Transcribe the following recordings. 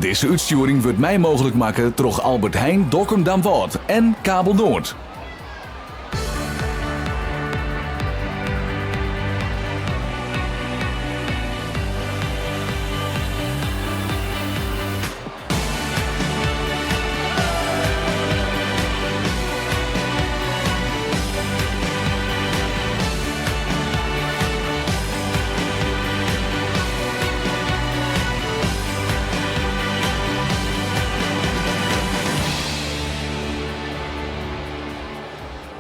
Dizze útstjoering wurdt mei mooglik makke troch Albert Heijn Dokkum Damwâld en Kabel Noord.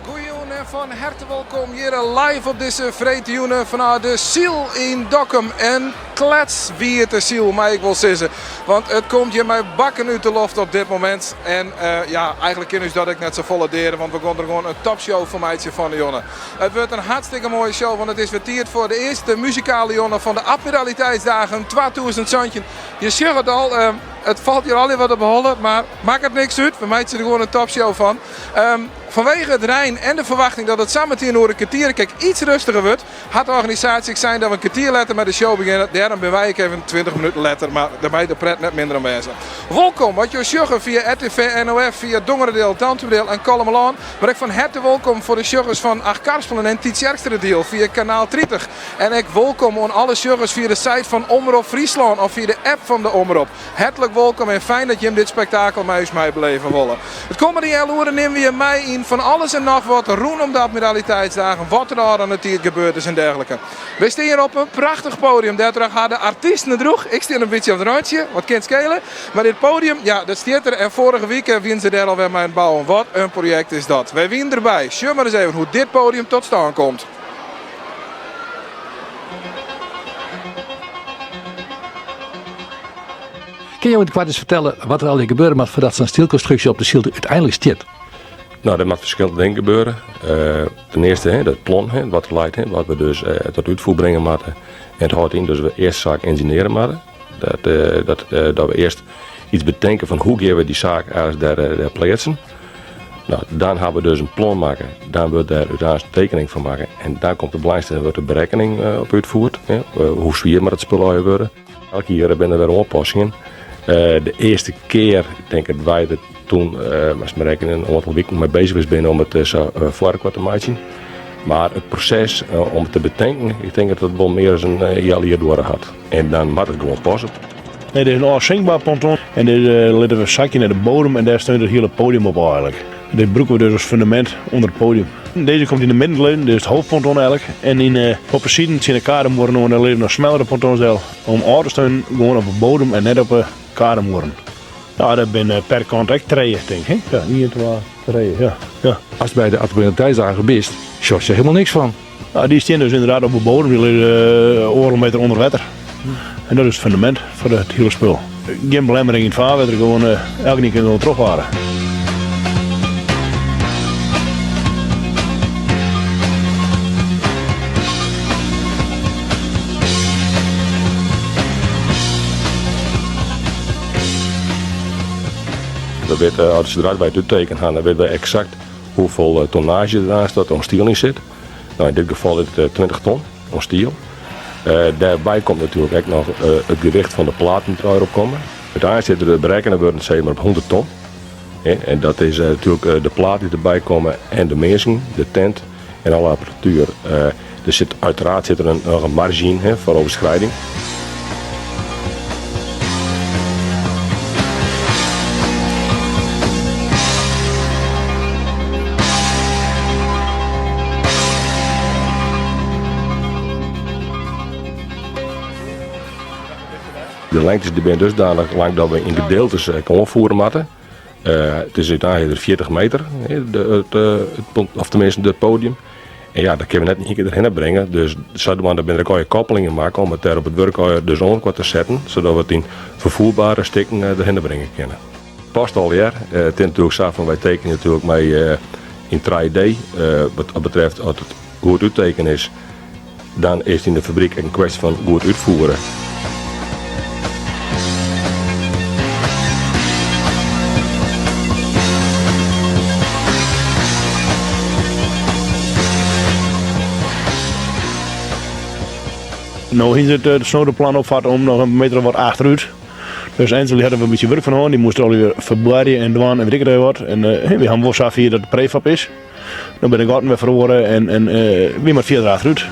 Goejûn en fan herte wolkom hjir live op dizze freedtejûn fanôf de Syl yn Dokkum. En klets wie it de Syl, mei ik wol sizze. Want it komt hjir mei bakken út de loft op dit momint. En eh, ja, eigentlik kin ús dat ek net safolle deare, want we gean der gewoan in topshow fan meitsje fan 'e jûn. It wurdt in hartstikke moaie show, want it is wer tiid foar de earste muzikale jûn fan de Admiraliteitsdagen 2017. Je sjogge it al, eh, it falt hjir allegear wat op 'e holle, mar makket niks út. We meitsje der gewoan in topshow fan. Um, fanwege it rein en de ferwachting dat it sametien oer in kertier ek iets rustiger wurdt, hat de organisaasje ek sein dat we in kertier letter mei de show begjinne. Dêrom binne wy ek even 20 minuten letter, mar dêr mei de pret net minder om wêze. Wolkom as jo sjogge fia RTV NOF, fia Dongeradeel, Dantumadiel en Kollumerlân. Mar ek fan herte wolkom foar de sjoggers fan Achtkarspelen en Tytsjerksteradiel fia kanaal 30. En ek wolkom oan alle sjoggers fia de site fan Omrop Fryslân of fia de app fan de Omrop. Hertlik wolkom en fijn dat jim dit spektakel mei ús meibeleve wolle. It kommende healoere nimme we jim mei yn fan alles en noch wat rûnom de Admiraliteitsdagen, wat der ôfrûne tiid gebeurd is en dergelike. Wy stean hjir op in prachtich podium, dêrtroch ha de artysten it drûch. Ik stean in bytsje op it rântsje, wat kin it skele. Mar dit podium, ja, dat stiet der en foarige wike wienen se dêr alwer mei oan it bouwen. Wat in projekt is dat. Wy wienen derby. Sjoch mar ris even hoe't dit podium tot stân komt. Kinne jo yn it koart ris fertelle wat der allegear gebeure moat foardat sa'n stielkonstruksje op de Syl úteinlik stiet? No, der moat ferskillende dingen gebeure. Uh, ten earste hè, dat plan hè, wat der leit, hè, wat we dus uh, tot útfier bringe moatte. En it hâldt yn dat we earst saak ynginearje moatte. Dat, uh, dat, dat we earst iets betinke fan hoe gean we dy saak ergens dêr, dêr pleatsen. No, dan ha we dus in plan makke. Dan wurdt dêr úteinlik in tekening fan makke. En dan komt de belangrijkste, dan wurdt de berekkening op útfierd. Hè. Hoe swier moat it spul allegear wurde. Elk jier binne der wer oanpassingen. De earste kear, ik tink dat wy der toen, moatst mar rekkenje, in oantal wiken mei bezich west binne om it sa foar elkoar te meitsjen. Mar it proses om it te betinken, ik tink dat it wol mear as in healjier duorre hat. En dan moat it gewoan passe. Nee, dit is in ôfsinkber ponton en dit litte we sakje nei de bodem en dêr steunt it hiele podium op eigenlik. Dit brûke we dus as fundamint ûnder it podium. Dizze komt yn de midden te lizzen, dit is it hoofdponton eigenlik. En yn de, op de siden tsjin de kademuorren oan, dêr lizze noch smellere pontons del om ôf te steunen gewoan op de bodem en net op de kademuorren. Ja, dat binne per kant ek trije, tink ik. Ja, ien, twa, trije, ja. ja. Ast by de Admiraliteitsdagen bist, sjochst der hielendal niks fan. Ja, dy stean dus ynderdaad op de bodem, dy lizze oardel meter ûnder wetter. En dat is it fundamint foar it hiele spul. Gjin belemmering yn it faarwetter, gewoan elkenien kin gewoan trochfarre. We witte, as sadree't wy it úttekene ha, dan witte wy eksakt hoefolle tonnaazje der aanst oan stiel yn sit. No, yn dit gefal is it 20 ton oan stiel. Dêrby komt natuerlik ek noch it gewicht fan de platen dy't derop komme. Uteinlik sit der berekkene wurden sis mar op 100 ton. En dat is natuerlik de platen dy't derby komme en de minsken, de tent en alle apparatuer. Der sit uiteraard sit der noch in marge yn foar overschrijding. De lengtes die binne dusdanich lang dat we yn gedeeltes ek oanfiere moatte. It is úteinlik 40 meter, of teminsten it podium. En ja, dat kinne we net yn ien kear derhinne bringe. Dus sadwaande binne der ek allegear koppelingen makke om it dêr op it wurk allegear dus oan elkoar te setten, sadat we it yn ferfoerbare stikken derhinne bringe kinne. Past allegear. It is natuerlik sa fan wy tekenje natuerlik mei yn 3D. Wat dat betreft, as it goed úttekene is, dan is it yn de fabryk ek in kwestje fan goed útfiere. No is it de snode plan opfat om noch in meter of wat achterút. Dus Angel hat der in bytsje wurk fan hân. Dy moast allegear ferboarje en dwaan en wit ik it wat. En wy hawwe wol safier dat it prefab is. No binne de gatten wer feroare en, en wy moatte fierder achterút.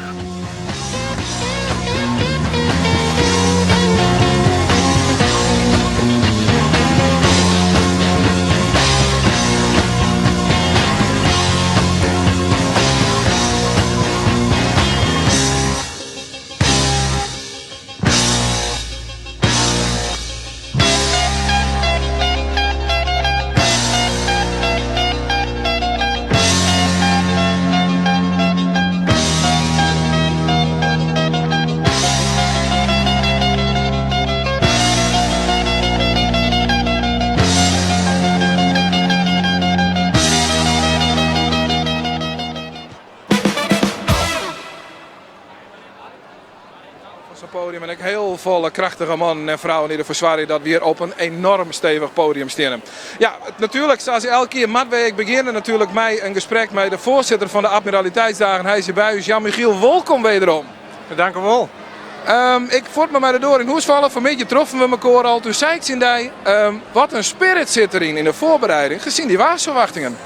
Op sa'n podium en ek hiel folle krachtige mannen en frouwen dy't derfoar soargje dat we hjir op in enorm stevich podium steane. Ja, natuerlik, sa as elk jier moatte wy ek begjinne natuerlik mei in gesprek mei de foarsitter fan de Admiraliteitsdagen. Hy is hjir by ús. Jan Michiel, wolkom wederom. Dank u wol. Ik fuort mar mei de doar yn hûs falle. Fanmiddei troffen we mekoar al. Toen sei ik tsjin dy, wat in spirit sit deryn yn de voorbereiding, gezien die waarsverwachtingen.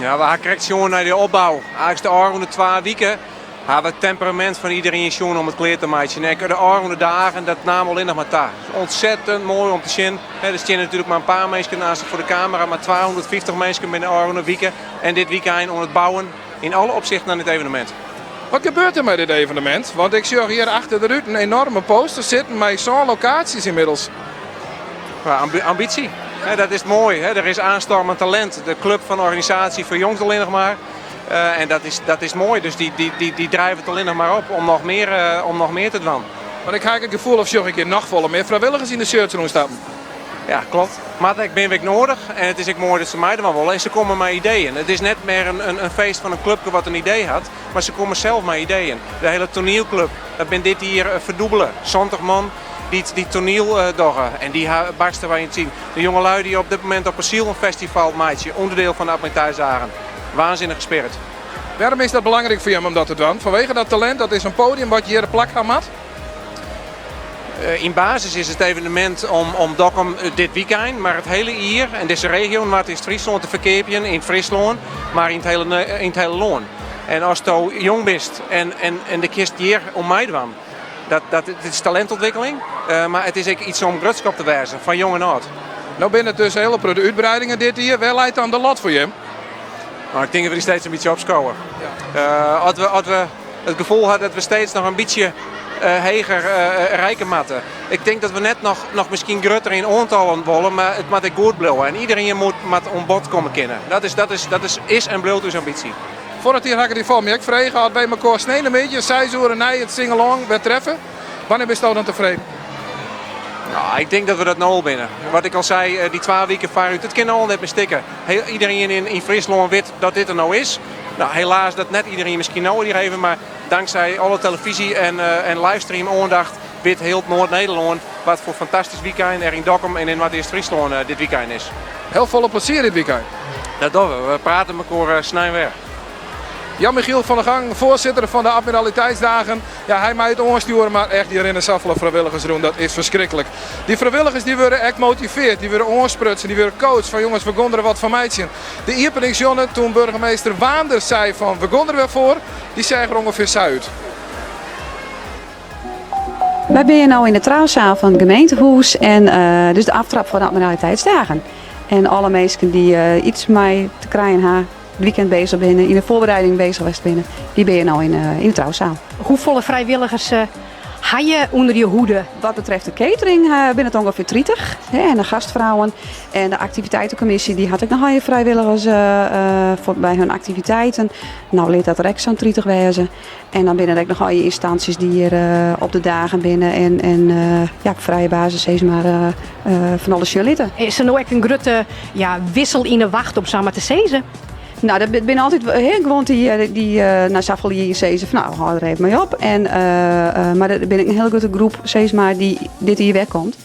Ja, we ha krekt sjoen nei de opbou. Eigentlik de ôfrûne twa wiken ha we it temperamint fan iderien sjoen om it klear te meitsjen. Ek de ôfrûne dagen, dat naam allinnich mar ta. Ontzettend moai om te sjen. Der steane natuerlik mar in pear minsken aanst foar de kamera, mar 250 minsken binne de ôfrûne wike en dit wykein oan it bouwen yn alle opsichten oan dit evenemint. Wat gebeurt der mei dit evenemint? Want ik sjoch hjir achter de ruten in enorme poster sitten mei sân lokaasjes ynmiddels. Ja, ambitie. Dat is moai. Der is aanstormend talint. De club fan organisaasje ferjongt allinnich mar. En dat is moai. Dus dy drive it allinnich mar op om noch mear te dwaan. Want ik ha ek it gefoel of sjoch ik hjir noch folle mear frijwilligers yn de shirts rûnstappen. Ja, klopt. Mar ek binne we ek noadich en it is ek moai dat se meidwaan wolle en se komme mei ideeën. It is net mear in feest fan in klupke wat in idee hat, mar se komme sels mei ideeën. De hiele toanielklup, dat bin dit jier ferdûbele. 70 man dy't dy toaniel dogge en dy ha barste wy yn it syn. De jongelui dy't op dit momint op 'e Syl in festival meitsje, ûnderdiel fan de Admiraliteitsdagen. Waansinnige spirit. Wêrom is dat belangryk foar jim om dat te dwaan? Fanwege dat talint, dat is in podium wat hjir plak ha moat? Yn basis is it evenemint om Dokkum dit wykein, mar it hiele jier en dizze regio Noardeast-Fryslân te ferkeapjen yn Fryslân, mar yn it hiele lân. En asto jong bist en de kinst hjir oan meidwaan, dat it is talintûntwikkeling, mar it is ek iets om grutsk op te wêzen, fan jong en âld. No binne it dus hiele protte útbreidingen dit jier. Wêr leit dan de lat foar jim? No, ik tink dat we dy steeds in bytsje opskowe. As we it gefoel ha dat we steeds noch in bytsje heger reikke moatte. Ik tink dat we net noch miskien grutter yn oantallen wolle, mar it moat ek goed bliuwe. En iderien moat oan bod komme kinne. Dat is en bliuwt ús ambysje. Foarich jier ha ik dy foar my ek frege, as wy mekoar sneinemiddei seis oere nei it sing-along wer treffe, wannear bisto dan tefreden? No, ik tink dat we dat no al binne. Wat ik al sei, dy twa wiken foarút, it kin no al net mear stikke. Iderien yn Fryslân wit dat dit der no is. No, helaas dat net iderien miskien no hjir even, mar tanksij alle televyzje en livestream oandacht wit hiel Noard-Nederlân wat foar fantastysk wykein der yn Dokkum en yn Noardeast-Fryslân dit wykein is. Hiel folle plezier dit wykein. Dat dogge we. We prate mekoar snein wer. Jan-Michiel van der Gang, foarsitter fan de Admiraliteitsdagen. Ja, hy mei it oanstjoere, mar echt, hjir rinne safolle frijwilligers rûn, dat is ferskriklik. Dy frijwilligers dy wurde ek motiveard, dy wurde oansprutsen, dy wurde coacht fan jonges, we gean der wat fan meitsjen. De iepeningsjûn, toen burgemeester Waanders sei fan we gean der wer foar, dy seach der ûngefear sa út. Wy binne no yn de trousaal fan it gemeentehûs en dus de aftrap foar de Admiraliteitsdagen. En alle minsken dy't iets mei te krijen ha, it weekend bezich binne, yn de voorbereiding bezich west binne, dy binne no yn de trousaal. Hoefolle frijwilligers ha je ûnder je hoede? Wat betreft de catering binne it ûngefear 30 en de gastvrouwen. En de aktiviteitenkommisje dy hat ek noch allegear frijwilligers foar by hun aktiviteiten. No lit dat der ek sa'n 30 wêze. En dan binne der ek noch allegear ynstansjes dy't hjir op de dagen binne en ja, op frije basis sis mar fan alles sjen litte. Is der no ek in grutte ja, wissel yn 'e wacht om sa mar te sizzen? No, dat binne altyd hè, gewoan dy, dy nei safolle jier sizze fan no, hâld der even mei op. En, mar der binne ek in hiele grutte groep sis mar, dy't dit jier wer komt.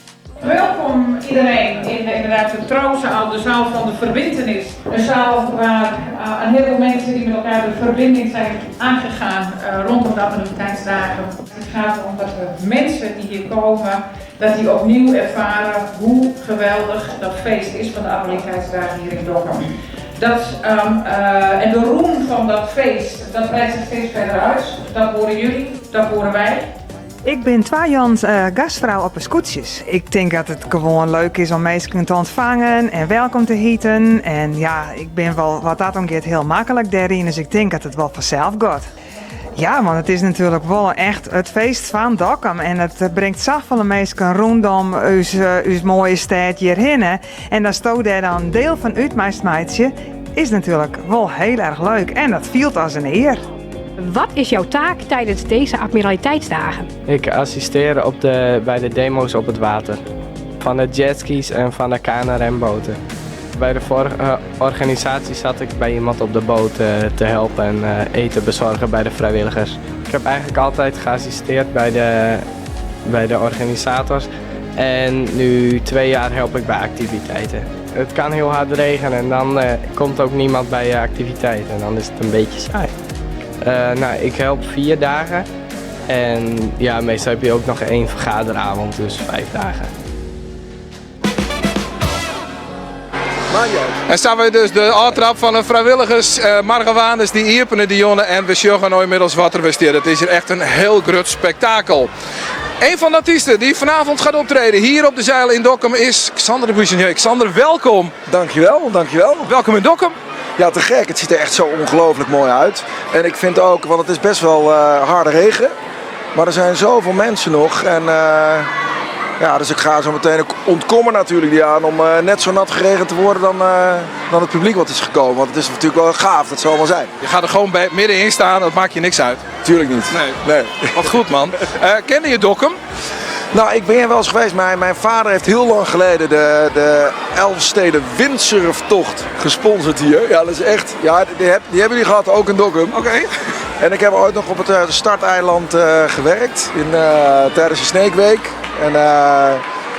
Welkom iedereen in de, inderdaad de trouwzaal, de zaal van de verbintenis. Een zaal waar een heleboel mensen die met elkaar de verbinding zijn aangegaan rondom de Admiraliteitsdagen. Het gaat om dat de mensen die hier komen Dat die opnieuw ervaren hoe geweldig dat feest is van de Admiraliteitsdagen hier in Dokkum. Dat, um, uh, en de roem van dat feest, dat breidt zich steeds verder uit. Dat horen jullie, dat horen wij. Ik bin twa jûns uh, gastfrou op de skûtsjes. Ik tink dat it gewoan leuk is om minsken te ûntfangen en wolkom te hiten. En ja, ik bin wol wat dat oangiet hiel maklik dêryn, dus ik tink dat it wol fansels giet. Ja, want it is natuerlik wol echt it feest fan Dokkum. En it bringt safolle minsken rûnom ús, ús moaie stêd hjirhinne. En datsto dêr dan diel fan út meist meitsje, is natuerlik wol hiel erch leuk. En dat fielt as in ear. Wat is jouw taak tijdens deze Admiraliteitsdagen? Ik assisteer op de, bij de demo's op het water. Van de jetskis en van de KNRM-boten. Bij de vorige organisatie zat ik bij iemand op de boot eh, te helpen en eh, eten bezorgen bij de vrijwilligers. Ik heb eigenlijk altijd geassisteerd bij de, bij de organisators. En nu twee jaar help ik bij activiteiten. Het kan heel hard regenen en dan eh, komt ook niemand bij je activiteit. En dan is het een beetje saai. Eh, nou, ik help vier dagen. En ja, meestal heb je ook nog één vergaderavond, dus vijf dagen. En staan we dus de ôftraap fan de frijwilligers, uh, Margewaanders dy iepenen dy jûn en we sjogge no ynmiddels wat der bestiet. It is hjir echt in hiel grut spektakel. Een van de artiesten die vanavond gaat optreden hier op de Zijl in Dokkum is Xander de Buissonnier. Xander, welkom. Dankjewel, dankjewel. Welkom in Dokkum. Ja, te gek. Het ziet er echt zo ongelooflijk mooi uit. En ik vind ook, want het is best wel uh, harde regen. Maar er zijn zoveel mensen nog. En uh, ja, dus ik ga zo meteen ook ontkomen natuurlijk die aan om uh, net zo nat geregend te worden dan, dan het publiek wat is gekomen. Want het is natuurlijk wel gaaf, dat zal wel zijn. Je gaat er gewoon bij, middenin staan, dat maakt je niks uit. Tuurlijk niet. Nee. nee. Wat goed man. kende je Dokkum? Nou, ik ben hier wel eens geweest. Mijn, mijn vader heeft heel lang geleden de, de Elfsteden windsurftocht gesponsord hier. Ja, dat is echt. Ja, die, heb, die hebben jullie gehad, ook in Dokkum. Oké. En ik heb ooit nog op het eh, starteiland uh, gewerkt in, uh, tijdens de Sneekweek. En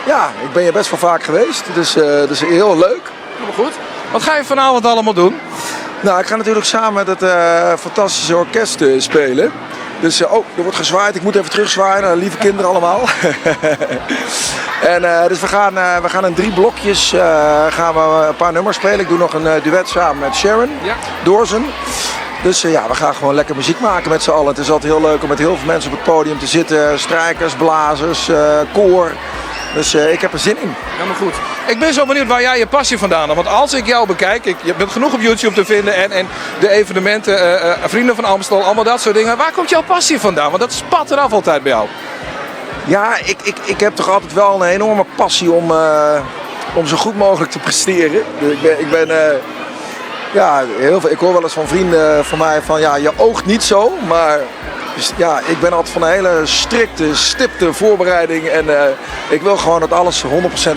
ja, ik ben hier best wel vaak geweest. Dus, dus heel leuk. Helemaal goed. Wat ga je vanavond allemaal doen? Nou, ik ga natuurlijk samen met het fantastische orkest spelen. Dus, oh, er wordt gezwaaid. Ik moet even terugzwaaien. Nou, lieve kinderen allemaal. en, uh, dus we gaan, uh, we gaan in drie blokjes uh, gaan we een paar nummers spelen. Ik doe nog een duet samen met Sharon ja. Doorzen. Dus ja, we gaan gewoon lekker muziek maken met z'n allen. Het is altijd heel leuk om met heel veel mensen op het podium te zitten. Strijkers, blazers, koor. Dus ik heb er zin in. Helemaal goed. Ik ben zo benieuwd waar jij je passie vandaan hebt. Want als ik jou bekijk, ik, je bent genoeg op YouTube te vinden en, en de evenementen, uh, Vrienden van Amstel, allemaal dat soort dingen. Waar komt jouw passie vandaan? Want dat spat eraf altijd bij jou. Ja, ik, ik, ik heb toch altijd wel een enorme passie om, uh, om zo goed mogelijk te presteren. Dus ik ben, ik ben ja, heel veel, ik hoor wel eens van vrienden van mij van ja, je oogt niet zo, maar dus ja, ik ben altijd van een hele strikte, stipte voorbereiding. En uh, ik wil gewoon dat alles 100%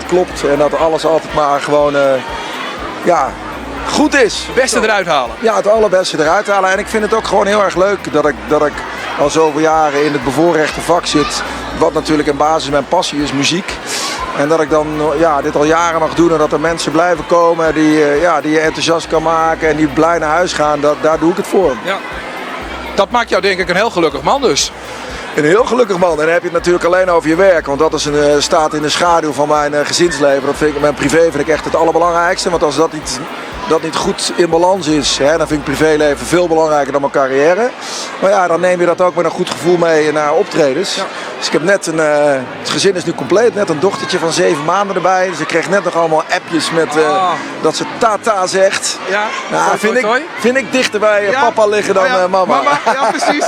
klopt en dat alles altijd maar gewoon uh, ja, goed is. Het beste eruit halen. Ja, het allerbeste eruit halen. En ik vind het ook gewoon heel erg leuk dat ik, dat ik al zoveel jaren in het bevoorrechte vak zit. Wat natuurlijk in basis mijn passie is, muziek. En dat ik dan ja, dit al jaren mag doen en dat er mensen blijven komen die, ja, die je enthousiast kan maken en die blij naar huis gaan, dat, daar doe ik het voor. Ja. Dat maakt jou denk ik een heel gelukkig man dus. Een heel gelukkig man. En dan heb je het natuurlijk alleen over je werk. Want dat is een, staat in de schaduw van mijn gezinsleven. Dat vind ik, mijn privé vind ik echt het allerbelangrijkste. Want als dat niet, dat niet goed in balans is, hè, dan vind ik privéleven veel belangrijker dan mijn carrière. Maar ja, dan neem je dat ook met een goed gevoel mee naar optredens. Ja. Dus ik heb net een, uh, het gezin is nu compleet, net een dochtertje van zeven maanden erbij. Dus ik kreeg net nog allemaal appjes met uh, dat ze tata zegt. Ja, nou, toi, vind, toi, toi. Ik, vind ik dichter bij ja. papa liggen dan oh ja. mama. Mama, ja precies.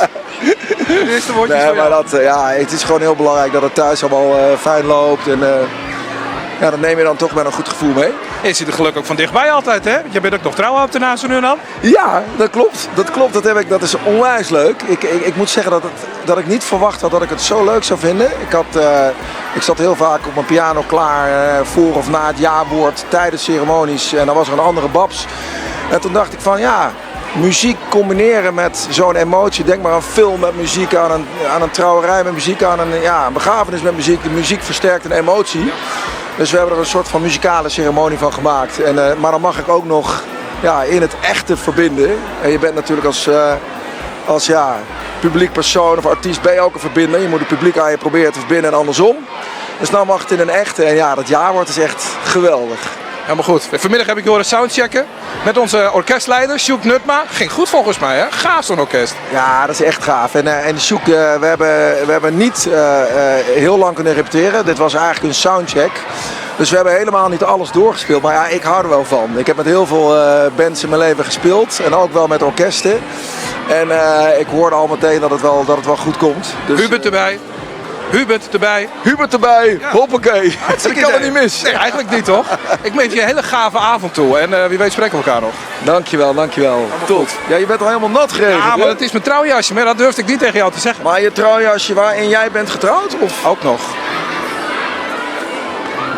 De eerste woordjes nee, voor maar jou. dat, ja, het is gewoon heel belangrijk dat het thuis allemaal uh, fijn loopt. En ja, dat neem je dan toch met een goed gevoel mee. En je ziet er gelukkig ook van dichtbij altijd, hè? Want jij bent ook nog trouwambtenaar zo nu en dan. Ja, dat klopt. Dat klopt. Dat, heb ik, dat is onwijs leuk. Ik, ik, ik moet zeggen dat, het, dat ik niet verwacht had dat ik het zo leuk zou vinden. Ik, had, uh, ik zat heel vaak op mijn piano klaar uh, voor of na het jaarwoord tijdens ceremonies. En dan was er een andere babs. En toen dacht ik van ja, muziek combineren met zo'n emotie. Denk maar aan film met muziek, aan een, aan een trouwerij met muziek, aan een, ja, een begrafenis met muziek. De muziek versterkt een emotie. Dus we hebben er een soort van muzikale ceremonie van gemaakt. En, uh, maar dan mag ik ook nog ja, in het echte verbinden. En je bent natuurlijk als, uh, als ja, publiek persoon of artiest ben je ook een verbinder. Je moet het publiek aan je proberen te verbinden en andersom. Dus no mag it in in echte en ja, dat jaarwoord is echt geweldig. Helemaal goed. Vanmiddag heb ik horen soundchecken met onze orkestleider, Sjoek Nutma. Ging goed volgens mij, hè? Gaaf zo'n orkest. Ja, dat is echt gaaf. En, en Sjoek, we hebben niet heel lang kunnen repeteren. Dit was eigenlijk een soundcheck. Dus we hebben helemaal niet alles doorgespeeld. Maar ja, ik hou er wel van. Ik heb met heel veel bands in mijn leven gespeeld. En ook wel met orkesten. En ik hoorde al meteen dat het wel goed komt. Dus, Hubert erbij. Hubert erbij. Hubert erbij. Ja. Hoppakee. Hartstikke Ik kan idee. het niet mis. Nee, eigenlijk niet toch? Ik wens je een hele gave avond toe. En wie weet spreken we elkaar nog. Dankjewel, dankjewel. Tot. Ja, je bent al helemaal nat geregend. Ja, maar hè? het is mijn trouwjasje. Maar dat durfde ik niet tegen jou te zeggen. Maar je trouwjasje waarin jij bent getrouwd? Of? Ook nog.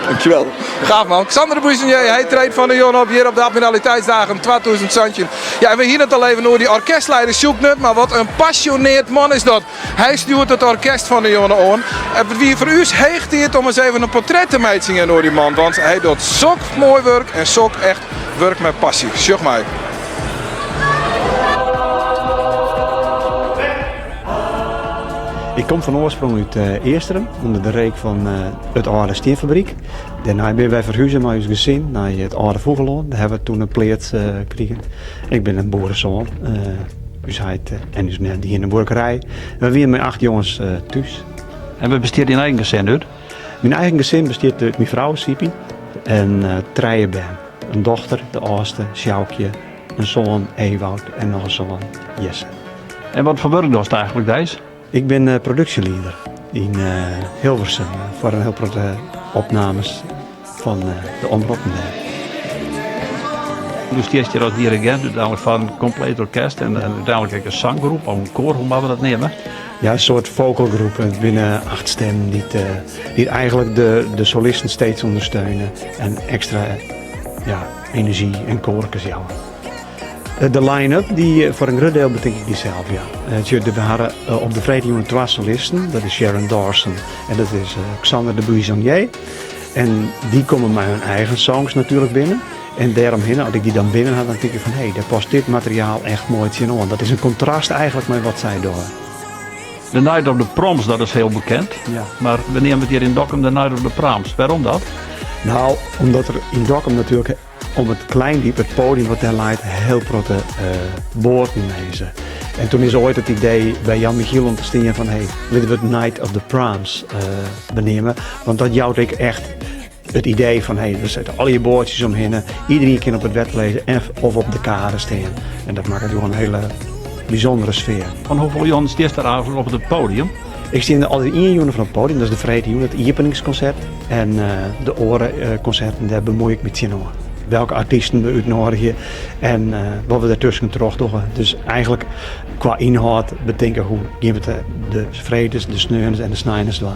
Dankjewel. Gaaf man. Xander de Buissonnier, hij treedt van de Jon op hier op de Admiraliteitsdagen 2000 Santje. Ja, en we hier het al even door die orkestleider Sjoek Nut, maar wat een passioneerd man is dat. Hij stuurt het orkest van de Jonne on. En wie voor u is, heegt hij het om eens even een portret te maken door die man. Want hij doet sok mooi werk en sok echt werk met passie. Sjoch mij. Ik kom van oorsprong uit Eersteren, onder de reek van het oude steenfabriek. Daarna ben wij verhuizen met ons gezin naar het oude Vogelhoorn. Daar hebben we toen een pleet gekregen. Ik ben een boerenzoon. Dus hij en dus net die in de boerderij. We waren met 8 jongens thuis. En wat besteedt je eigen gezin uit? Mijn eigen gezin besteedt uit mijn vrouw, Sipi, en 3 ben. Een dochter, de oudste, Sjoukje, een zoon, Ewout, en nog een zoon, Jesse. En wat voor werk doet eigenlijk deze? Ik ben productieleader in Hilversum voor een heel grote opnames van de omroep. Dus eerst hier als dirigent, uiteindelijk van een compleet orkest en uiteindelijk ook een zanggroep of een koor, hoe mogen we dat nemen? Ja, een soort vocalgroep binnen 8 stemmen die eigenlijk de solisten steeds ondersteunen en extra, ja, energie en koorkes jouwen. De line-up, die voor een groot deel betekent die zelf, ja. We hadden op de Vrede 2 solisten, dat is Sharon Dawson en dat is Xander de Buissonnier. En die komen met hun eigen songs natuurlijk binnen. En daaromheen, als ik die dan binnen had, dan denk ik van, hé, hey, daar past dit materiaal echt mooi in. Want dat is een contrast eigenlijk met wat zij doen. De Night of the Proms, dat is heel bekend. Ja. Maar we nemen het hier in Dokkum de Night of the Prams. Waarom dat? Omdat er in Dokkum natuurlijk om het Kleindiep, het podium wat daar lijkt, heel grote boorden lezen. En toen is ooit het idee bij Jan Michiel om te stingen van, hey, laten we het Night of the Prams benemen. Want dat jouwt ik echt het idee van, hey, we zetten al je boordjes omheen, iedereen kan op het wet lezen en, of op de kade staan. En dat maakt het gewoon een hele bijzondere sfeer. Van hoeveel jongens is er eigenlijk op het podium? Ik sta altijd 1 jongen van het podium, dat is de Vrede Jongen, het openingsconcert. En de orenconcerten, daar bemoei ik me tegen. Welke artiesten we uitnodigen en wat we daartussen terug doen. Dus eigenlijk qua inhoud bedenken hoe gaan we de vredes, de sneuns en de snijners doen.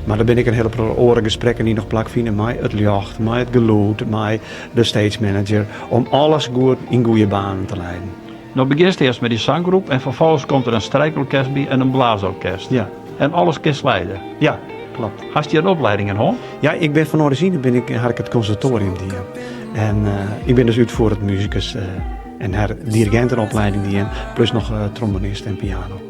Maar daar ben ik een hele paar orengesprekken die nog plak vinden met het licht, met het geluid, met de stage manager, om alles goed in goede banen te leiden. Nou begint het eerst met die zanggroep en vervolgens komt er een strijkorkest bij en een blaasorkest. Ja. En alles kan leiden. Ja, klopt. Had je een opleiding in hoor? Ja, ik ben van origine ben ik, had ik het conservatorium die. En ik ben dus uitvoerend muzikus en haar dirigentenopleiding die in, plus nog trombonist en piano.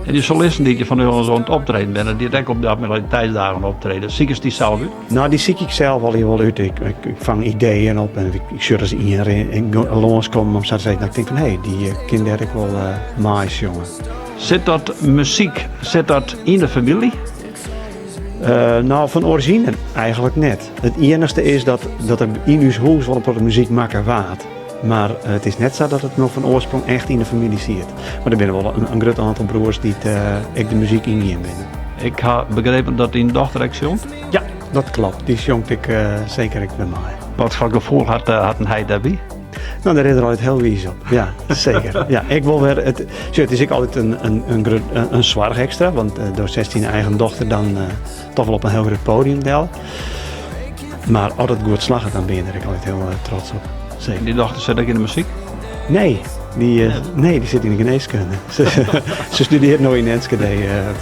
En die solisten die je van ons aan het optreden bent, die ook op de Admiraliteitsdagen optreden, zie ik die zelf uit? Nou, die zie ik zelf al heel wel uit. Ik vang ideeën op en ik zeur ze in en langskomen om zo te zeggen. Dat ik denk van, hé, hey, die kinderen ik wel mais, jongen. Zit dat muziek, zit dat in de familie? Van origine eigenlijk net. Het enigste is dat er in uw huis wel een paar muziek maken waard. Maar het is net zo dat het nog van oorsprong echt in de familie zit. Maar er zijn wel een groot aantal broers die het ik de muziek in binnen. Ik heb begrepen dat die dochter ook zongt? Ja, dat klopt. Die zongt ik zeker ik bij mij. Wat voor gevoel had een hij daarbij? Nou, daar is er altijd heel wies op. Ja, zeker. Ja, ik wil weer het, zo, het is ook altijd een zwaar extra, want door 16 eigen dochter dan toch wel op een heel groot podium del. Maar altijd goed slagen, dan ben je er ook altijd heel trots op. Zeker. Die dochter zit ook in de muziek? Nee, die zit in de geneeskunde. Ze studeert nu in Enschede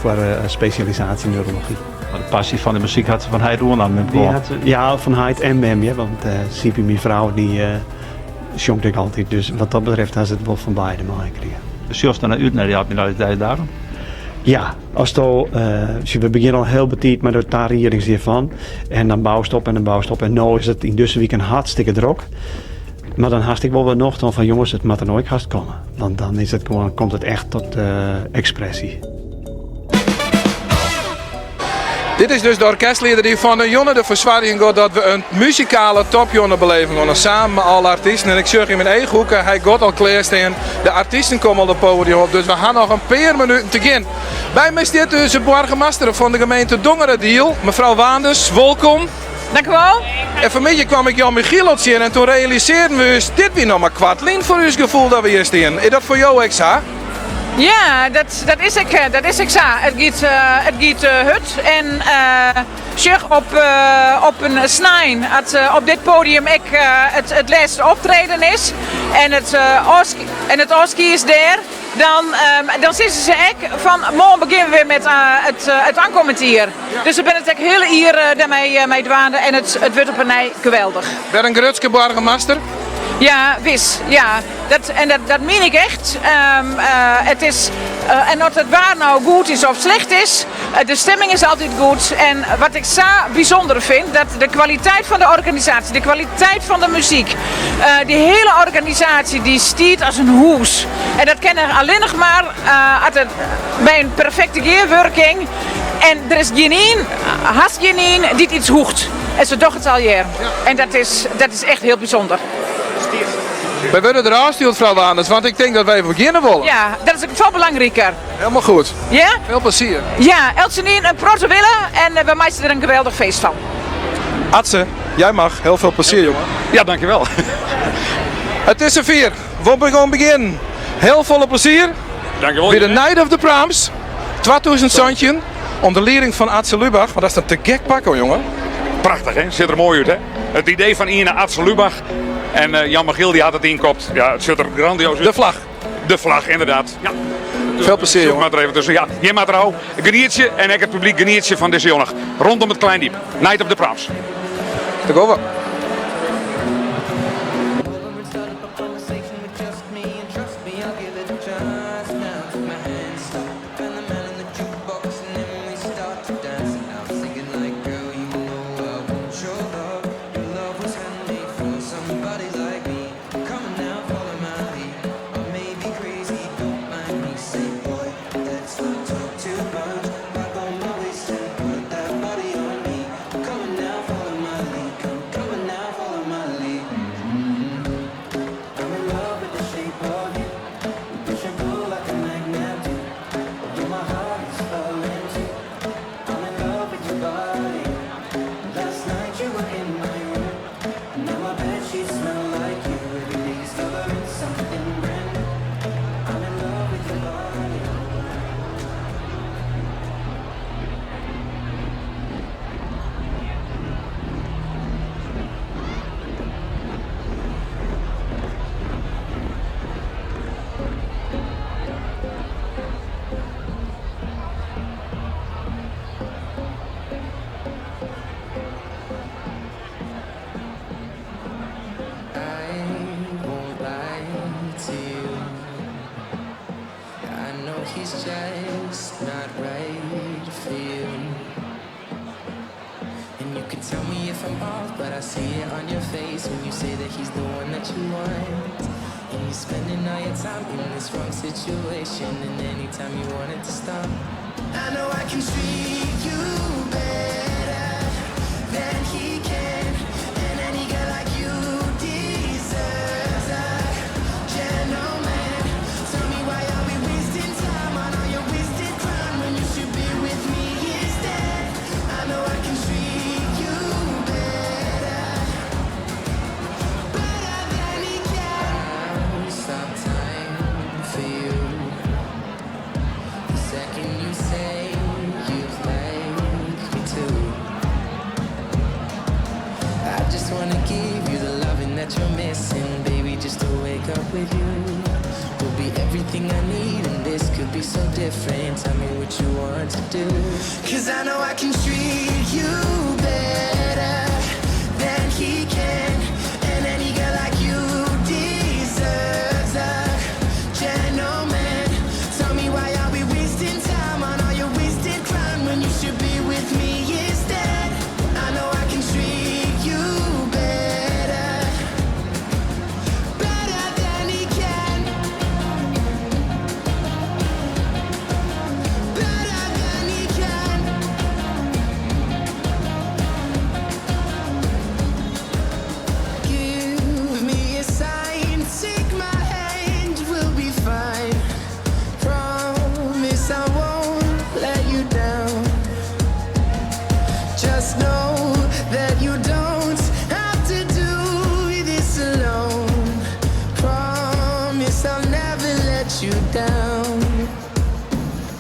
voor specialisatie neurologie. Maar de passie van de muziek had ze van Heid aan met Die had ze, ja, van Heid en Mem, ja, want Sipi, mijn vrouw, die zongt ik altijd. Dus wat dat betreft had ze het wel van beide meegekregen. Dus je dan uit naar die Admiraliteit daar? Ja, asto, we begjinne al hiel betiid mei de tariedings hjirfan. En dan boust op en dan boust op. En no is it yn dizze wiken hartstikke drok. Mar dan hast ek wol wer nocht oan fan jonges, it moat der no ek hast komme. Want dan is it gewoan, komt it echt tot ekspresje. Dit is dus de orkestlieder dy't fan 'e jûn derfoar soargjen giet dat we in muzikale topjûn beleven gean. Samen mei alle artysten. En ik sjoch yn myn eachhoeke, hy giet al klearstean. De artysten komme al de podium op, dus we ha noch in pear minuten te gean. By my stiet dus de boargemaster fan de gemeente Dongeradiel, mefrou Waanders. Wolkom. Dank u wel. En fanmiddei kwam ik Jan Michiel al tsjin en toen realisearren we ús, dit wie noch mar koartlyn foar ús gefoel dat we hjir stean. Is dat foar jo ek sa? Ja, dat, dat, is, ek, dat is ek sa. It giet, it giet hurd. En sjoch, op, op in snein, as op dit podium ek it, it lêste optreden is en it, en it ôfskie is dêr, dan, dan sizze se ek fan moarn begjinne we wer met it, it oankommend jier. Dus we binne it ek hiele jier dêrmei mei dwaande en it, it wurdt op 'e nij geweldich. Wer in grutske boargemaster? Ja, wis. Ja. Dat, en dat, dat mien ik echt. It is, en oft it waar no goed is of slecht is, de stimming is altyd goed. En wat ik sa bysûnder fyn, dat de kwaliteit fan de organisaasje, de kwaliteit fan de muzyk, dy hiele organisaasje dy stiet as in hûs. En dat kin allinnich mar as it by in perfekte gearwurking en der is gjinien, hast gjinien dy't iets hoecht. En se dogge it allegear. En dat is echt hiel bysûnder. Wy wurde der ôfstjoerd, frou Waanders, want ik tink dat wy even begjinne wolle. Ja, dat is ek folle belangriker. Helemaal goed. Ja? Veel plezier. Ja, eltsenien in protte wille en we meitsje der in geweldich feest fan. Atze, jij mag. Heel veel plezier, jongen. Ja, dankjewel. It is safier. We gean begjinnen. Heel folle plezier. Dankjewel. By de Night of the Proms 2017 ûnder lieding fan Atze Lubach. Want dat is in te gek pak, hoor, jongen. Prachtich, hè? Sjocht der moai út, hè? It idee fan iene Atze Lubach en eh, Jan Michiel dy hat it ynkopt. Ja, it sjocht der grandioas út. De flach. De flach, inderdaad. Ja. Veel plezier, jongen. Maar der even tussen. Ja, hjir moat der ôf. Genietsje en ek it publyk genietsje fan dizze jûn. Rondom it Kleindiep. Night of the Proms. Te go.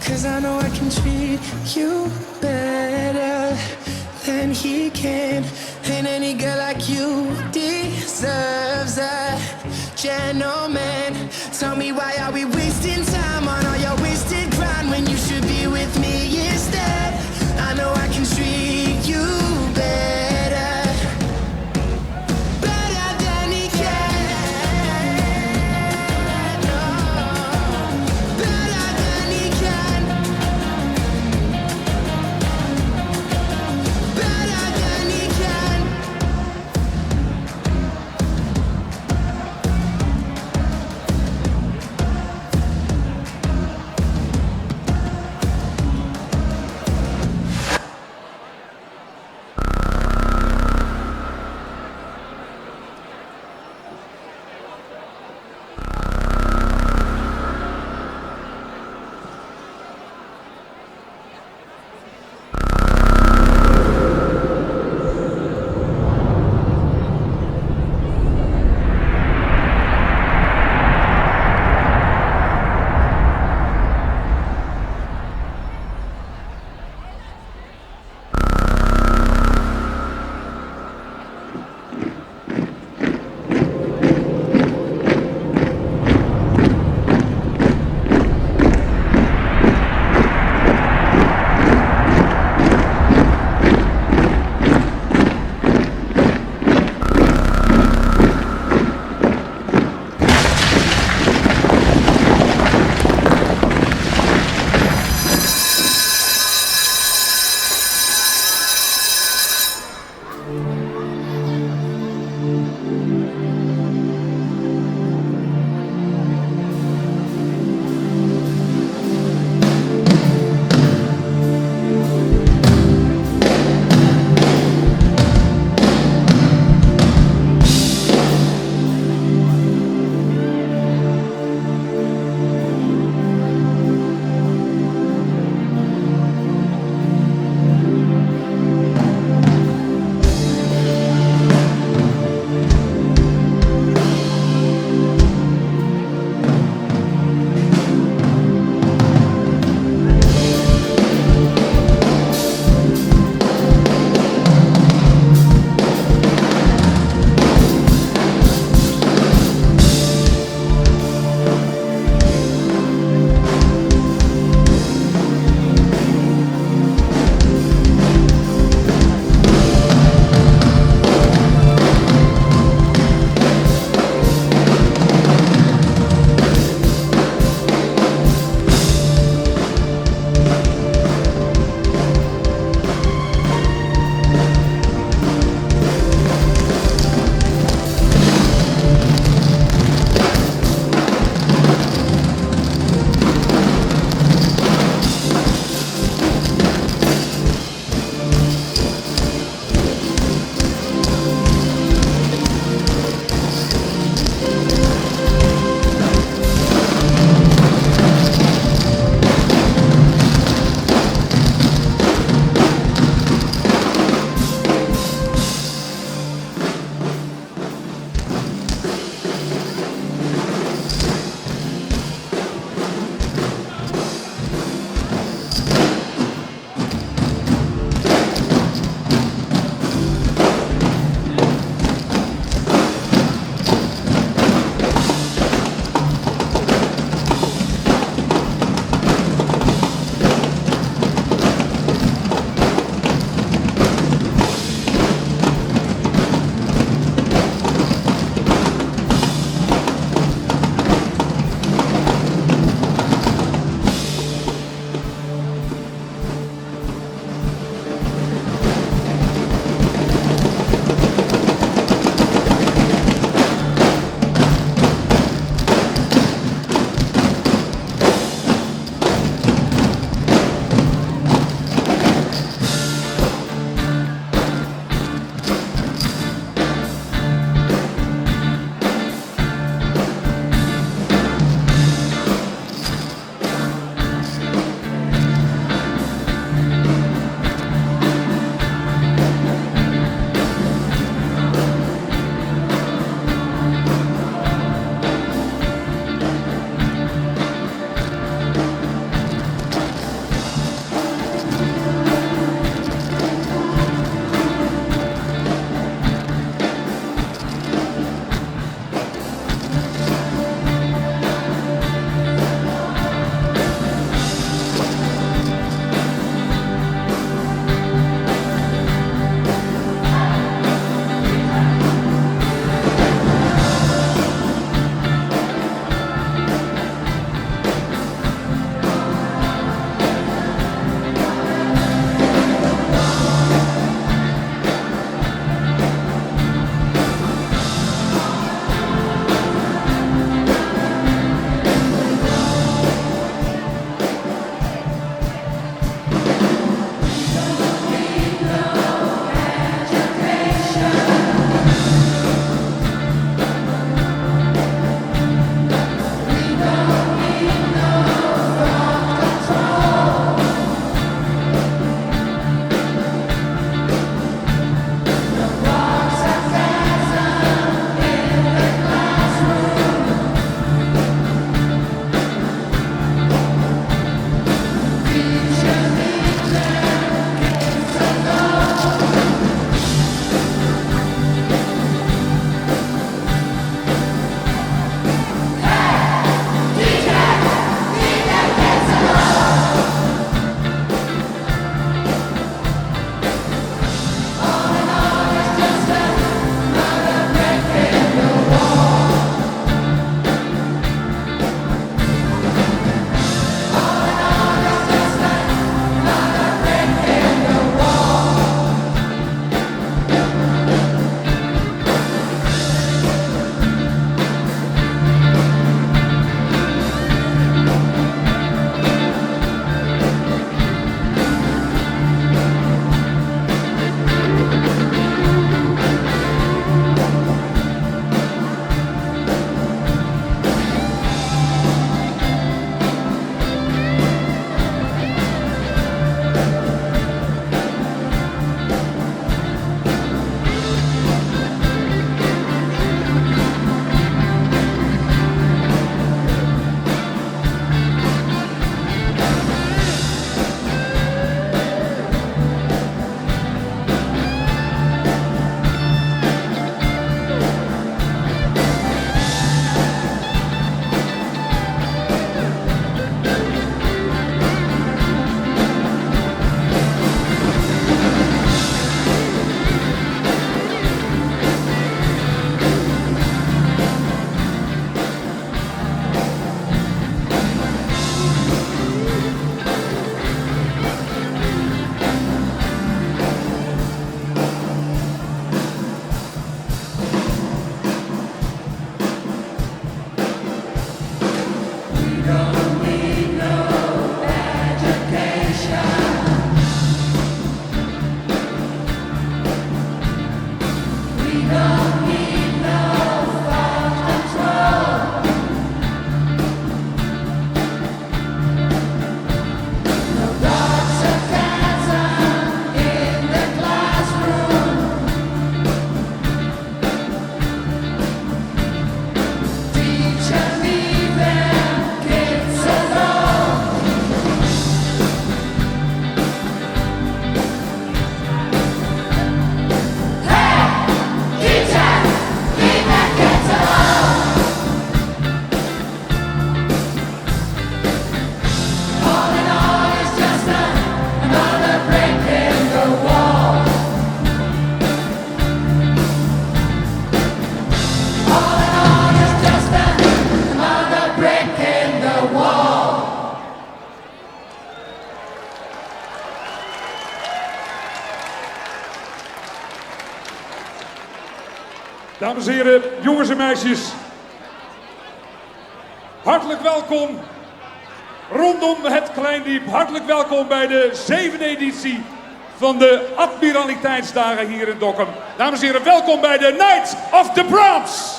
Cause I know I can treat you better than he can. And any girl like you deserves a gentleman. Tell me why are we wasting time on all your wasted grind when you should be with me instead? I know I can treat you better. Better than he can. Better than he can. Better than he can. Dames en heren, jongens en meisjes. Hartelijk welkom rondom het Kleindiep. Hartelijk welkom bij de zevende editie van de Admiraliteitsdagen hier in Dokkum. Dames en heren, welkom bij de Night of the Proms.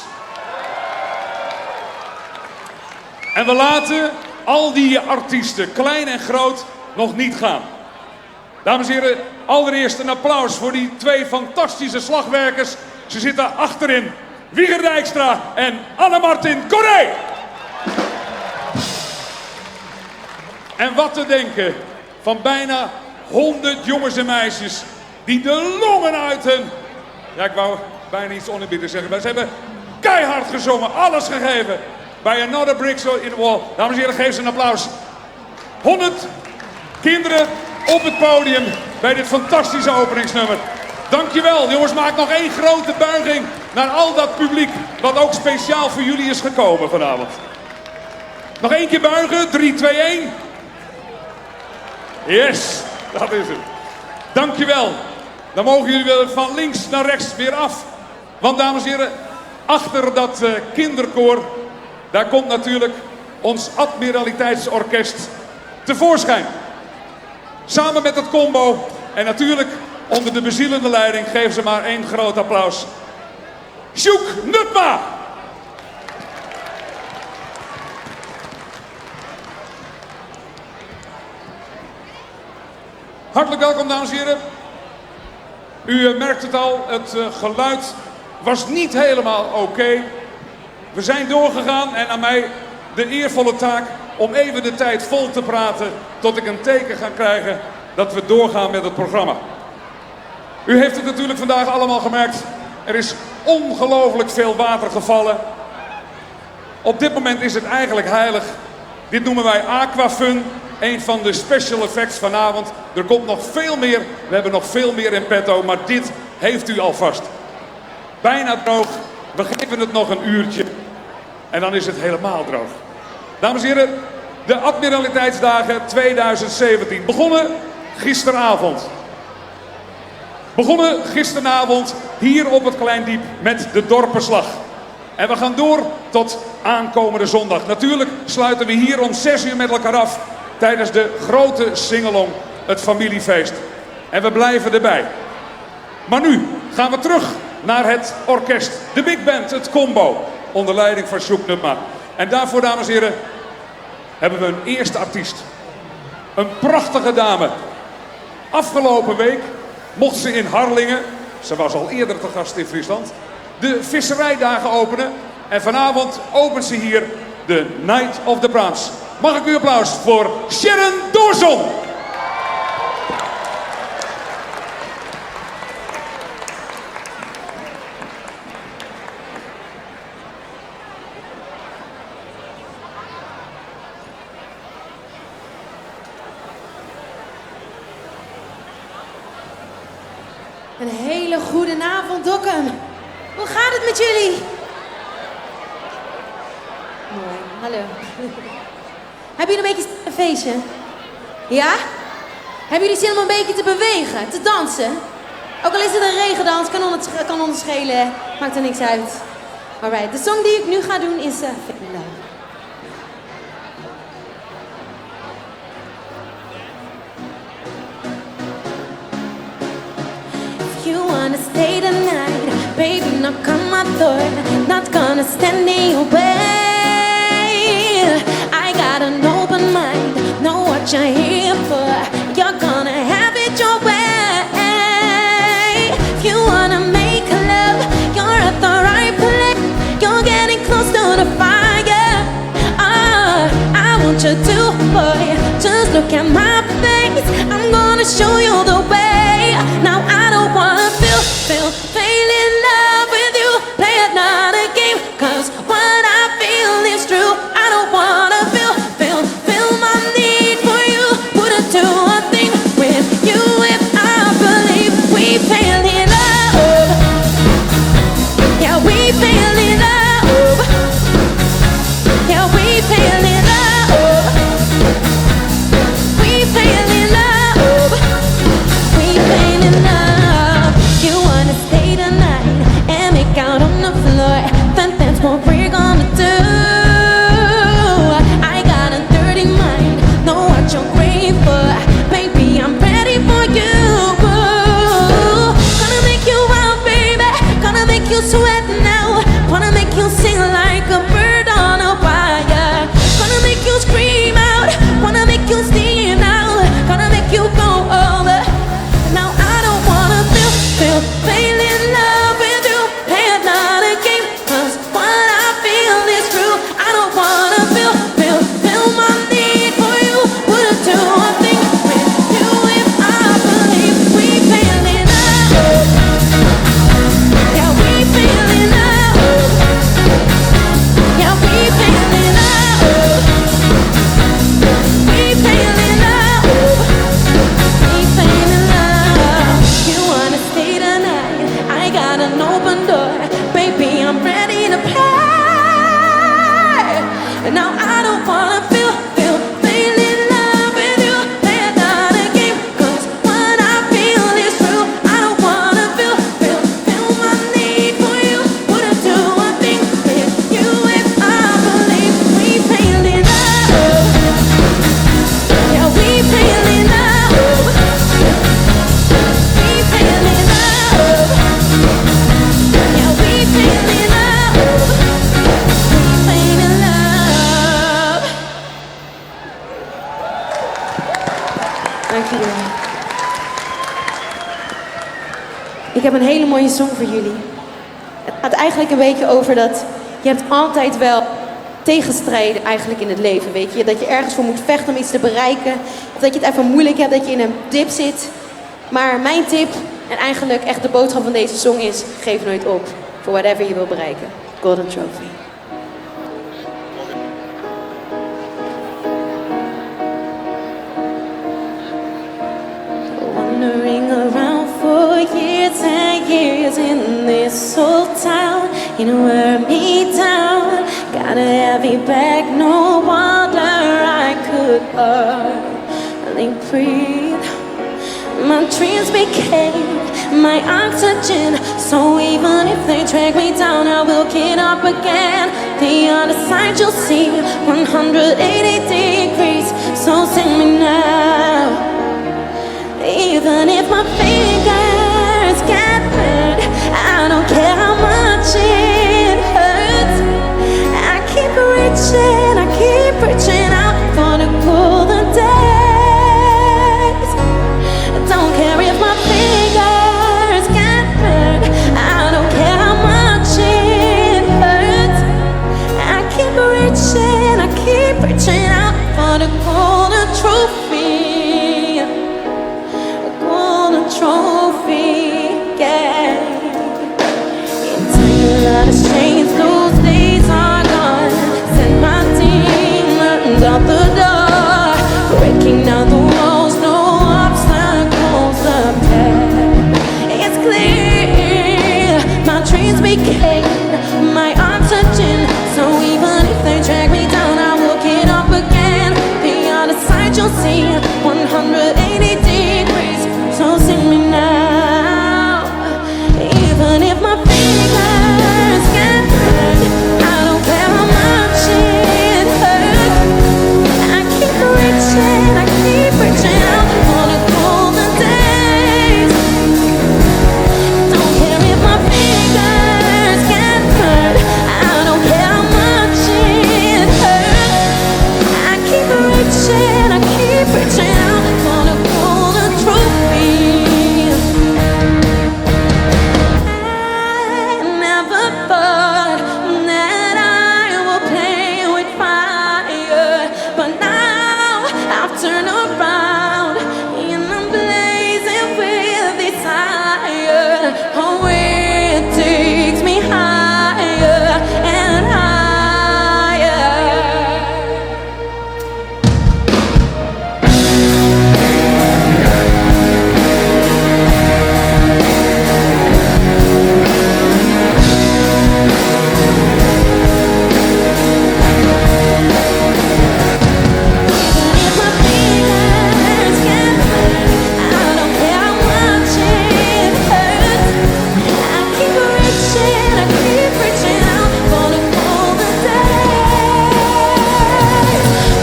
En we laten al die artiesten, klein en groot, nog niet gaan. Dames en heren, allereerst een applaus voor die twee fantastische slagwerkers. Ze zitten achterin. Wieger Dijkstra en Anne-Martin Corré. En wat te denken van bijna 100 jongens en meisjes die de longen uit hun... Ja, ik wou bijna iets oneerbiedigs zeggen, maar ze hebben keihard gezongen, alles gegeven. Bij Another Brick in the Wall. Dames en heren, geef ze een applaus. 100 kinderen op het podium bij dit fantastische openingsnummer. Dankjewel. Jongens, maak nog één grote buiging naar al dat publiek wat ook speciaal voor jullie is gekomen vanavond. Nog één keer buigen. 3, 2, 1. Yes, dat is het. Dankjewel. Dan mogen jullie weer van links naar rechts weer af. Want dames en heren, achter dat kinderkoor, daar komt natuurlijk ons Admiraliteitsorkest tevoorschijn. Samen met het combo en natuurlijk onder de bezielende leiding, geef ze maar één groot applaus. Sjoek Nutma! Hartelijk welkom, dames en heren. U merkt het al, het geluid was niet helemaal oké. We zijn doorgegaan en aan mij de eervolle taak om even de tijd vol te praten tot ik een teken ga krijgen dat we doorgaan met het programma. U heeft het natuurlijk vandaag allemaal gemerkt. Er is ongelooflijk veel water gevallen. Op dit moment is het eigenlijk heilig. Dit noemen wij Aquafun, een van de special effects vanavond. Er komt nog veel meer, we hebben nog veel meer in petto, maar dit heeft u alvast. Bijna droog, we geven het nog een uurtje en dan is het helemaal droog. Dames en heren, de Admiraliteitsdagen 2017 begonnen gisteravond. Begonnen gisteravond hier op het Kleindiep met de dorpenslag. En we gaan door tot aankomende zondag. Natuurlijk sluiten we hier om 6 uur met elkaar af tijdens de grote singalong, het familiefeest. En we blijven erbij. Maar nu gaan we terug naar het orkest, de big band, het combo, onder leiding van Sjoek Nutma. En daarvoor, dames en heren, hebben we een eerste artiest. Een prachtige dame. Afgelopen week mocht ze in Harlingen, ze was al eerder te gast in Friesland, de visserijdagen openen. En vanavond opent ze hier de Night of the Proms. Mag ik uw applaus voor Sharon Doorson? Een hele goede avond, Dokkum. Hoe gaat het met jullie? Mooi, hallo. Hebben jullie een beetje een feestje? Ja? Hebben jullie zin om een beetje te bewegen, te dansen? Ook al is het een regendans, kan ons schelen, maakt er niks uit. Alright, de song die ik nu ga doen is Fake Love. If you wanna stay the night, baby, knock on my door. Not gonna stand in your way. I got an open mind, know what you're here for. You're gonna have it your way. If you wanna make love, you're at the right place. You're getting close to the fire. I want you to, boy. Just look at my face. I'm gonna show you the way. Now I don't wanna feel, feel, feel in love with you. Play another game, 'cause what I feel is true. I don't wanna feel, feel, feel my need for you. Put it to a thing with you if I believe we fell in love. Yeah, we fell in love. Yeah, we fell in love. We fell in love. We Dank jullie wel. Ik heb een hele mooie song voor jullie. Het gaat eigenlijk een beetje over dat je hebt altijd wel tegenstrijden eigenlijk in het leven, weet je. Dat je ergens voor moet vechten om iets te bereiken. Of dat je het even moeilijk hebt, dat je in een dip zit. Maar mijn tip en eigenlijk echt de boodschap van deze song is... geef nooit op voor whatever je wil bereiken. Golden Trophy. Wandering around for years and years in this old town, you wear me down. Got a heavy bag, no wonder I could hardly breathe. My dreams became my oxygen, so even if they drag me down, I will get up again. The other side you'll see 180 degrees, so sing me now. Even if my fingers get burned, I don't care how much it hurts. I keep reaching, I keep reaching out for the golden days. Don't care if my fingers get burned. I don't care how much it hurts. I keep reaching, I keep reaching out for the golden trophy. Golden trophy, yeah. In time, a lot has changed, those days are gone. Send my demons out the door. Breaking down the walls, no obstacles. The path is clear. My dreams became my oxygen. So even if they drag me down, I will get up again. The other side you'll see 180 degrees. So see me now. Even if my fingers get burned, I don't care how much it hurts. I keep reaching, I keep reaching out for the golden days. Don't care if my fingers get burned. I don't care how much it hurts. I keep reaching, I keep reaching out for the golden trophy. I never thought that I would play with fire, but now I've turned around and I'm blazing with desire. Oh, it takes me higher and higher. I don't care how much it hurts. I keep reaching, I keep reaching out for the golden days.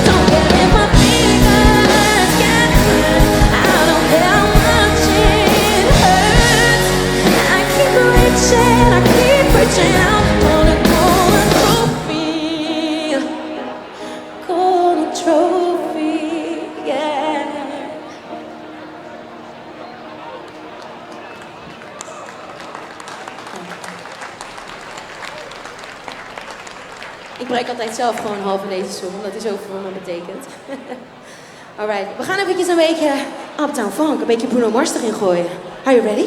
Don't care if my fingers get hurt. I don't care how much it hurts. I keep reaching, I keep reaching out for the golden trophy, golden trophy, yeah. Ik breek altijd zelf gewoon half in deze song, omdat hij zoveel voor me betekent. Alright, we gaan eventjes een beetje Uptown Funk, een beetje Bruno Mars erin gooien. Are you ready?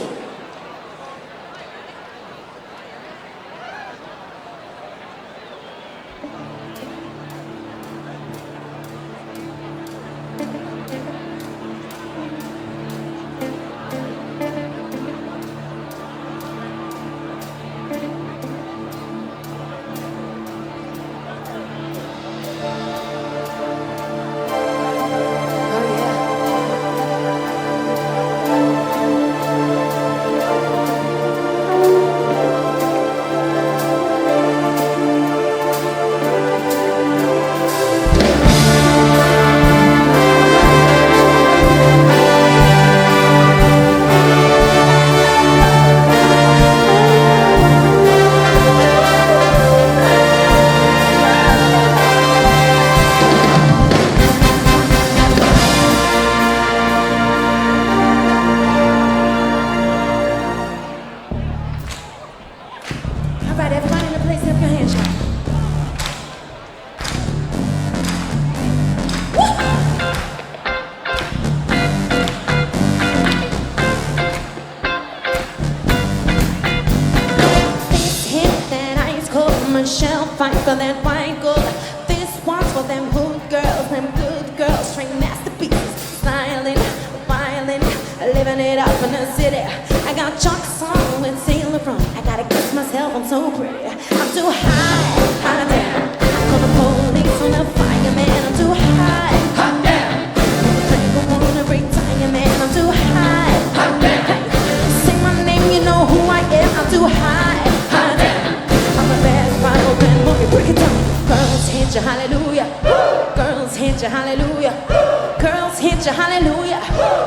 Living it up in the city. I got chucks on with Saint Laurent. I gotta kiss myself, I'm so pretty. I'm too high, hot damn. Call the police on the fireman. I'm too high, hot damn. Drink wanna retire, man. I'm too high, hot damn. Hey, say my name, you know who I am. I'm too high, hot damn. I'm the best wide open movie. Break it down. Girls hit you, hallelujah. Girls hit you, hallelujah. Girls hit you, hallelujah.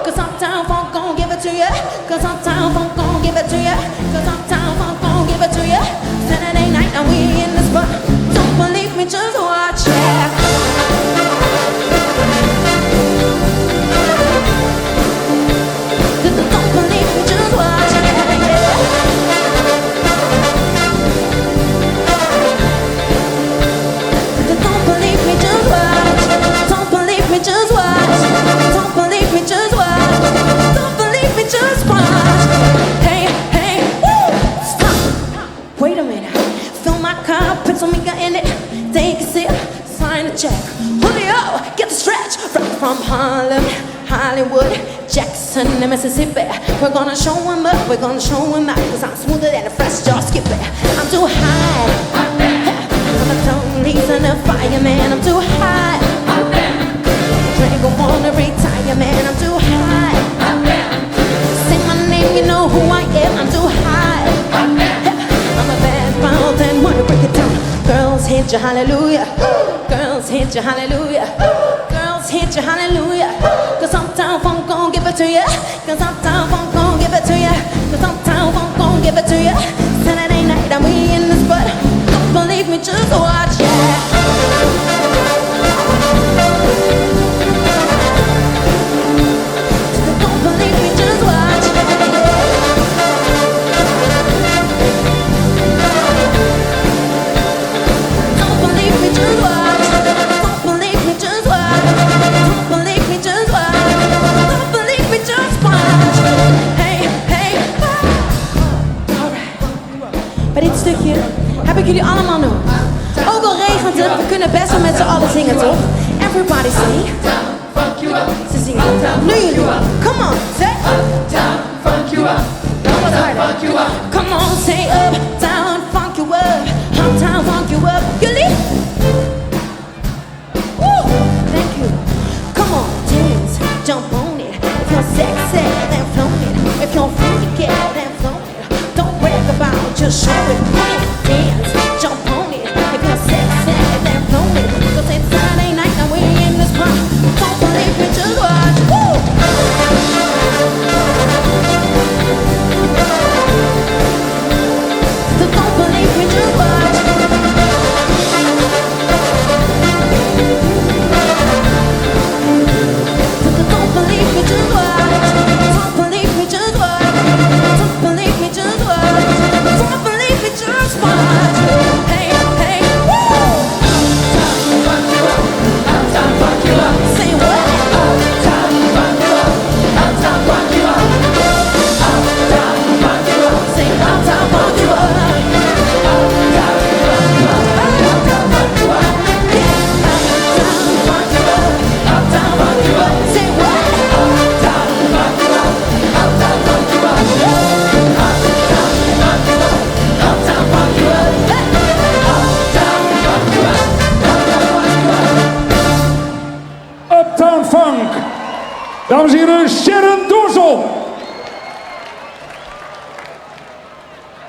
Cause Uptown Funk gon' give it to you. Cause Uptown Funk gon' give it to you. Cause Uptown Funk gon' give it to you. Saturday night and we in the spot. Don't believe me, just watch yeah. Don't believe me, just watch yeah. Don't believe me, just watch. Don't believe me, just watch. Don't believe me, just watch. Don't believe me, just watch. Hey, hey, woo! Stop. Wait a minute. Fill my cup, put some ink in it. Take a sip, sign a check. Julio, get the stretch. Right from Harlem, Hollywood, Jackson, and Mississippi. We're gonna show 'em up, we're gonna show 'em out. Cause I'm smoother than a fresh jaw skip it. I'm too high. I'm a police and a fireman. I'm too high. Drink wanna retire, man. I'm too high. Say my name, you know who I am. I'm too high. I'm a bad mouth and wanna break it down. Girls hit you, hallelujah. Girls hit you, hallelujah. Girls hit you, hallelujah. Cause Uptown Funk gon' give it to you. Cause Uptown Funk gon' give it to you. Cause Uptown Funk gon' give it to you. Saturday night and we in the spot. Don't believe me, just watch, yeah. Don't believe me, just watch. Don't believe me, just watch. Don't believe me, just watch. Don't believe me, just watch. Don't believe me, just watch. Hey, hey, All right. Bij dit stukje heb ik jullie allemaal nodig. Ook al regent het, we kunnen best wel met z'n allen zingen, toch? Everybody sing. Ze zingen. Nu jullie. Come on, say. Uptown, funk you up. Nog wat harder. Come on, say uptown, funk you up. Uptown, funk you up. Jullie? Woo! Thank you. Come on, dance, jump on it. If you're sexy, then flown it. If you're freaky, then flown it. Don't brag about, just show it. Come on, dance, jump on it. If you're sexy, then flown it. 'Cause it's Saturday night and we in the spot. Don't believe me, just watch. Woo! Don't believe me, just watch. Don't believe me, just watch. Don't believe me, just watch. Don't believe me, just watch. Don't believe me, just watch. Hey, hey, woo! Say what? Uptown, funk you up. Uptown, funk you up. Uptown, funk you up. Say uptown, funk you up. Uptown, funk you up. Uptown, funk you up. Yeah. Uptown, funk you up. Uptown, funk you up. Say what? Uptown, funk you up. Uptown, funk you up. Uptown, funk you up. Uptown, funk you up. Uptown, funk you up. Uptown, funk you up. Uptown Funk. Dames en heren, Sharon Doorson.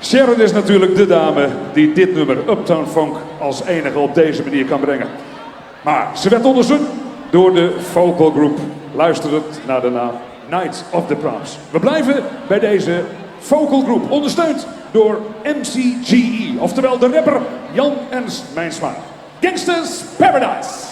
Sharon is natuurlijk de dame die dit nummer Uptown Funk als enige op deze manier kan brengen. Maar ze werd onderzocht door de vocal group. Luisterend naar de naam Night of the Proms. We blijven bij deze vocal group, ondersteund door MCGE, oftewel de rapper Jan Ernst Meinsma. Gangsta's Paradise.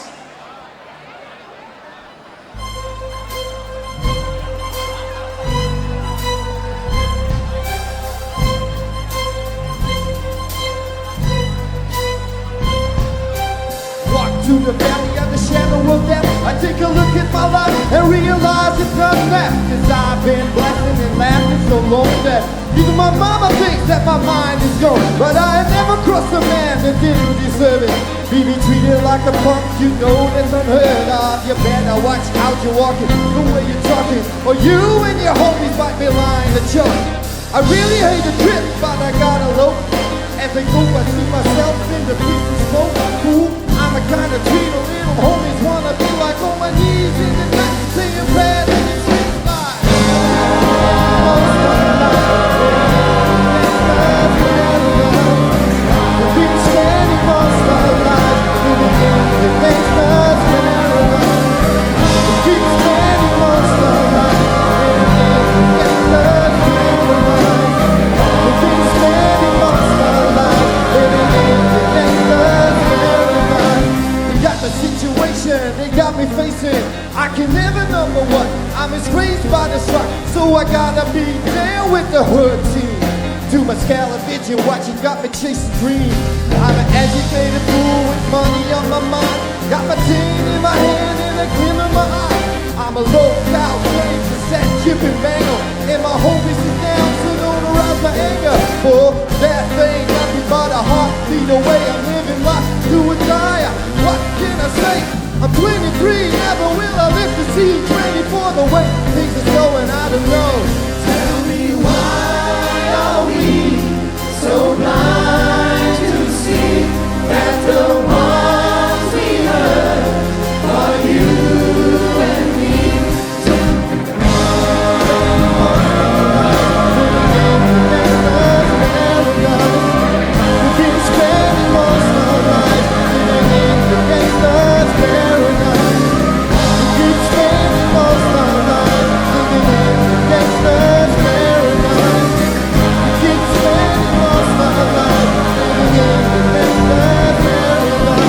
Walk through the valley of the shadow of death. I take a look at my life and realize it's a mess. Cause I've been blessing and laughing so long that even my mama thinks that my mind is gone. But I have never crossed a man that didn't deserve it. Be treated like a punk, you know that's unheard of. You better watch how you're walking, the way you're talking. talking, or you and your homies might be lying to chalk. I really hate the trip, but I gotta low. As I go, I see myself in the piece of smoke. Fool, I'm a kind of treat a little homies wanna be like on my knees in the night, saying prayers in the street light. We've been standing most our lives, living in the gangster's paradise. We keep standing most our lives, living in the gangster's paradise. We've been standing most our lives, living in the gangster's paradise. They got the situation, they got me facing. I can never number one. I'm disgraced by this rock, so I gotta be there with the hood team. To my scala vision, watching got me chasing dreams. I'm an educated fool with money on my mind. Got my tin in my hand and a gleam in my eye. I'm a low-cow slave, cassette chipping banger. And my homies is down, so don't arouse my anger. For that ain't nothing but a heartbeat away. I'm living life to a die. What can I say? I'm 23, never will I live to see 24. The way things are going, I don't know. Tell me why are we so blind to see that the ones we hurt are you and me? We've been spending most our lives living in the gangster's paradise. We keep spending most our lives living in the gangster's paradise. We keep spending most our lives living in the gangster's paradise.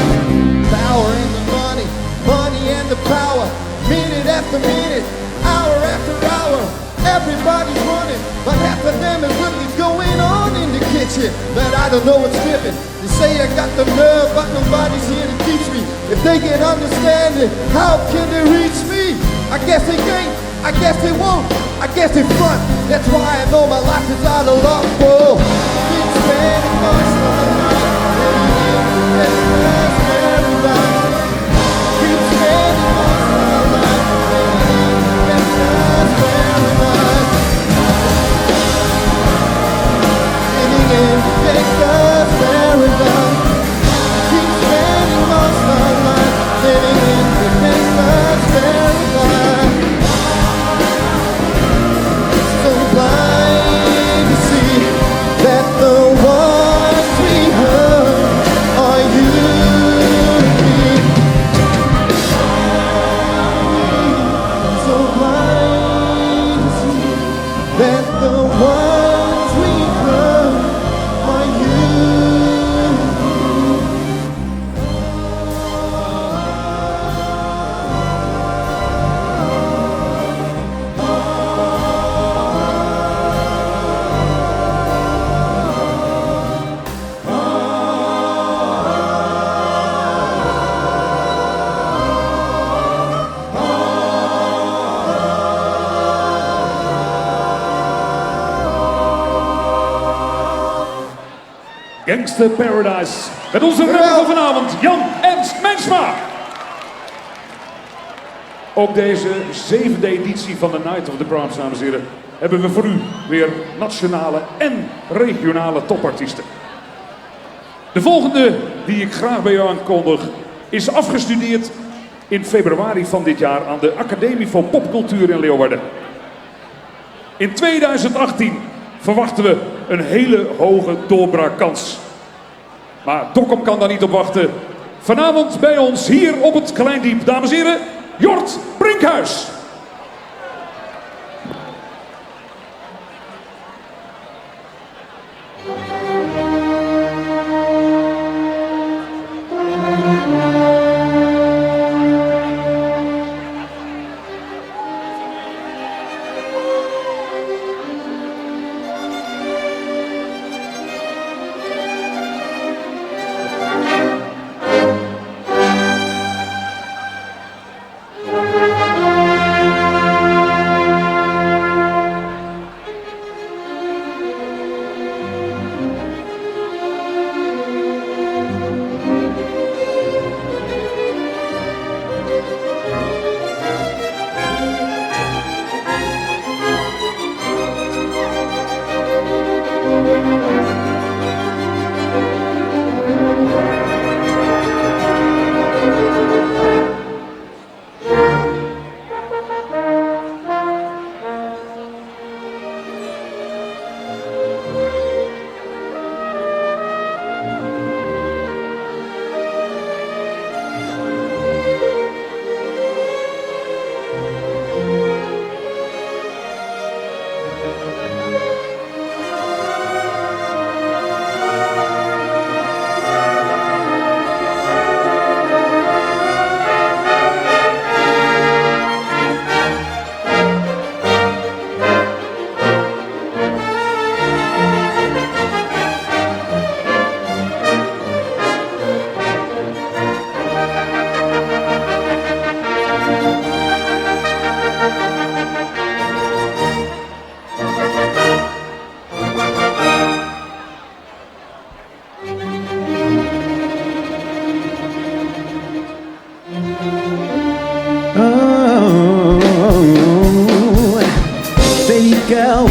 Power and the money, money and the power. Minute after minute, hour after hour. Everybody's running, but half of them is really going on in the kitchen. But I don't know what's dripping. They say I got the nerve, but nobody's here to teach me. If they can understand it, how can they reach me? I guess they can't, I guess they won't, I guess they front. That's why I know my life is out of luck. Whoa. Been spending most of my life living in the gangster's paradise. Keep spending most of my life living in the gangster's paradise. Living in the gangster's paradise. Keep spending most of my life living in the gangster's paradise. So blind to see that the ones we hurt are you and me. So blind to see that the ones we hurt are you and me. Gangster Paradise. Met onze rapper van vanavond, Jan Ernst Mensma. Ook deze zevende editie van de Night of the Proms, dames en heren, hebben we voor u weer nationale en regionale topartiesten. De volgende die ik graag bij u aankondig is afgestudeerd in februari van dit jaar aan de Academie voor Popcultuur in Leeuwarden. In 2018 verwachten we een hele hoge doorbraakkans. Maar Dokkum kan daar niet op wachten. Vanavond bij ons hier op het Kleindiep, dames en heren, Jort Brinkhuis. Thank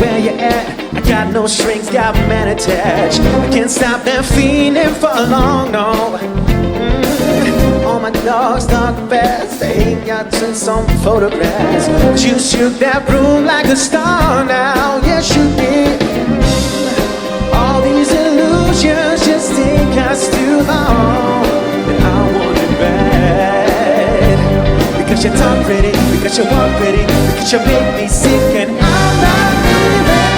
where you at. I got no strings, got man attached. I can't stop that feeling for long, no. All my dogs talk fast, they ain't got some photographs. But you shook that room like a star now, yes you did. All these illusions just take us too long, and I want it bad. Because you talk pretty, because you walk pretty, because you make me sick, and I'm not leaving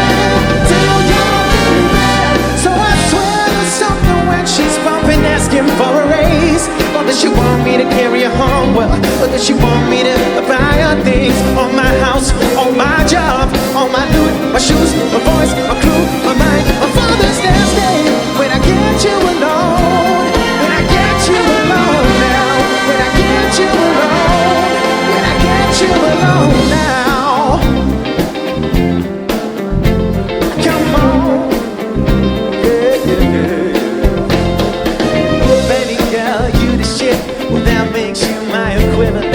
till you're leaving. So I swear there's something when she's pumping, asking for a raise. Or does she want me to carry her home? Well, or does she want me to buy her things? On my house, on my job, on my loot, my shoes, my voice, my crew, my mind, my father's last name. When I get you alone, when I get you alone now, when I get you alone, when I get you alone now. Come on, yeah, yeah, yeah. Baby girl, you the shit. Well, that makes you my equivalent.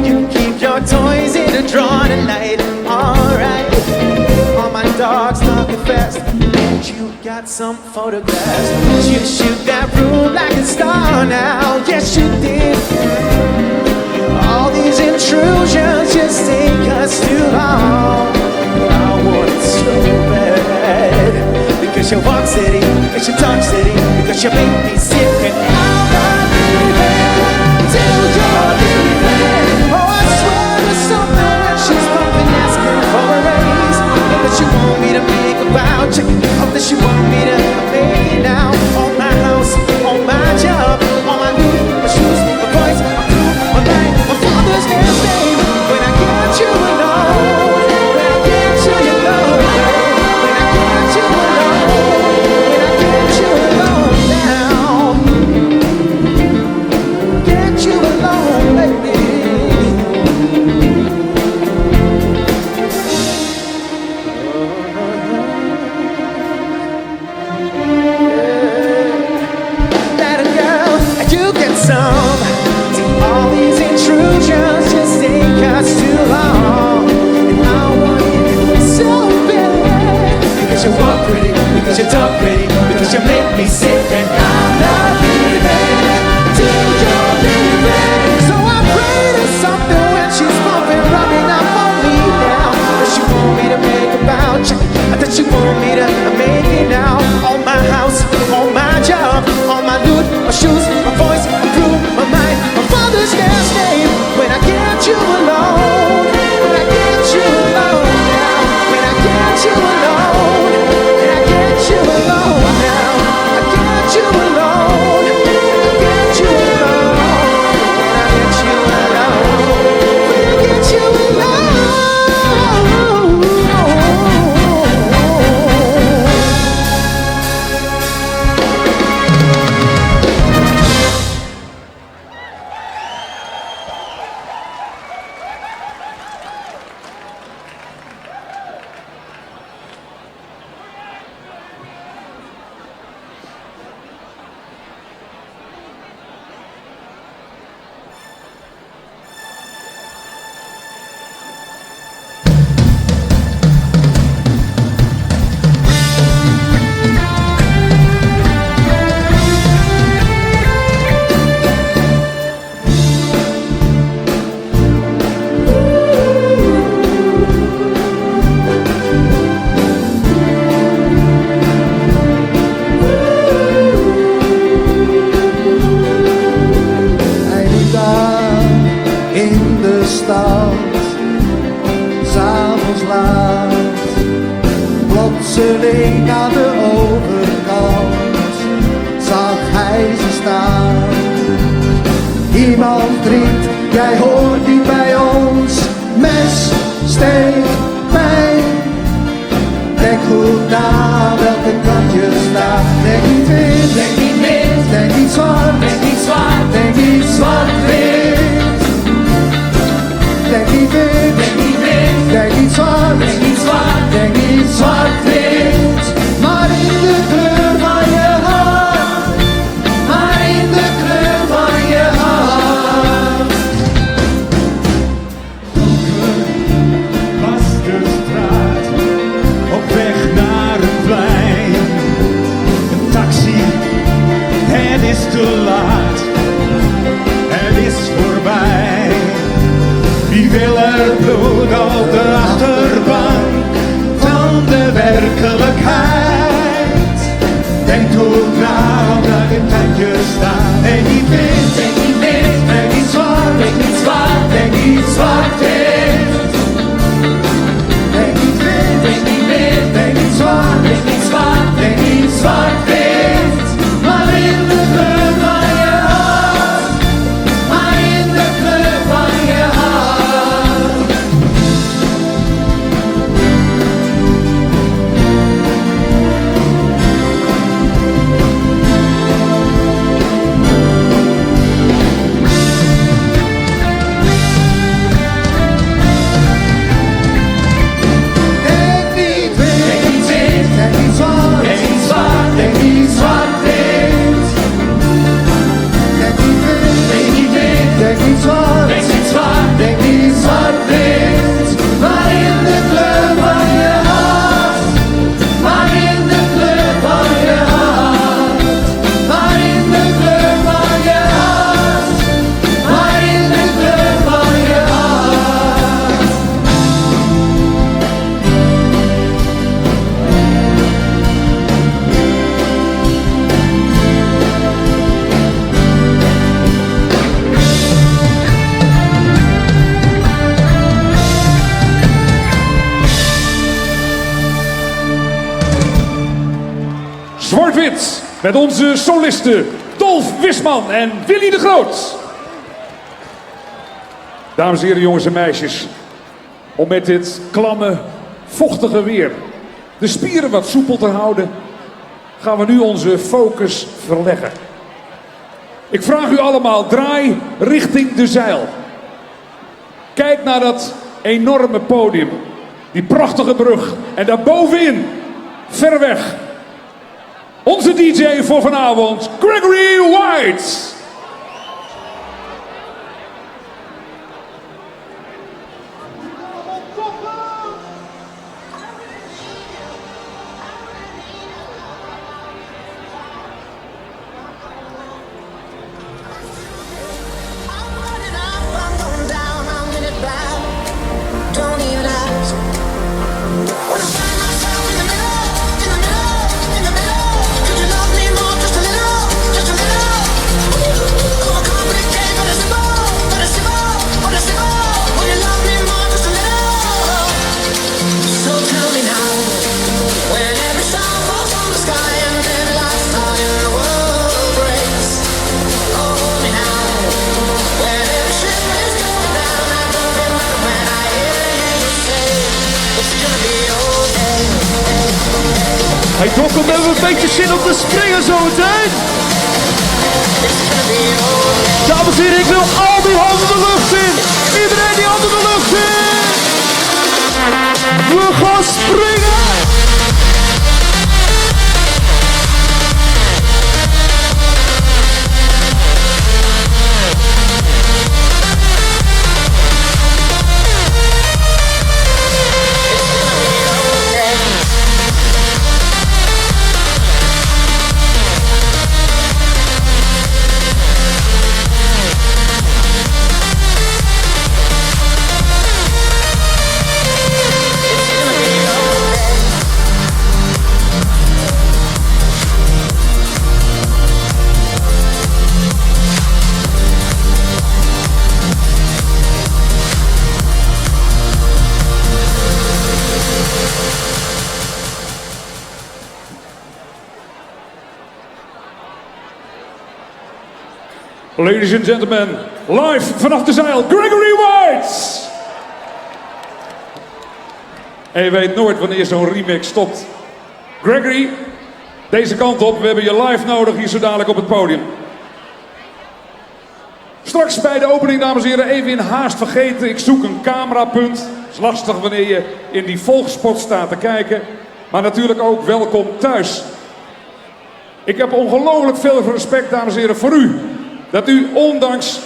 You can keep your toys in a drawer tonight. Alright. All my dogs talking fast. And you got some photographs. You shoot that room like a star now. Yes, you did. All these intrusions just take us too long. I want it so bad. Because you walk city, because you talk city, because you make me sick, and I'm not leaving till you're leaving. Oh, I swear there's something when she's pumping, asking for a raise. Oh, that she want me to make a bow check. Oh, that she want me to make it now. On my house, on my job, on my loot, my shoes, my voice, my crew, my life, my father's last name. When I get you alone, when I get you alone, when I get you alone, when I get you alone now, get you alone, baby. That girl, you get some. See, all these intrusions just take us too long, and I want it so bad. Because you walk pretty, because you talk pretty, because you make me sick, and I'm not leaving till you're leaving. So I pray to something when she's pumping, rubbing up on me now. That she want me to make a bow check, that she want me to make it now. On my house, on my job, on my loot, my shoes, my voice, my crew, my mind, my father's last name. When I get you alone, when I get you alone now, when I get you alone, when I get you alone now, I get you alone, I get you alone, when I get you alone, when I get you alone. Hij liep daar in de stad, s'avonds laat. Plotseling aan de overkant zag hij ze staan. Iemand riep, jij hoort niet bij ons, mes, steek, pijn. Denk goed na welke kant je staat. Denk niet wit, denk niet wit, denk niet zwart, denk niet zwart, denk niet zwart-wit. Denk niet wit, denk niet wit, denk niet zwart, denk niet zwart, denk niet zwart-wit. Maar in de kleur van je hart, maar in de kleur van je hart. Donker was de straat. Wit met onze solisten Dolf Wisman en Willy de Groot. Dames en heren, jongens en meisjes, om met dit klamme, vochtige weer de spieren wat soepel te houden, gaan we nu onze focus verleggen. Ik vraag u allemaal, draai richting de zeil. Kijk naar dat enorme podium, die prachtige brug en daarbovenin, ver weg, onze DJ voor vanavond, Gregory White. Hey Dokkum, we hebben een beetje zin om te springen zometeen. Dames en heren, ik wil al die handen de lucht in. Iedereen die handen de lucht in. We gaan springen. Ladies and gentlemen, live vanaf de zeil, Gregory White! En je weet nooit wanneer zo'n remix stopt. Gregory, deze kant op. We hebben je live nodig hier zo dadelijk op het podium. Straks bij de opening, dames en heren, even in haast vergeten. Ik zoek een camerapunt. Het is lastig wanneer je in die volgspot staat te kijken. Maar natuurlijk ook welkom thuis. Ik heb ongelooflijk veel respect, dames en heren, voor u. Dat u ondanks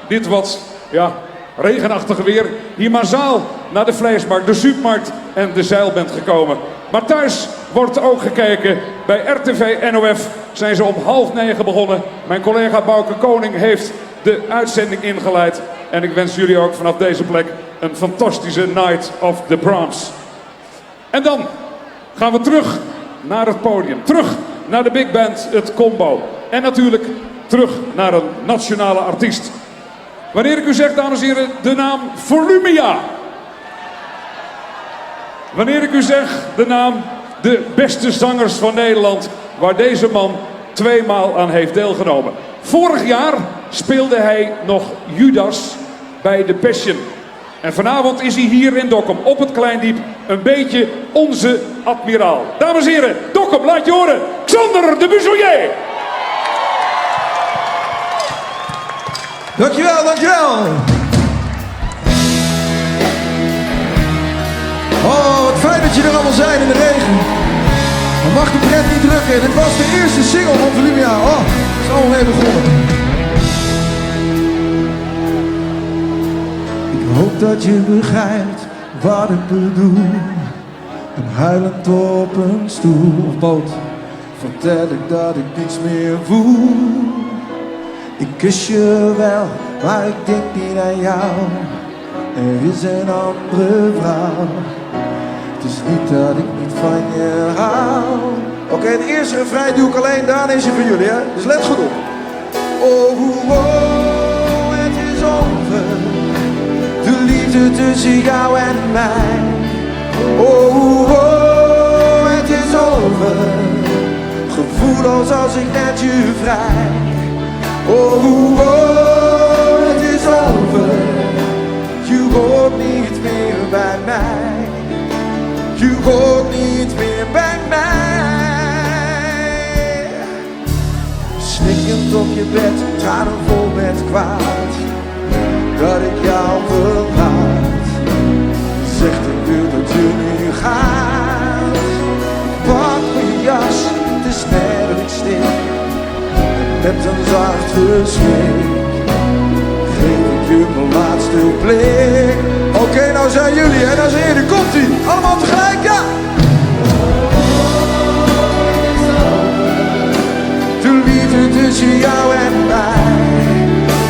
dit wat ja, regenachtige weer hier massaal naar de vleesmarkt, de supermarkt en de zeil bent gekomen. Maar thuis wordt ook gekeken. Bij RTV NOF zijn ze om 8:30 begonnen. Mijn collega Bouke Koning heeft de uitzending ingeleid. En ik wens jullie ook vanaf deze plek een fantastische Night of the Proms. En dan gaan we terug naar het podium. Terug naar de big band, het combo. En natuurlijk terug naar een nationale artiest. Wanneer ik u zeg, dames en heren, de naam Volumia. Wanneer ik u zeg de naam de beste zangers van Nederland, waar deze man tweemaal aan heeft deelgenomen. Vorig jaar speelde hij nog Judas bij de Passion. En vanavond is hij hier in Dokkum op het Kleindiep een beetje onze admiraal. Dames en heren, Dokkum, laat je horen, Xander de Busselier! Dankjewel, dankjewel. Oh, wat fijn dat jullie er allemaal zijn in de regen. Maar mag de pret niet drukken. Dit was de eerste single van Volumia. Oh, het is allemaal mee begonnen. Ik hoop dat je begrijpt wat ik bedoel. En huilend op een stoel of boot vertel ik dat ik niets meer voel. Ik kus je wel, maar ik denk niet aan jou. Er is een andere vrouw. Het is niet dat ik niet van je hou. Oké, het eerste refrein doe ik alleen, daarna is het voor jullie, hè? Dus let goed op. Oh, oh, het is over. De liefde tussen jou en mij. Oh, oh, het is over. Gevoelens Gevoelloos als ik met je vrij. Oh, oh, oh, het is over. Je hoort niet meer bij mij. Je hoort niet meer bij mij. Snikkend op je bed, tranen vol met kwaad. Dat ik jou verlaat. Zegt ik wil dat je nu gaat. Ik pak mijn jas, het is net of ik stik. En met een zacht geschrik geef ik je mijn laatste blik. Oké, nou zijn jullie, hè, nou zijn jullie. Komt-ie, allemaal tegelijk, ja! De liefde tussen jou en mij.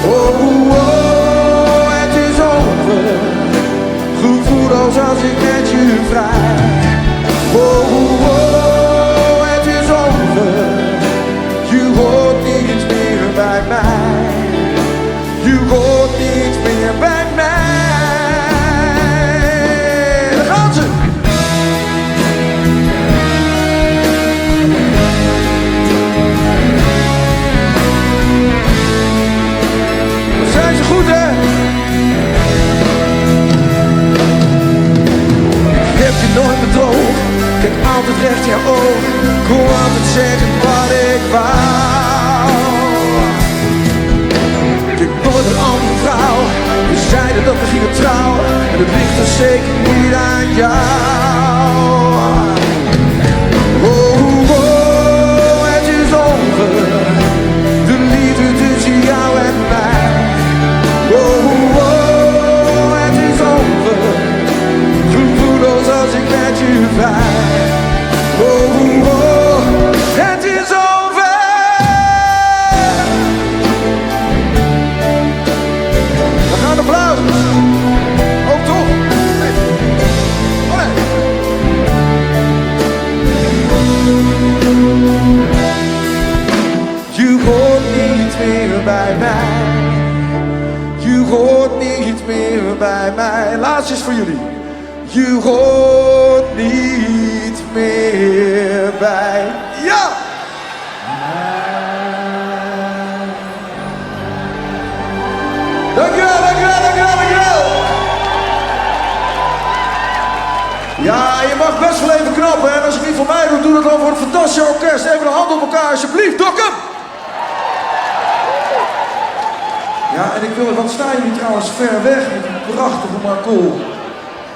Oh, oh, het is over. Gevoelloos als ik met je vrij. Oh, oh, het is over. Je hoort niet meer bij mij. Je hoort niet meer bij mij. Daar gaan ze! Wat zijn ze goed, hè? Ik heb je nooit bedrogen. Kijk altijd recht in jouw ogen. Ik kon altijd zeggen wat ik wou. Ik heb nooit een andere vrouw. We zeiden dat we gingen trouwen. En het ligt er zeker niet aan jou. Oh, oh, het is over. De liefde tussen jou en mij. Oh, oh, het is over. Gevoelloos als ik met je vrij. Oh, oh, het is over. We gaan applaus. Oh, toch? Nee. Oh, nee. Je hoort niet meer bij mij. Je hoort niet meer bij mij. Laatste is voor jullie. Je hoort niet meer bij. Ja! Dankjewel, dankjewel, dankjewel, dankjewel. Ja, je mag best wel even knappen. En als je het niet voor mij doet, doe dat dan voor het fantastische orkest. Even de hand op elkaar, alsjeblieft. Dokkum! Ja, en ik wil, wat staan jullie trouwens ver weg met die prachtige Marcool.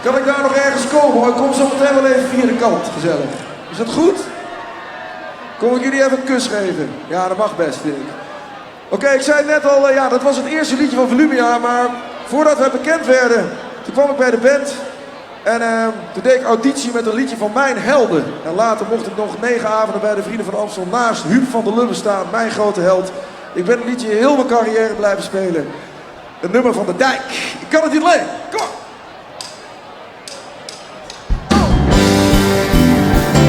Kan ik daar nog ergens komen? Oh, ik kom zo meteen wel even via de kant, gezellig. Is dat goed? Kom ik jullie even een kus geven? Ja, dat mag best, vind ik. Oké, ik zei het net al, ja, dat was het eerste liedje van Volumia, maar voordat wij bekend werden, toen kwam ik bij de band en toen deed ik auditie met een liedje van mijn helden. En later mocht ik nog 9 avonden bij de Vrienden van Amstel naast Huub van der Lubbe staan, mijn grote held. Ik ben het liedje heel mijn carrière blijven spelen. Een nummer van de Dijk. Ik kan het niet alleen. Kom op!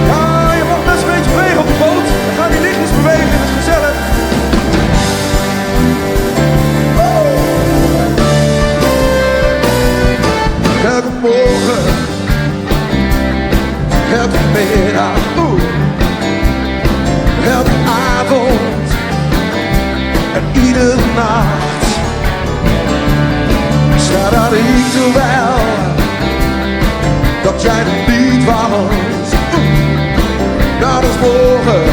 Ja, je mag best een beetje bewegen op de boot. Dan gaan die lichtjes bewegen, het is gezellig. Oh. Elke morgen, elke middag, oeh, elke avond en iedere nacht. Sta daar ik terwijl dat jij er niet was. Nou, dat is morgen,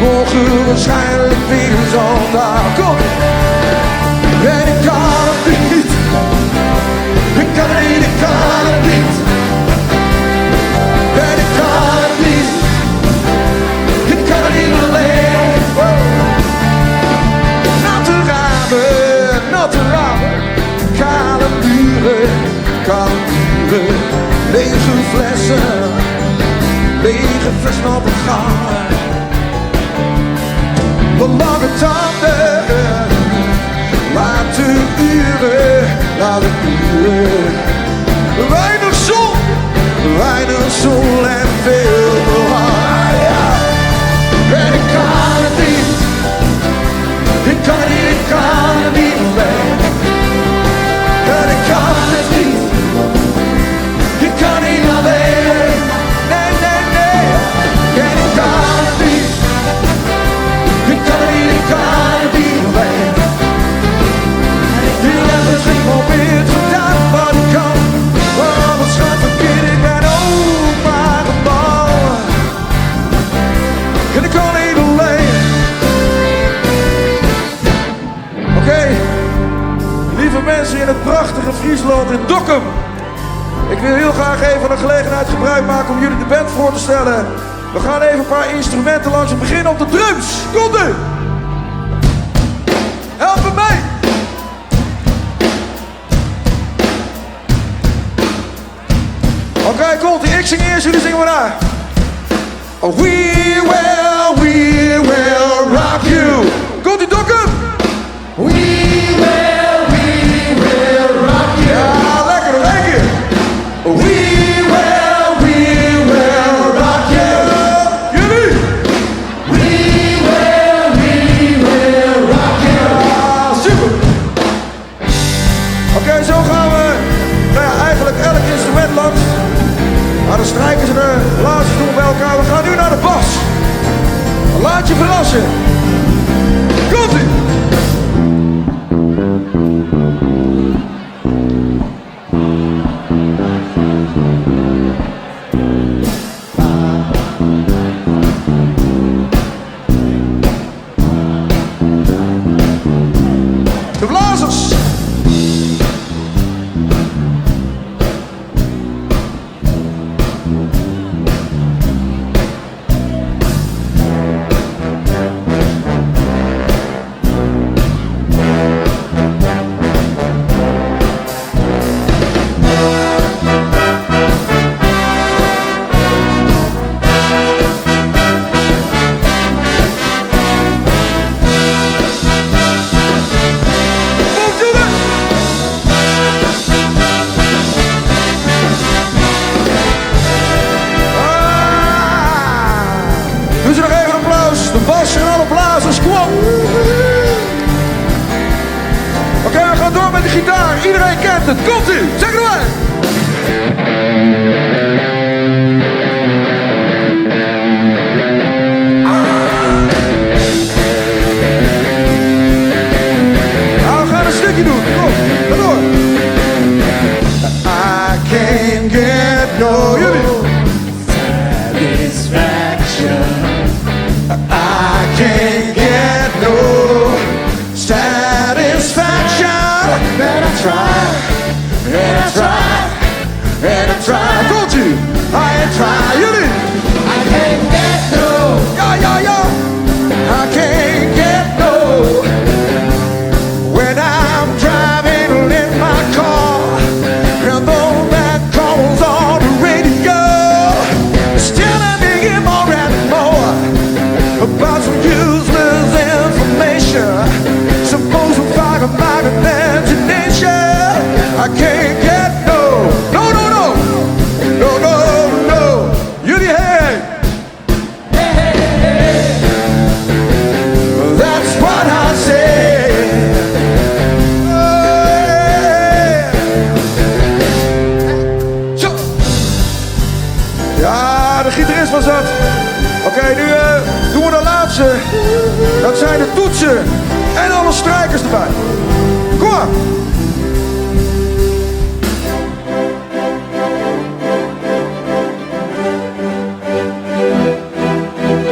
morgen waarschijnlijk weer zo'n dag. Kom! En ik kan het niet, ik kan het niet, ik kan het niet. En ik kan het niet, ik kan het niet alleen. Natte ramen, natte ramen, kale muren, kale muren, lege flessen, lege flessen op de gang. De lange tanden, late uren, late uren. Weinig zon, weinig zon en veel belang. Ja. En ik kan het niet, ik kan het niet, ik kan het niet alleen. En ik kan het niet, ik kan niet alleen. Nee, nee, nee. En ik kan het niet, gelegenheid gebruik maken om jullie de band voor te stellen. We gaan even een paar instrumenten langs. We beginnen op de drums. Komt u! Help me mee! Oké, komt ie. Ik zing eerst, jullie zingen maar na. We will rock you. Komt ie, Dokkum! We will rock you. Ja, lekker, nog één keer. We will rock you. Jullie! We will rock you. Ja, super. Oké, zo gaan we nou ja, eigenlijk elk instrument langs. Maar de strijkers en de blazers doen we bij elkaar. We gaan nu naar de bas. Laat je verrassen. Komt-ie! De blazers! Doe ze nog even een applaus. De bas en alle blazers, kom op. Oké, we gaan door met de gitaar. Iedereen kent het. Komt-ie. Zeg het maar. Nou, we gaan een stukje doen. Kom, ga door. I can't get no jullie. Satisfaction. I can't get no satisfaction. And I try, and I try, and I try. Komt-ie. I try. Jullie. I can't get no. Ja. I can't get no. When I'm driving in my car and the bad calls on the radio, it's telling me more and more about some useless information. Suppose to fire my imagination. I can't get no, no, no, no, no, no, no. Jullie, hey. That's what I say. Hey. Zo. Ja, de gitarist was dat. Oké, nu doen we de laatste. Dat zijn de toetsen en alle strijkers erbij. Kom maar.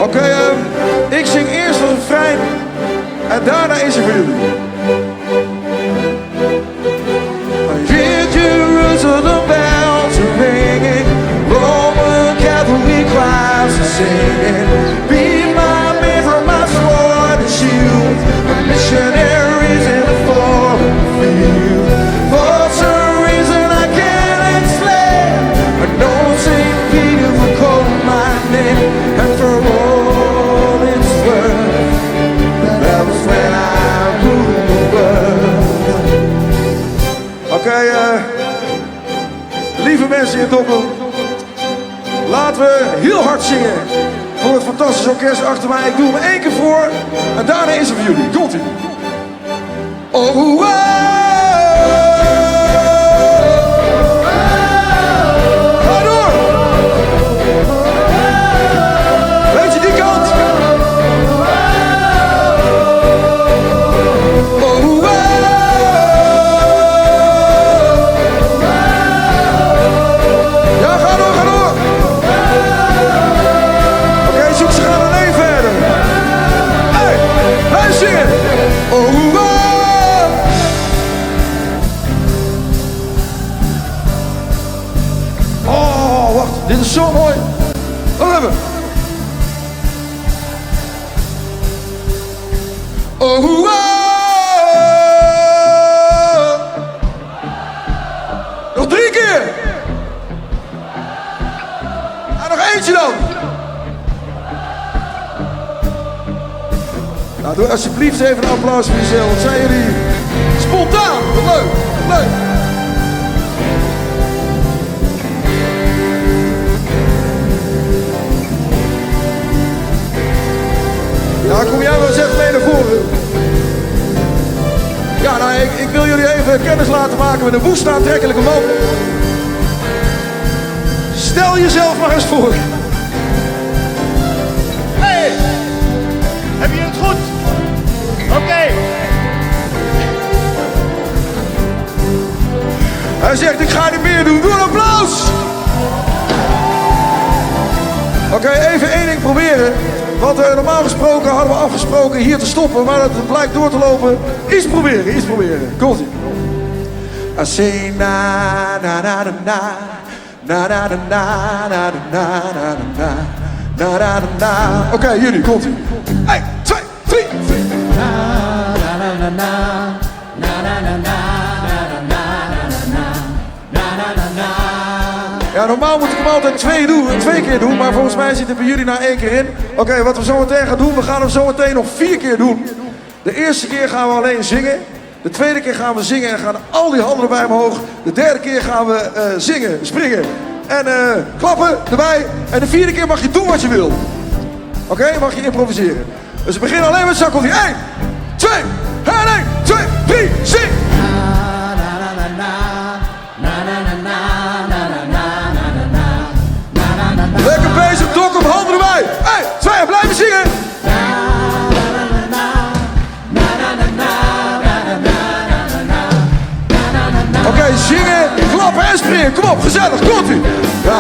Oké, ik zing eerst het refrein en daarna is het voor jullie. I hear Jerusalem bells are ringing, Roman Catholic choirs are singing. Be my man from my sword and shield, my missionaries in the foreign field. For some reason I can't explain, I know Saint Peter will call my name, and for all it's worth, that was when I ruled the world. Oké, lieve mensen in Dokkum, laten we heel hard zingen voor het fantastische orkest achter mij. Ik doe hem één keer voor en daarna is het voor jullie. Komt-ie. Oh, wow. Ga door. Beetje die kant. Oh, wow. Ja, ga door, ga door. Oké, zoek ze gaan alleen verder. Hey, blijf zingen. Oh, wow. wacht. Dit is zo mooi. Wacht even. Oh, oh. Nog drie keer. En nog eentje dan. Nou, doe alsjeblieft even een applaus voor jezelf. Wat zijn jullie spontaan? Wat leuk, wat leuk. Ja, kom jij maar eens even mee naar voren. Ja, nou, ik wil jullie even kennis laten maken met een woest aantrekkelijke man. Stel jezelf maar eens voor. Hey! Heb je het goed? Oké. Hij zegt, ik ga niet meer doen. Doe een applaus! Oké, even één ding proberen. Want normaal gesproken hadden we afgesproken hier te stoppen, maar dat blijkt door te lopen. Iets proberen, iets proberen. Komt-ie. I say na na na na na na na na na na na na na na na na. Oké, jullie, komt-ie. 1, 2, 3, 4. Na na na na na na na na na na na na na. Ja, normaal moet ik hem altijd twee keer doen, maar volgens mij zit het bij jullie na één keer in. Oké, wat we zo meteen gaan doen, we gaan hem zo meteen nog 4 keer doen. De eerste keer gaan we alleen zingen. De tweede keer gaan we zingen en gaan al die handen erbij omhoog. De derde keer gaan we zingen, springen en klappen erbij. En de vierde keer mag je doen wat je wil. Oké, mag je improviseren. Dus we beginnen alleen met zakkeltje. 1, 2, en 1, 2, 3, zing! Na na na na na na na na na na na na na. Lekker bezig, Dokkum, handen erbij. 1, 2, en blijven zingen. Oké, zingen, klappen en springen. Kom op, gezellig, komt-ie. Ja,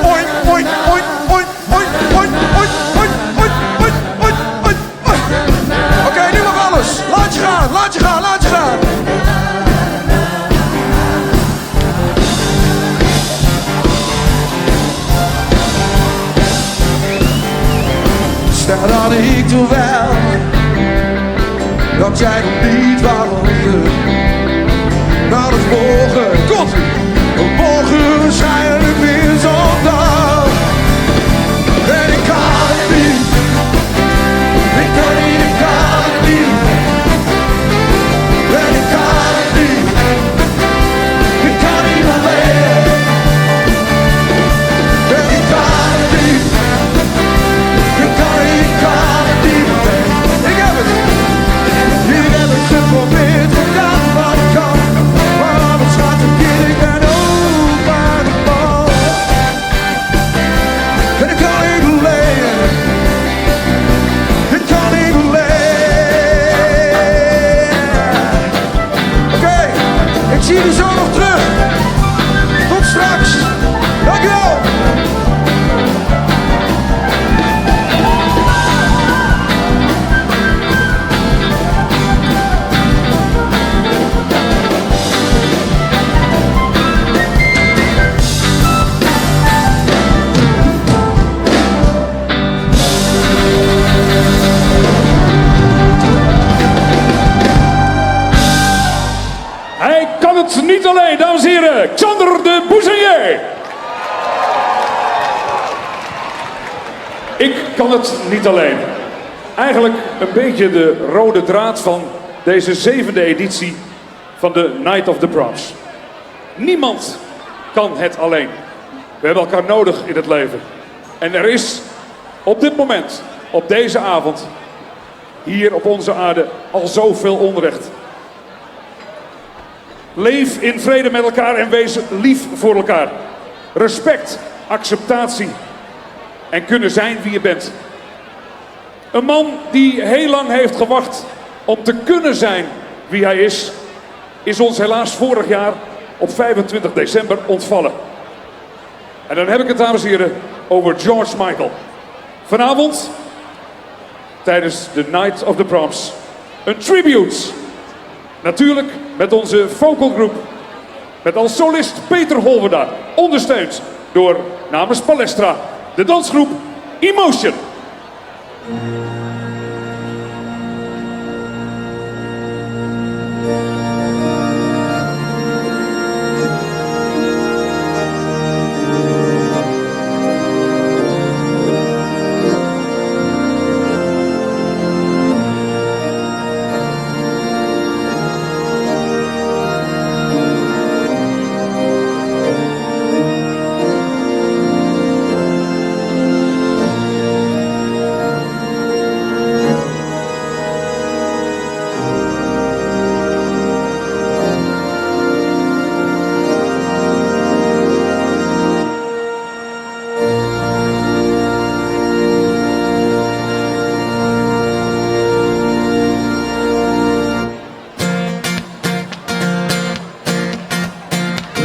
oink, oink, oink, oink, oink, oink, oink, oink, oink, oink, oink, oink, oink. Oké, nu mag alles. Laat je gaan, laat je gaan, laat je gaan. Stel dat ik doe wel, dat jij nog niet waarom. Dat het morgen komt, morgen waarschijnlijk weer zo'n dag. En ik kan het niet, ik kan niet, ik kan het niet. En ik kan het niet, ik kan niet alleen. En ik kan het niet, ik kan niet, ik kan het niet alleen. Ik heb het, ik heb het geprobeerd, gedaan wat ik kan. Maar wat schat ik, ik ben ook maar een man. En ik kan niet alleen, ik kan niet alleen. Oké, ik zie jullie zo nog terug. Tot straks. Dankjewel. Hij kan het niet alleen, dames en heren. Xander de Boezenier. Ik kan het niet alleen. Eigenlijk een beetje de rode draad van deze 7e editie van de Night of the Proms. Niemand kan het alleen. We hebben elkaar nodig in het leven. En er is op dit moment, op deze avond, hier op onze aarde al zoveel onrecht. Leef in vrede met elkaar en wees lief voor elkaar. Respect, acceptatie en kunnen zijn wie je bent. Een man die heel lang heeft gewacht om te kunnen zijn wie hij is, is ons helaas vorig jaar op 25 december ontvallen. En dan heb ik het, dames en heren, over George Michael. Vanavond, tijdens de Night of the Proms, een tribute. Natuurlijk met onze vocalgroep, met als solist Peter Holverda, ondersteund Door namens Palestra de dansgroep Emotion.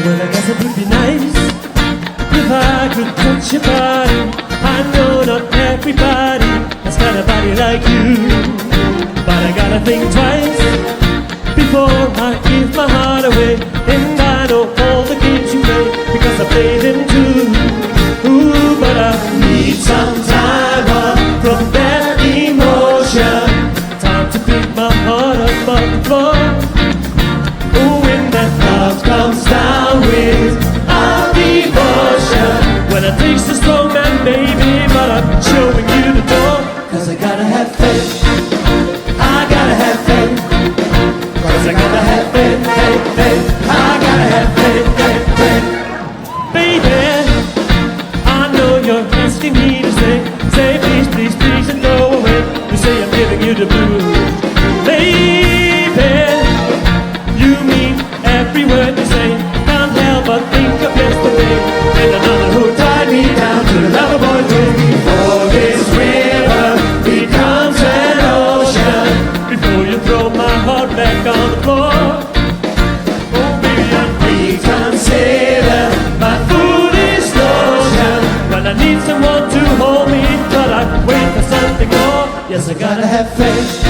Well, I guess it would be nice if I could touch your body. I know not everybody has got a body like you, but I gotta think twice before I give my heart away. And I know all the games you play because I play them too. Ooh, but I need some time off from that emotion. Time to pick my heart up off the floor. Ooh, when that love comes down with a devotion. Well, it takes a strong man, baby, but I'm showing you the door. Cause I gotta have faith. I gotta have faith. Cause I gotta have faith, faith, faith. I gotta have faith, faith, faith. Baby, I know you're asking me to say, say please, please, please, and go away. You say I'm giving you the blues. Baby, you mean every word you say. Can't help but think of yesterday and another who tied me down to the lover boy way. Before this river becomes an ocean, before you throw my heart back on the floor. Oh, baby, I reconsider my foolish notion. Well, I need someone to hold me, but I wait for something more. Yes, I gotta have faith.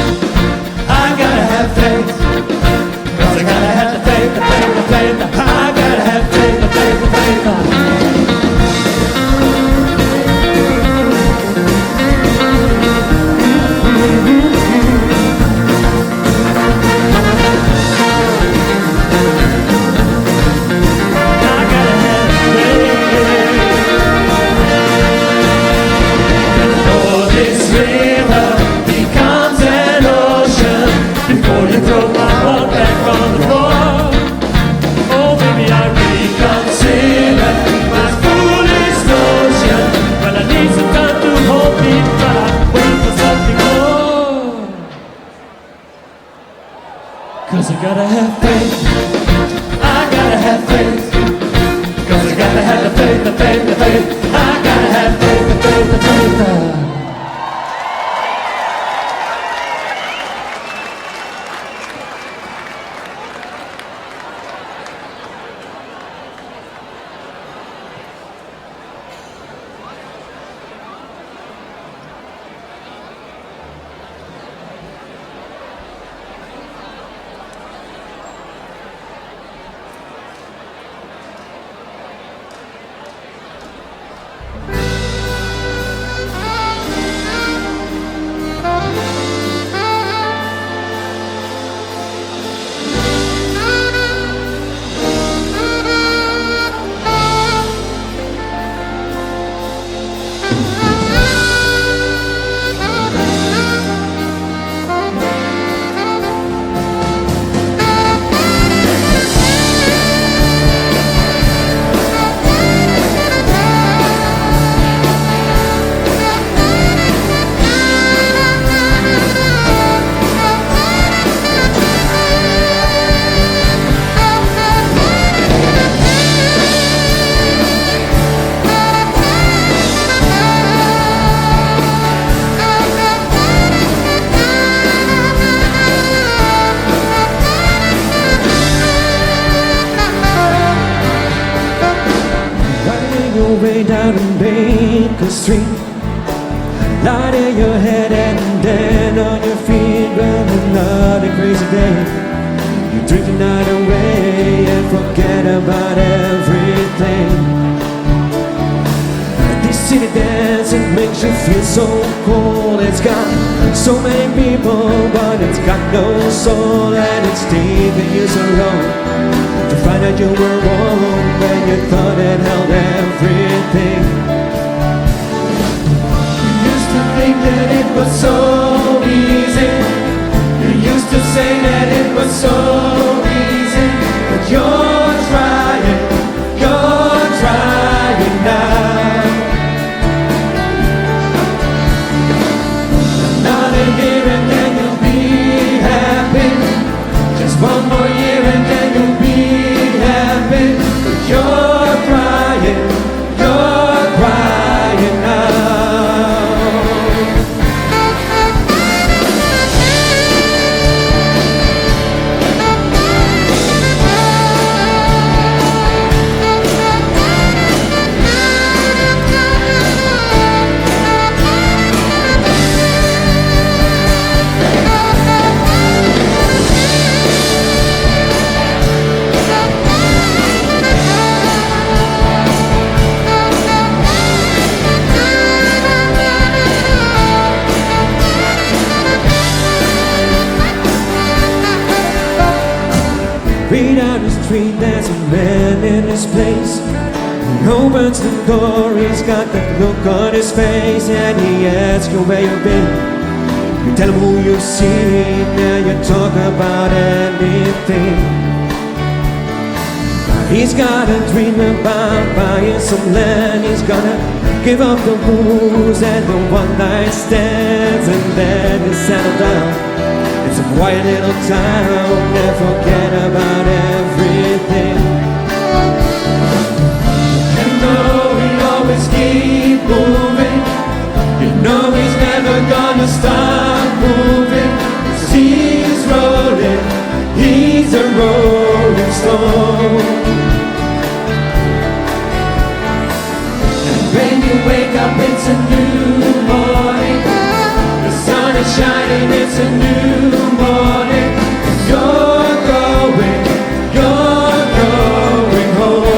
I gotta have faith. Cause I gotta have the faith, the faith, the faith. I gotta have faith, the faith, the faith. I gotta have faith. Before this river becomes an ocean, before you throw my heart back on the floor. Oh, baby, I reconsider my foolish notion. Well, I need some time to hold me, but I wait for something more. Cause I gotta have faith. I gotta have faith. Cause I gotta have the faith, the faith, the faith. I gotta have faith, the faith, the faith. Riding your way down Baker Street, Light in your head and then on your feet. Well, another crazy day. You drink the night away and forget about everything. This city dance, it makes you feel so cold. It's got so many people, but it's got no soul. And it's taken you so long to find out you were wrong when you thought it held everything. You used to think that it was so easy. You used to say that it was so easy, but you're trying, you're trying now. Another year and then you'll be happy. Just one more year and then you'll be happy. But you're crying, you're crying now. Right down the street, there's a man in his place. He opens the door, he's got that look on his face, and he asks you where you've been. You tell him who you've seen, and you talk about anything. He's got a dream about buying some land. He's gonna give up the booze and the one night stands, and then he'll settle down in some quiet little town and forget about everything. You know he'll always keep moving. You know he's never gonna stop moving. 'Cause he's rolling, he's a rolling stone. And when you wake up, it's a new morning. The sun is shining, it's a new morning. And you're going home.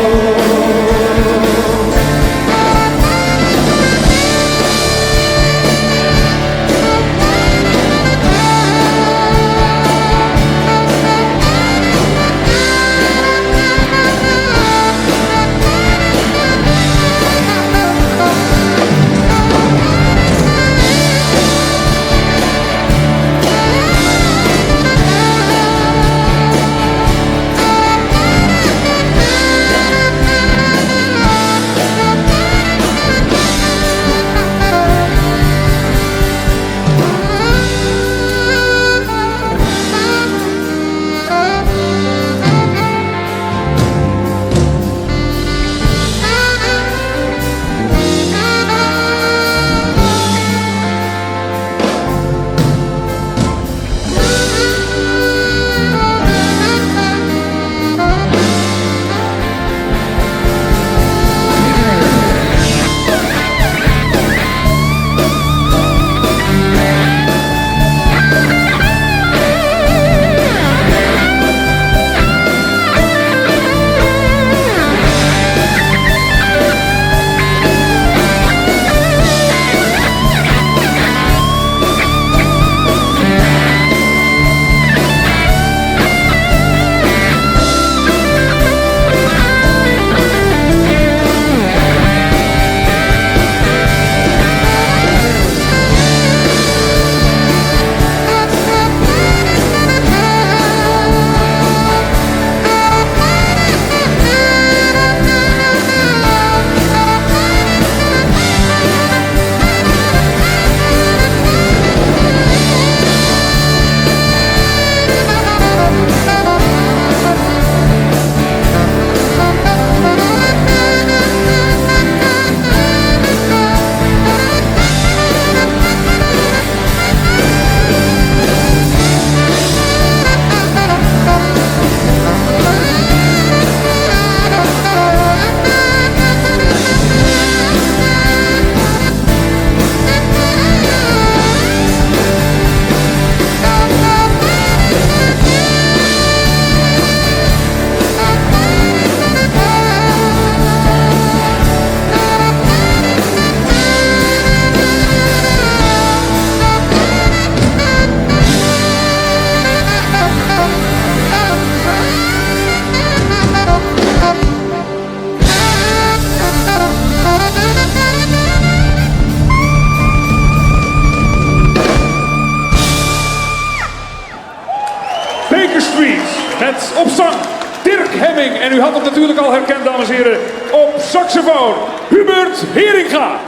Op zang Dirk Hemming. En u had hem natuurlijk al herkend, dames en heren. Op saxofoon Hubert Heringa.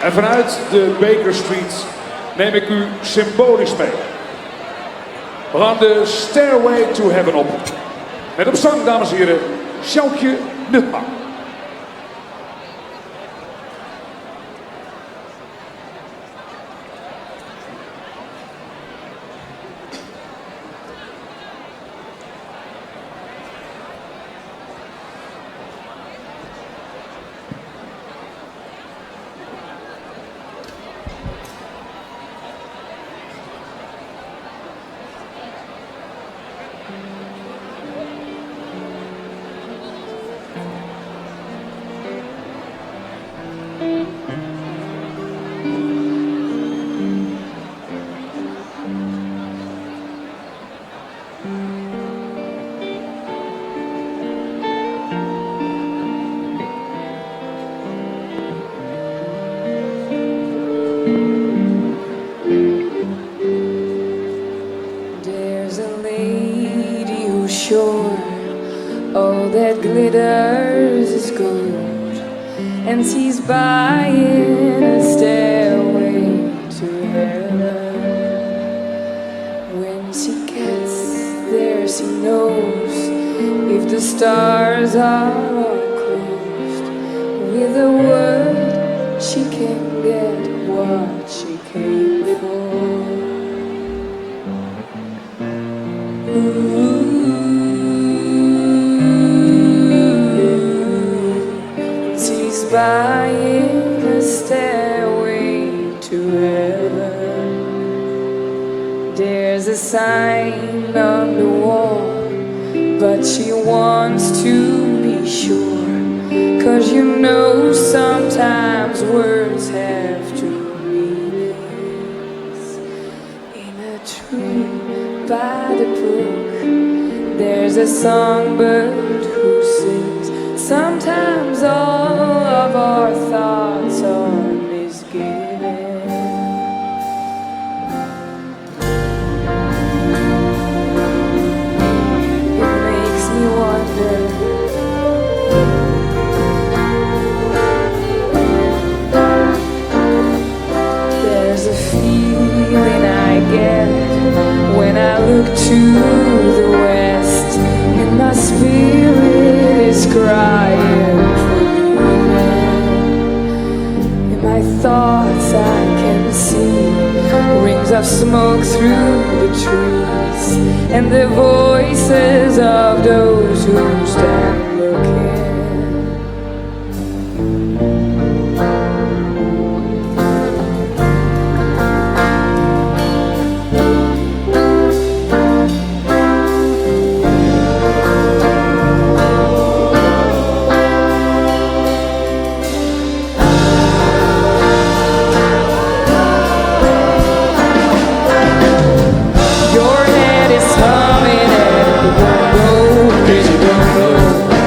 En vanuit de Baker Street neem ik u symbolisch mee. We gaan de Stairway to Heaven op. Met op zang, dames en heren, Sjoukje Nutma. There's a lady who's sure all that glitters is gold, and she's buying a stairway to heaven. When she gets there, she knows if the stars are all closed. With a word, she can get what she came for. Ooh, she's buying a stairway to heaven. There's a sign on the wall, but she wants to be sure. Cause you know sometimes words have two meanings. In a tree by the brook, there's a songbird who sings. Sometimes all of our thoughts are misgiven. It makes me wonder. There's a feeling I get when I look to the west, and my spirit is crying for leaving. In my thoughts, I can see rings of smoke through the trees, and the voices of those who stand looking. Your head is humming and it won't go 'cause you don't know.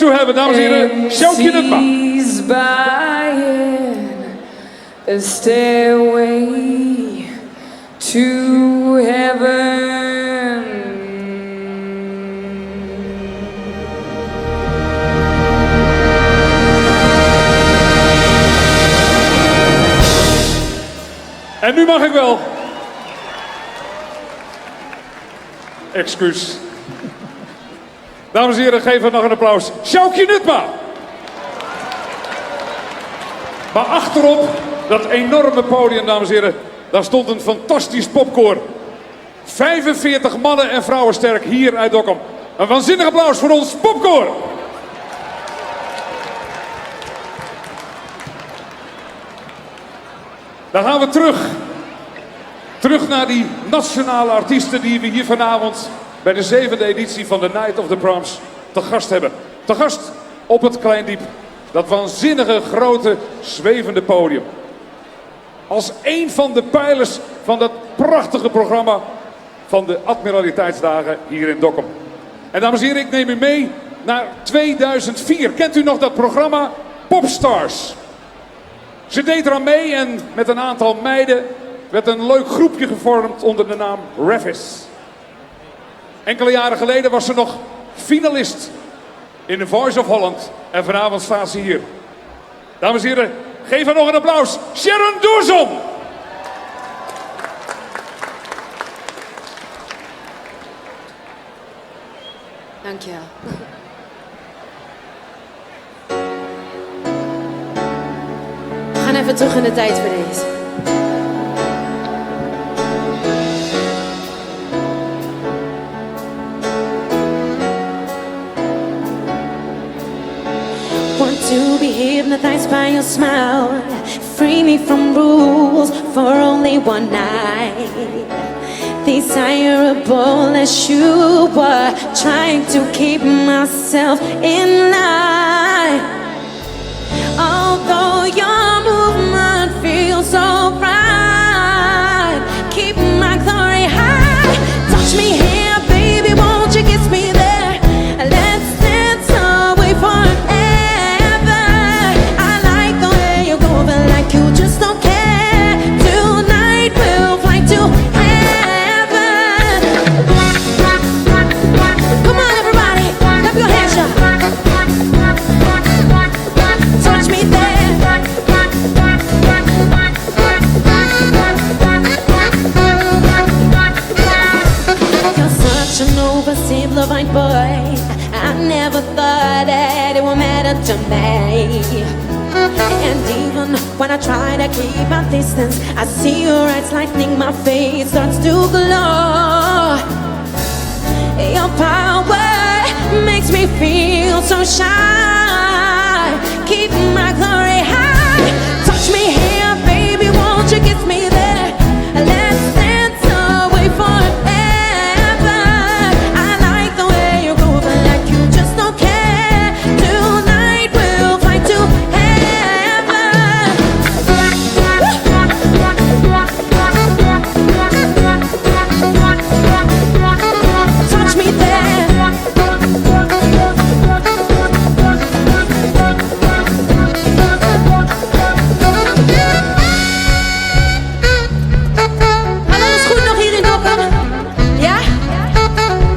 to Heaven, dames en heren, Sjoukje Nutma. MC's buying a stairway to heaven. En nu mag ik wel. Excuus. Dames en heren, geef haar nog een applaus. Sjoukje Nutma. Maar achterop dat enorme podium, dames en heren, daar stond een fantastisch popkoor. 45 mannen en vrouwen sterk hier uit Dokkum. Een waanzinnig applaus voor ons popkoor. Dan gaan we terug. Terug naar die nationale artiesten die we hier vanavond bij de zevende editie van de Night of the Proms te gast hebben. Te gast op het Kleindiep. Dat waanzinnige grote zwevende podium. Als een van de pijlers van dat prachtige programma van de Admiraliteitsdagen hier in Dokkum. En dames en heren, ik neem u mee naar 2004. Kent u nog dat programma Popstars? Ze deed eraan mee en met een aantal meiden werd een leuk groepje gevormd onder de naam Revis. Enkele jaren geleden was ze nog finalist in The Voice of Holland. En vanavond staat ze hier. Dames en heren, geef haar nog een applaus. Sharon Doorson! Dankjewel. We gaan even terug in de tijd voor deze. Want to be hypnotized by your smile. Free me from rules for only one night. Desirable as you were, trying to keep myself in line. Although your movement feels so right, keep my glory high. Touch me here, baby, won't you kiss me there? Let's dance away forever. I like the way you're going, like you just don't care. Tonight we'll fly to heaven. Come on, everybody, clap your hands up. Touch me there. You're such an oversimplified boy. I never thought that it would matter to me. And even when I try to keep my distance, I see your eyes lightning, my face starts to glow. Your power makes me feel so shy. Keep my glory high. Touch me here, baby, won't you kiss me there? Let's dance away forever. I like the way you're moving, like you just don't care. Tonight we'll fly to heaven. Touch me there. Hallo, is goed nog hier in Dokkum? Ja?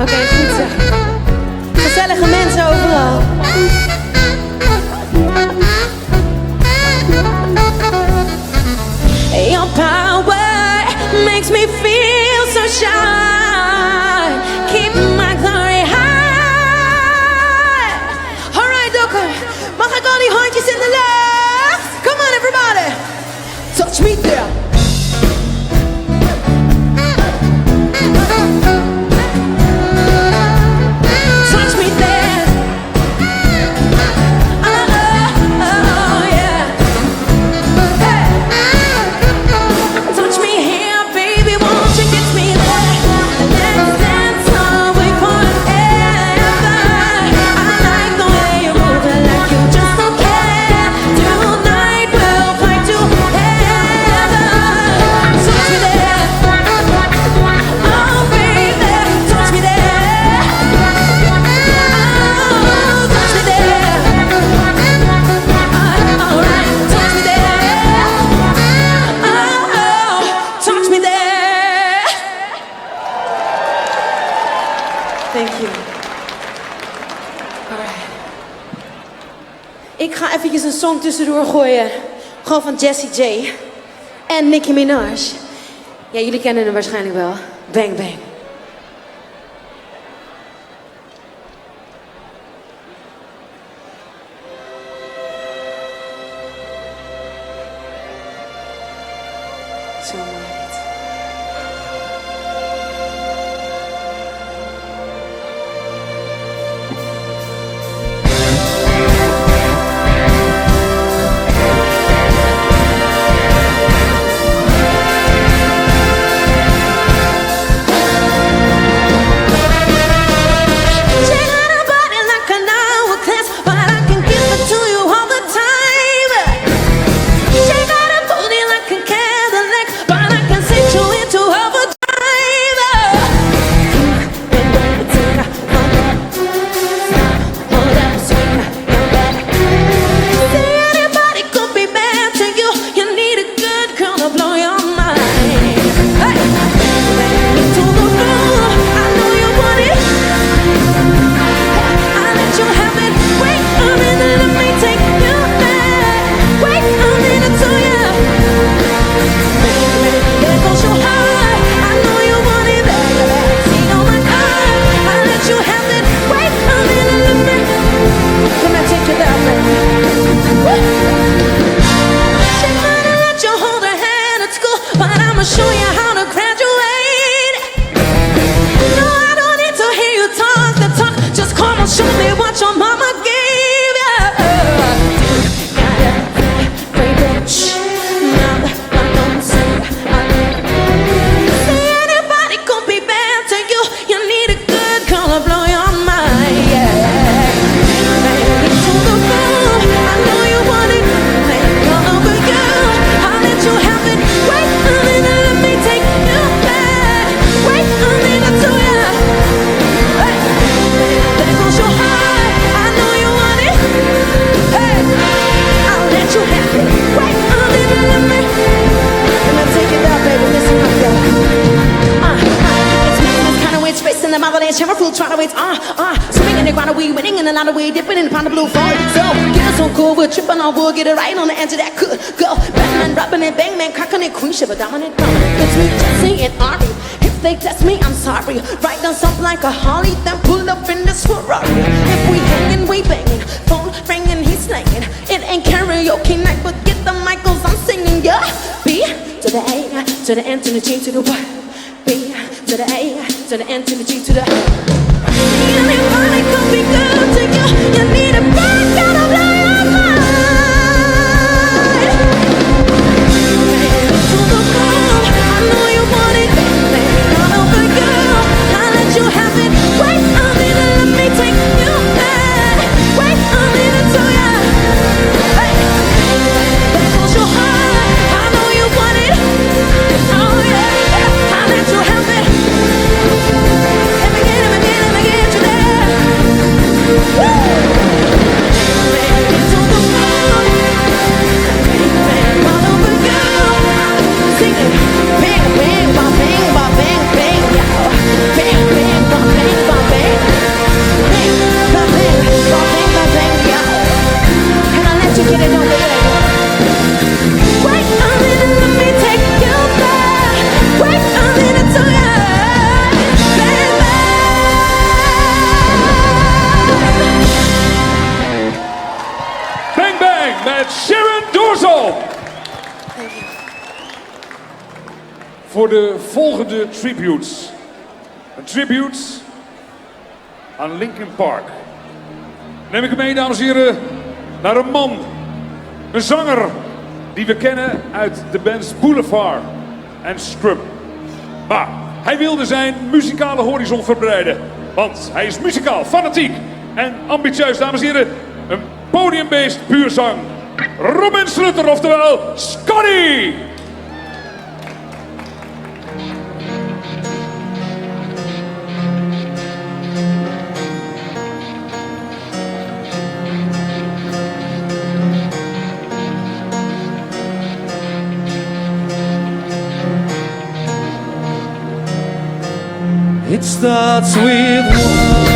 Oké, goed zo. Gezellige mensen overal. Your power makes me feel so shy. Keep my glory high. All right, Dokkum. Mag ik al die handjes in de lucht? Come on, everybody. Touch me there. Touch me there. Oh, yeah. Hey. Touch me here, baby, won't you kiss me there? Let's dance away forever. I like the way you're moving, like you just don't care. Tonight we'll fly to heaven. eventjes een song tussendoor gooien. Gewoon van Jessie J. En Nicki Minaj. Ja, jullie kennen hem waarschijnlijk wel. Bang Bang. Zo mooi dit. She got a body like an hourglass, but I can give it to you all the time. She got a booty like a Cadillac, but I can send you into overdrive. Hold up, swing your back. Say anybody could be bad to you. You need a good girl to blow your mind. Hey, into the room. I know you want it. I let you have it. Wait a minute, let me take you there. Wait a minute to you. There goes your heart. I know you want it, baby. See on my car. I let you have it. Wait a minute, let me. Let me take you there, baby. She might have let you hold her hand at school, but I'ma show you how to graduate. No, I don't need to hear you talk the talk. Just come and show me what your mama gave you. Got a great bitch. Mouth, I don't say I Say anybody could be bad to you. You need a good girl to blow your mind. Yeah. Into the room, I know you want it. All over you, I'll let you have it. Wait a minute, let me take you back. Wait a minute to ya. Hey, there goes your heart. I know you want it. Hey, I'll let you have it. Wait a minute, let me. Let me take it there, baby. Listen up, yo. It's me, it's kinda weird, spacing the motherland, shimmer fool, trying to wait, swimming in the ground, we winning in a lot of way, dipping in the pond of blue phone. So, get us on cool, we're tripping on wood, get it right on the edge of that could go. Batman, rubbing it, bang man, cracking it, queen, shiver, dominant, dominant. It's me, Jesse and Ari. If they test me, I'm sorry. Ride on something like a Harley, then pull up in this Ferrari. If we hanging, we banging, phone ringing, he's slanging. It ain't karaoke night, but get the Michaels, I'm singing, yeah. B to the A, to the N, to the G, to the Y. B to the A, to the N, to the G, to the Anybody could be good to you. You need a bad girl to blow your mind. To the room, I know you want it, all over you. I let you have it. Wait a minute, let me take you back. Wait a minute to ya. Hey, there goes your heart. I know you want it. Oh yeah, I let you have it. Let me get, let me get, let me get you there. Woo! Into the room, all over you. Sing it, bang, bang, ba, bang, ba, bang, bang, yeah. Bang, bang, ba, bang, ba, bang, bang, ba, bang, ba, bang, ba, bang, yeah. And I let you get it on, baby. Wait a minute, let me take you back. Wait a minute to ya, baby. Bang Bang met Sharon Doorson. Voor de volgende tributes. Een tribute aan Linkin Park. Neem ik u mee, dames en heren, naar een man. Een zanger die we kennen uit de bands Boulevard en Scrum. Maar hij wilde zijn muzikale horizon verbreiden. Want hij is muzikaal, fanatiek en ambitieus, dames en heren. Een podiumbeest puur zang. Robin Slutter, oftewel Scotty! It starts with one.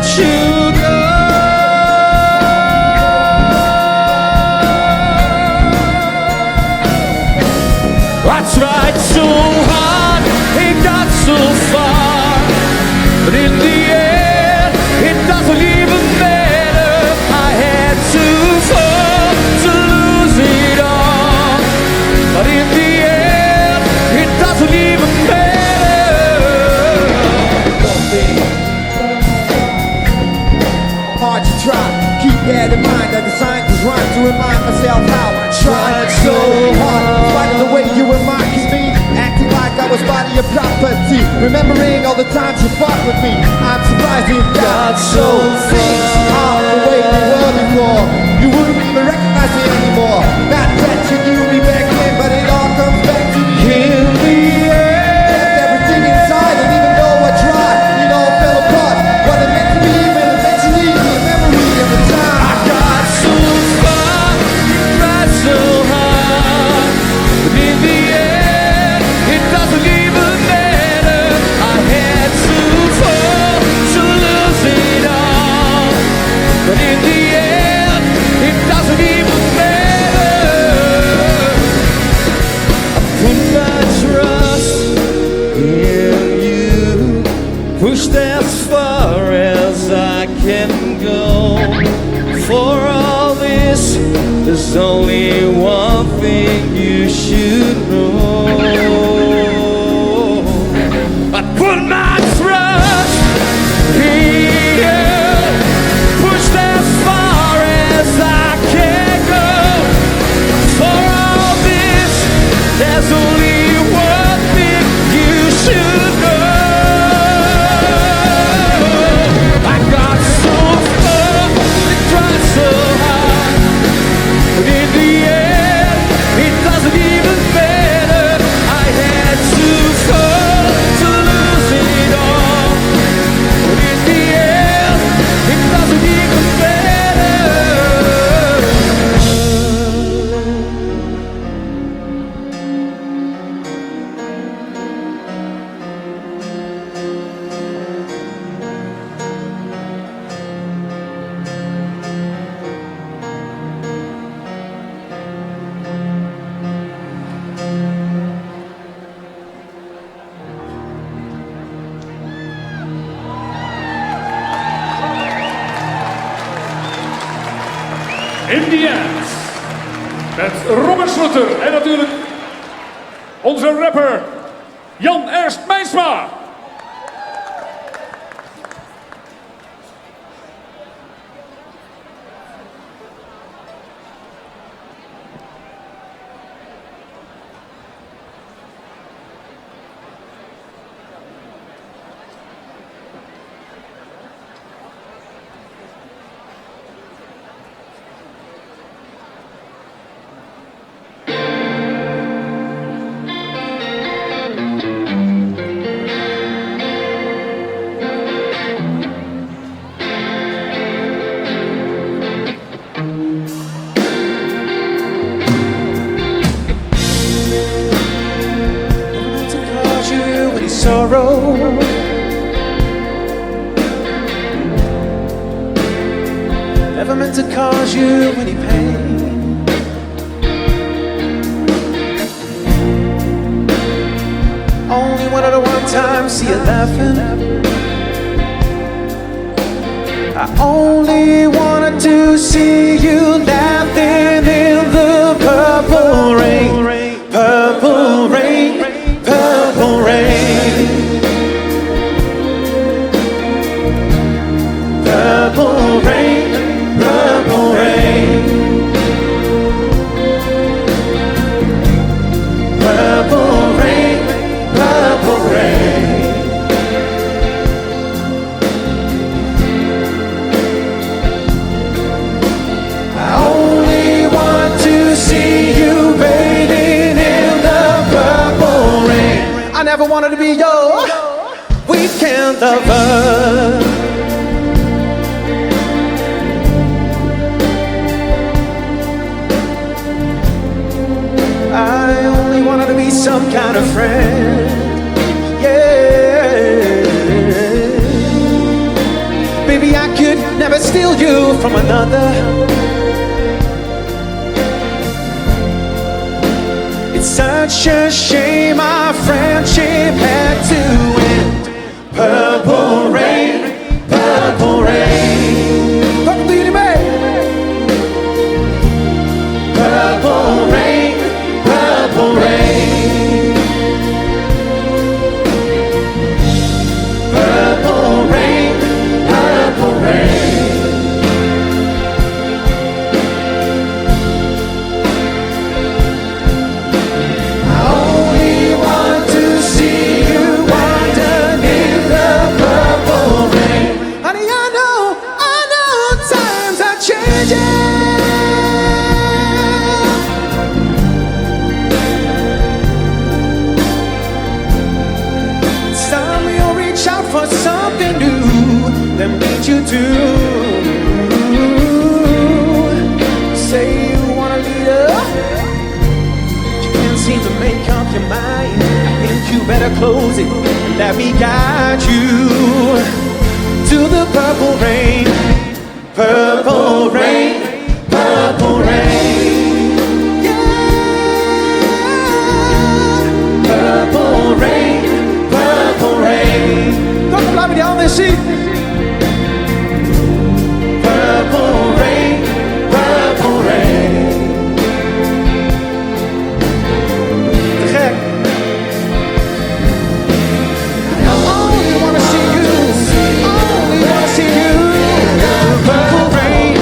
let you go. I tried so hard, it got so far, but in the end, it doesn't even matter. I had to fall to lose it all, but in the end, it doesn't even matter. Hard to try, keep that in mind. I designed this rhyme to remind myself how I tried so hard. In spite of the way you were mocking me, acting like I was part of your property. Remembering all the times you fought with me, I'm surprised it got so things are the way they were before. You wouldn't even recognize me anymore. Not that you knew me back then, but it all comes back to me in the end. Left everything inside, and even though I tried, it all fell apart. What it meant to me will eventually be a memory of the time. I got so far, tried so hard, but in the end, it doesn't even matter. I had to fall to lose it all, but in the end, it doesn't even matter. I put my trust in you, pushed as far as I can go. For all this, there's only one thing you should know. I put my trust in you, pushed as far as I can go. For all this, there's only one thing you should know. I got so far, and tried so hard, but in the end, it doesn't even matter. I had to fall to lose it all, but in the end, it doesn't even matter. In the End. Met Robin Slutter en natuurlijk onze rapper Jan Ernst Meinsma. Never meant to cause you any sorrow. Never meant to cause you any pain. Only wanted to one time see you laughing. I only wanted to see you laughing in the purple rain, purple rain, purple rain. Purple rain, purple rain. Purple rain, purple rain. I only want to see you bathing in the purple rain. I never wanted to be your weekend lover. I only wanted to be some kind of friend. Yeah. Baby, I could never steal you from another. It's such a shame our friendship had to end. Purple rain, purple rain. Pak doen jullie mee? Purple rain, purple rain. Purple rain, purple rain. I only want to see you underneath the purple rain. Honey, I know times are changing. It's time you'll reach out for something new that means you do. Say you want a leader, you can't seem to make up your mind. I think you better close it and let me guide you to the purple rain, purple rain, purple rain. Yeah, purple rain, purple rain. Kom, laat me die handen eens zien. Purple rain, purple rain. Te gek. I only wanna see you, only wanna see you. Purple rain.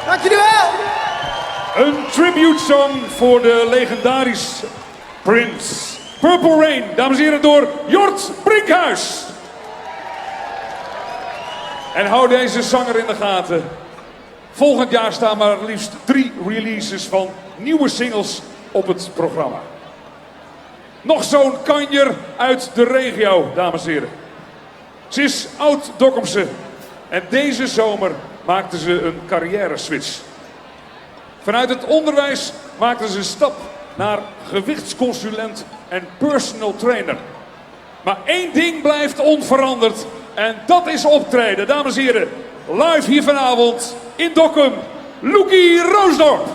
Dank jullie wel! Een tribute song voor de legendarisch Prince. Purple Rain, dames en heren, door Jort Brinkhuis. En hou deze zanger in de gaten. Volgend jaar staan maar liefst 3 releases van nieuwe singles op het programma. Nog zo'n kanjer uit de regio, dames en heren. Ze is oud-Dokkumse en deze zomer maakte ze een carrière switch. Vanuit het onderwijs maakte ze een stap naar gewichtsconsulent en personal trainer. Maar één ding blijft onveranderd en dat is optreden. Dames en heren, live hier vanavond in Dokkum, Loekie Roosdorp.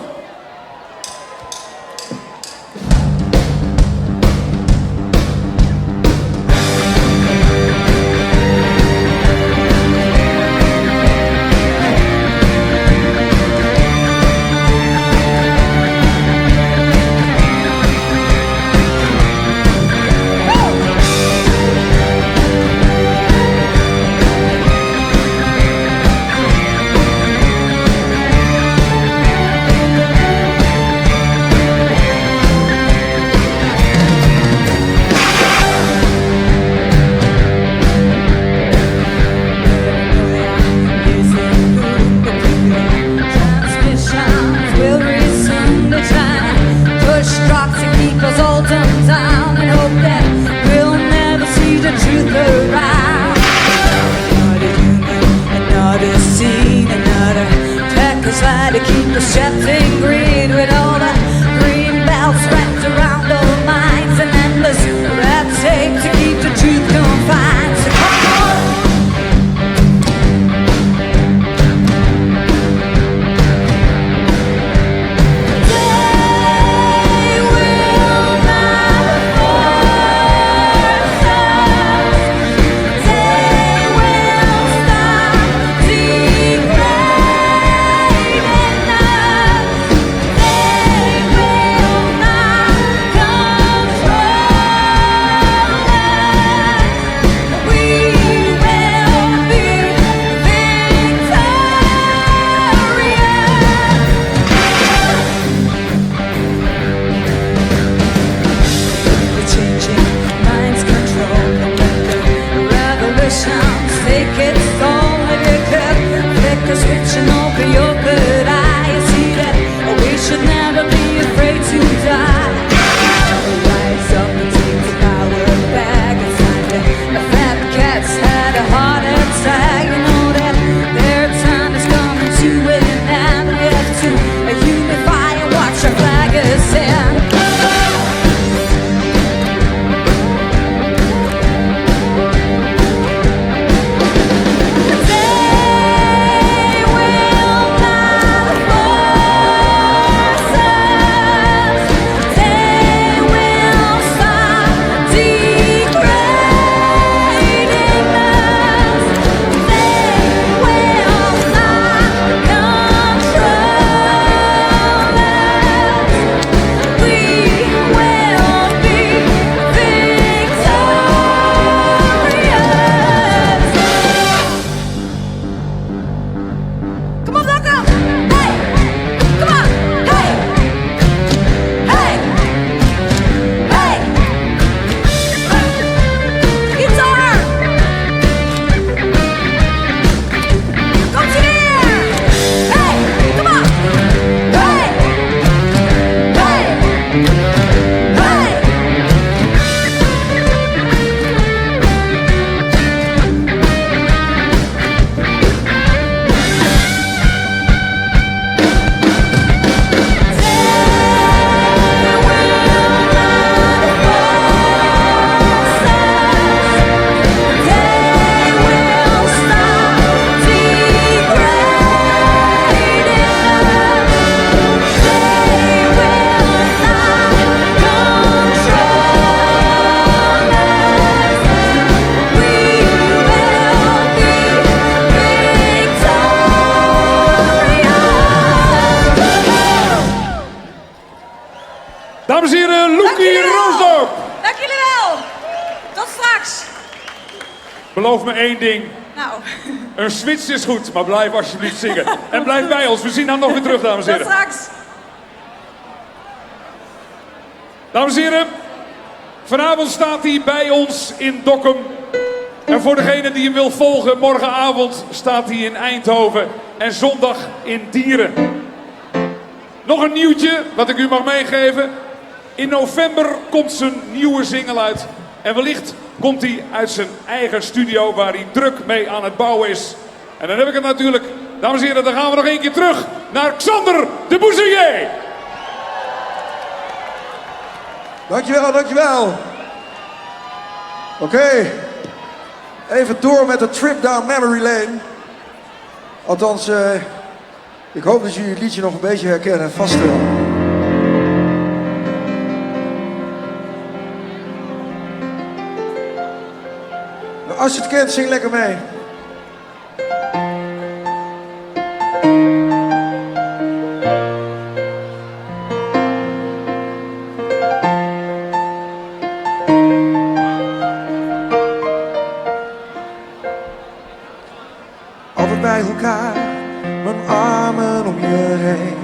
Dames en heren, Loekie Roosdorp. Dank jullie wel. Tot straks. Beloof me één ding. Nou. Een switch is goed, maar blijf alsjeblieft zingen. En blijf bij ons. We zien haar nog weer terug, dames en heren. Tot straks. Dames en heren, vanavond staat hij bij ons in Dokkum. En voor degene die hem wil volgen, morgenavond staat hij in Eindhoven en zondag in Dieren. Nog een nieuwtje wat ik u mag meegeven. In november komt zijn nieuwe single uit. En wellicht komt hij uit zijn eigen studio waar hij druk mee aan het bouwen is. En dan heb ik het natuurlijk. Dames en heren, dan gaan we nog één keer terug naar Xander de Boezelier. Dankjewel, dankjewel. Oké, even door met de trip down memory lane. Althans, ik hoop dat jullie het liedje nog een beetje herkennen. Vast wel. Nou, als je het kent, zing lekker mee. Altijd bij elkaar, mijn armen om je heen.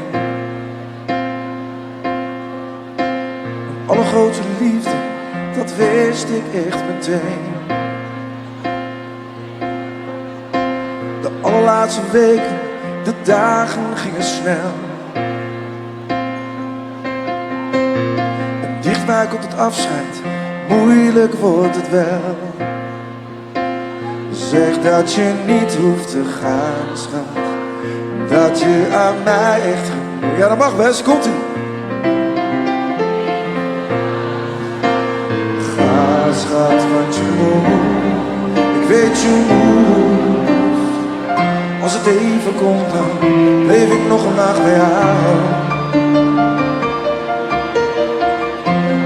Mijn allergrootste liefde, dat wist ik echt meteen. De allerlaatste weken, de dagen gingen snel. En dichtbij komt het afscheid, moeilijk wordt het wel. Zeg dat je niet hoeft te gaan, schat. Dat je aan mij echt genoeg... Ja, dat mag best, komt-ie. Ga, schat, want je moet. Ik weet je moet. Als het even komt, dan bleef ik nog een nacht bij jou.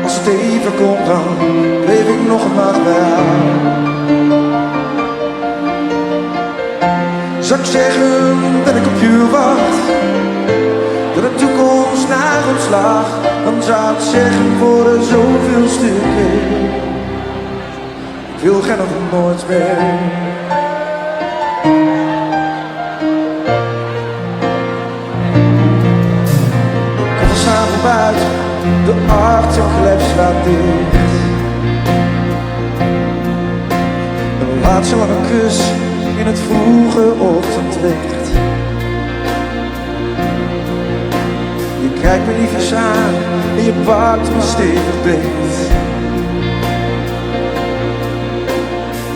Als het even komt, dan bleef ik nog een nacht bij jou. Zou ik zeggen dat ik op je wacht? Dat de toekomst naar ons lag? Dan zou ik zeggen voor de zoveelste keer. Ik wil geen nog nooit meer. Kom we samen buiten, de achterklep slaat dicht. Een laatste lange kus in het vroege ochtendlicht. Je kijkt me liefjes aan en je pakt me stevig beet.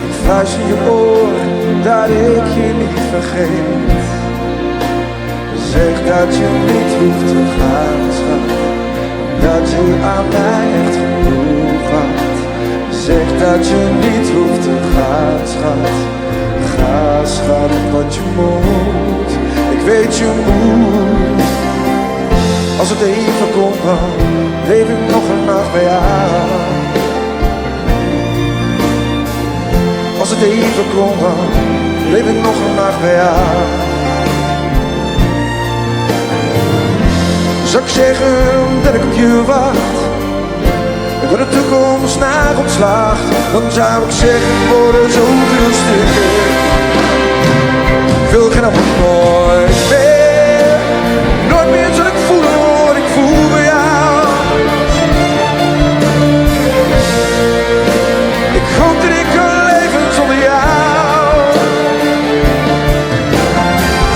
Ik fluister in je oor dat ik je niet vergeet. Zeg dat je niet hoeft te gaan, schat. Dat je aan mij echt genoeg had. Zeg dat je niet hoeft te gaan, schat. Ga, schat, want je moet. Ik weet je moet. Als het even komt, dan leef ik nog een nacht bij jou. Als het even komt, dan leef ik nog een nacht bij jou. Zou ik zeggen dat ik op je wacht? En dat de toekomst naar ons lacht? Dan zou ik zeggen voor de zoveelste keer. Ik wil geen ander nooit meer. Nooit meer zal ik voelen wat ik voel bij jou. Ik hoop dat ik kan leven zonder jou.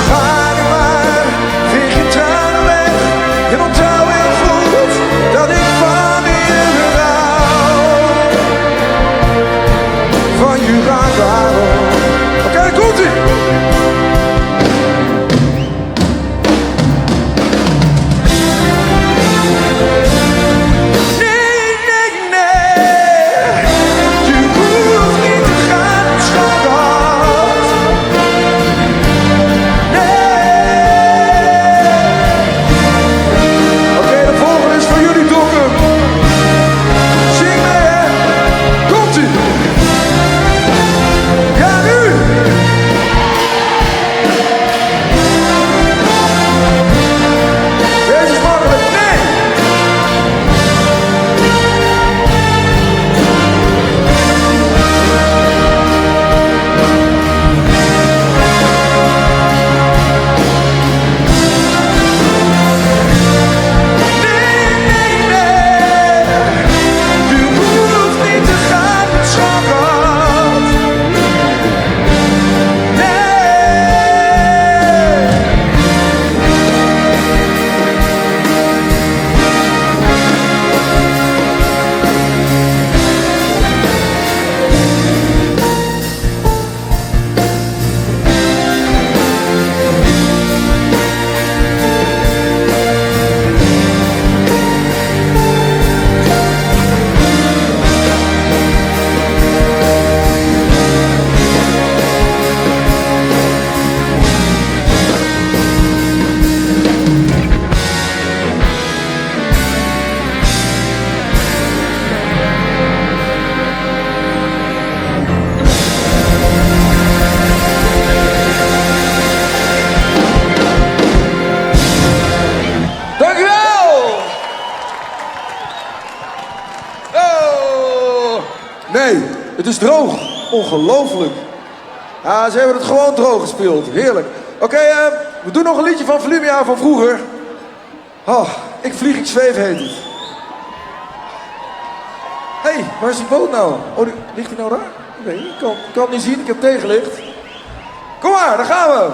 Ga nu maar, veeg je tranen weg. En onthoud heel goed dat ik van je hou. Van je hou. Oké, daar komt ie. Het is droog. Ongelooflijk. Ah, ze hebben het gewoon droog gespeeld. Heerlijk. Oké, eh, we doen nog een liedje van Volumia van vroeger. Oh, ik vlieg, ik zweef heet het. Hé, hey, waar is die boot nou? Oh, die, ligt die nou daar? Nee, ik kan, ik kan het niet zien, ik heb tegenlicht. Kom maar, daar gaan we.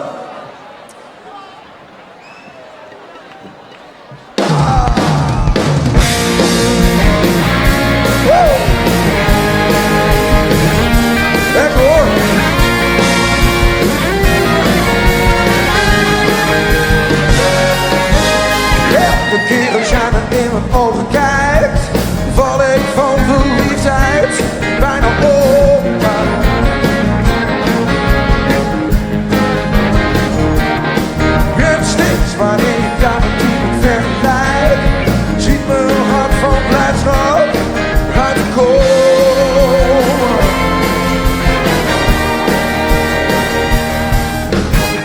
Lekker hoor. Elke keer als jij me in mijn ogen kijkt, val ik van verliefdheid bijna op. En steeds wanneer ik jou met iemand vergelijk, ziet mijn hart van blijdschap uit de komen.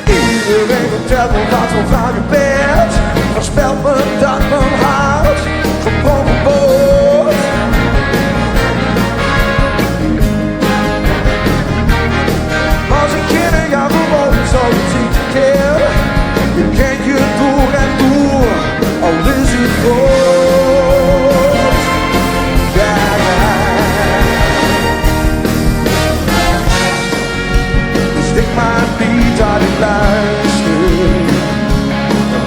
Iedereen vertelt me wat voor vrouw je bent, voorspelt me dat mijn hart gebroken wordt. Als ik in jou gewoon zo zie keer, je kent je door en door, al is het groot. Ja, ja. Dus denk maar niet dat ik luister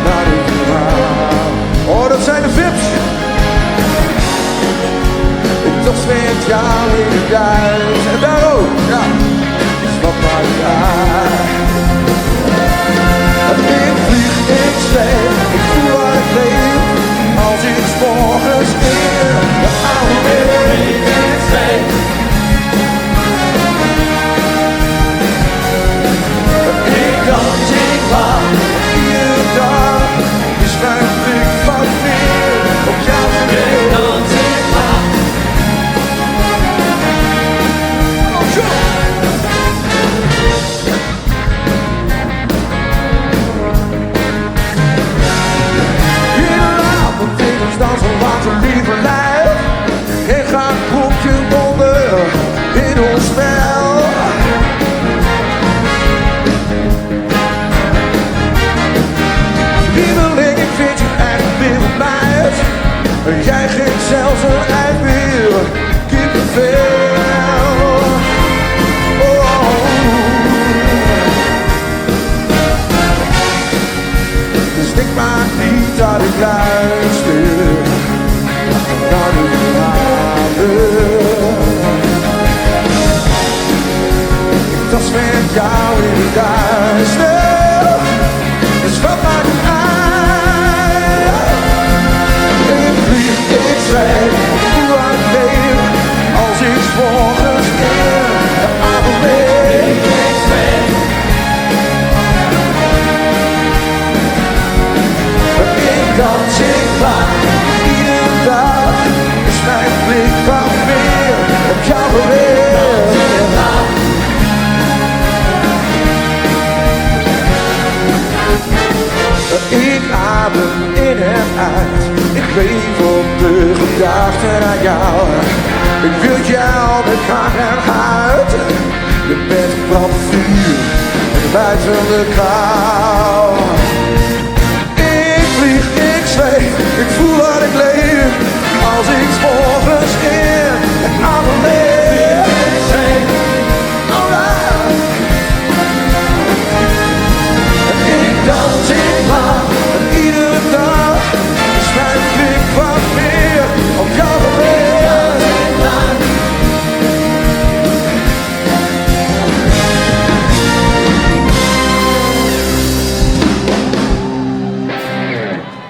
naar de verhaal. Oh, dat zijn de vips. Ik dans met jou in het duis. En daar ook, ja. Dus wat maakt het uit? Ik vlieg, ik zweef, ik voel dat ik leef. Als ik 's morgens in de oude weet, ik zweef. Ik dans, ik lach, iedere dag is mijn blik wat meer op jou gericht. Ik dans, ik lach. Iedere avond in ons dansen laten liever lijf. En ga kopje onder in ons spel. Lieveling, ik vind je echt wereldmeid. Jij geeft zelfs een ijsbeer kippenvel. Oh. Dus denk maar niet dat ik luister naar de verhalen. Ik dans met jou in het duister. Dus wat maakt het uit? Ik vlieg, ik zweef, voel dat ik leef. Als ik 's morgens in de avond leef. Ik zweef. Ik dans, ik lach, iedere dag is mijn blik wat meer op jou gericht. Ik adem in en uit, ik leef op de gedachte aan jou. Ik wil jou met kraag en huid. Je bent brand vuur en buiten de kou. Ik vlieg, ik zweef, ik voel dat ik leef. Als ik 's morgens in het avond leef. Alright. Ik dans, ik lach, en iedere dag is mijn blik wat meer op jou gericht.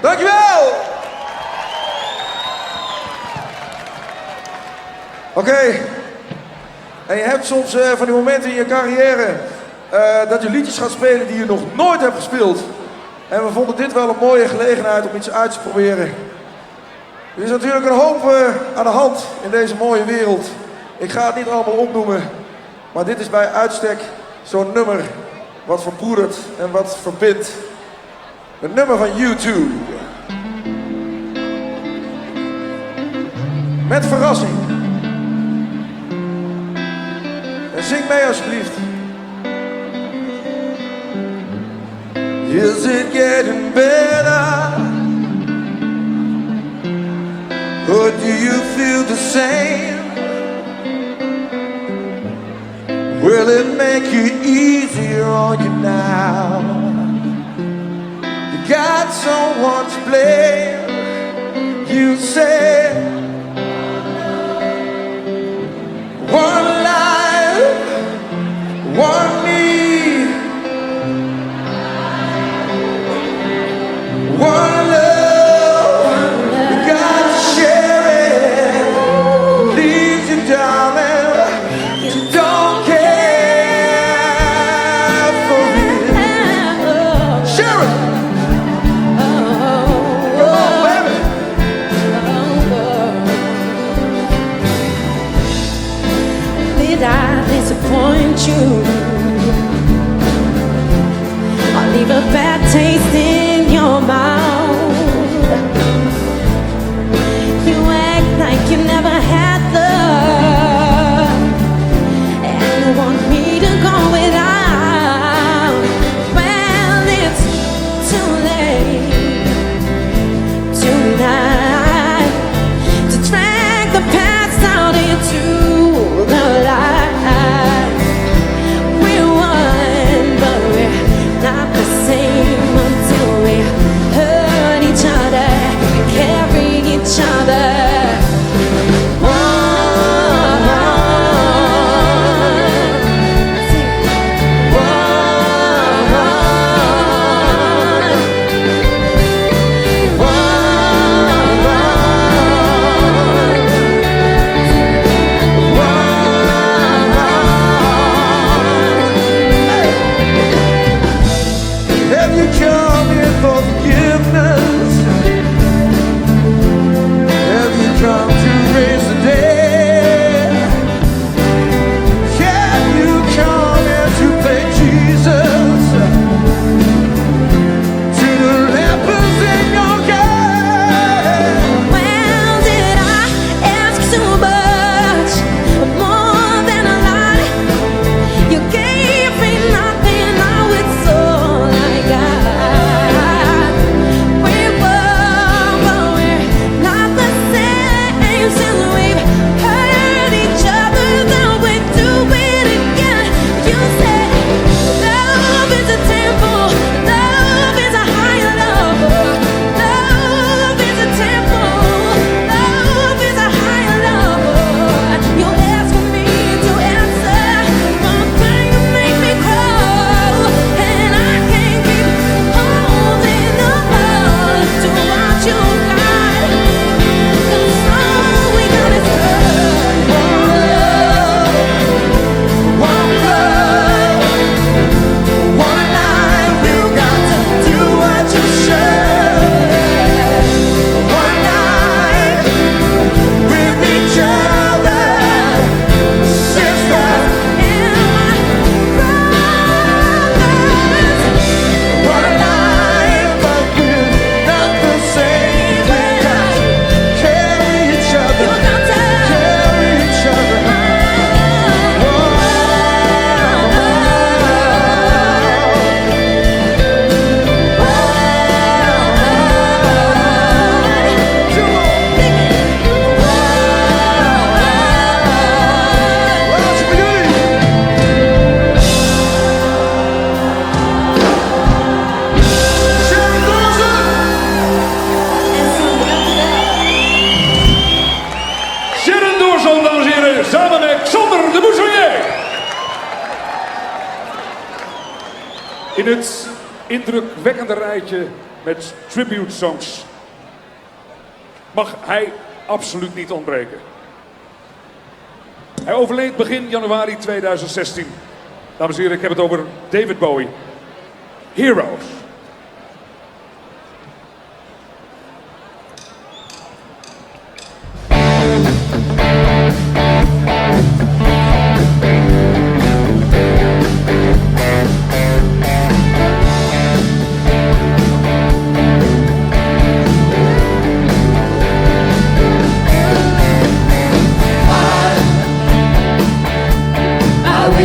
Dankjewel! Oké. En je hebt soms eh, van die momenten in je carrière eh, dat je liedjes gaat spelen die je nog nooit hebt gespeeld. En we vonden dit wel een mooie gelegenheid om iets uit te proberen. Er is natuurlijk een hoop eh, aan de hand in deze mooie wereld. Ik ga het niet allemaal opnoemen. Maar dit is bij uitstek zo'n nummer wat verbroedert en wat verbindt. Het nummer van U2. Met verrassing. En zing mee alsjeblieft. Is it getting better? Or do you feel the same? Will it make it easier on you now? You got someone to blame. You say one life, one need, one love. You gotta share it. Please, you darling, you don't care for it. Share it. Go on, baby. Did I disappoint you? Or leave a bad taste in your mouth? You act like you never had love, and you want me to go without. Well, it's too late tonight to drag the past out into the light. We're one, but we're not the same until we hurt each other and carry each other. One, Have you come here for forgiveness? Have you come to raise the dead? Have you come here to play Jesus? To the lepers in your care? Well, did I ask too much? More than a lot. You gave me nothing, now it's all I got. We're one, but we're not the same. Since we've hurt each other, then we do it again. You said love is a temple, love is a higher love. Love is a temple, love is a higher love. You ask me to answer, but then you make me crawl, and I can't keep holding on to what you got. 'Cause all we got is love. One love, one night. You got to do what you said. One night with each other, sisters and my brothers. One night, but we're not the same. We got to carry each other, carry each other. Sharon Doorson, dames en heren, samen met Xander de Bussonnier. In het indrukwekkende rijtje met tribute songs mag hij absoluut niet ontbreken. Hij overleed begin januari 2016. Dames en heren, ik heb het over David Bowie. Heroes. I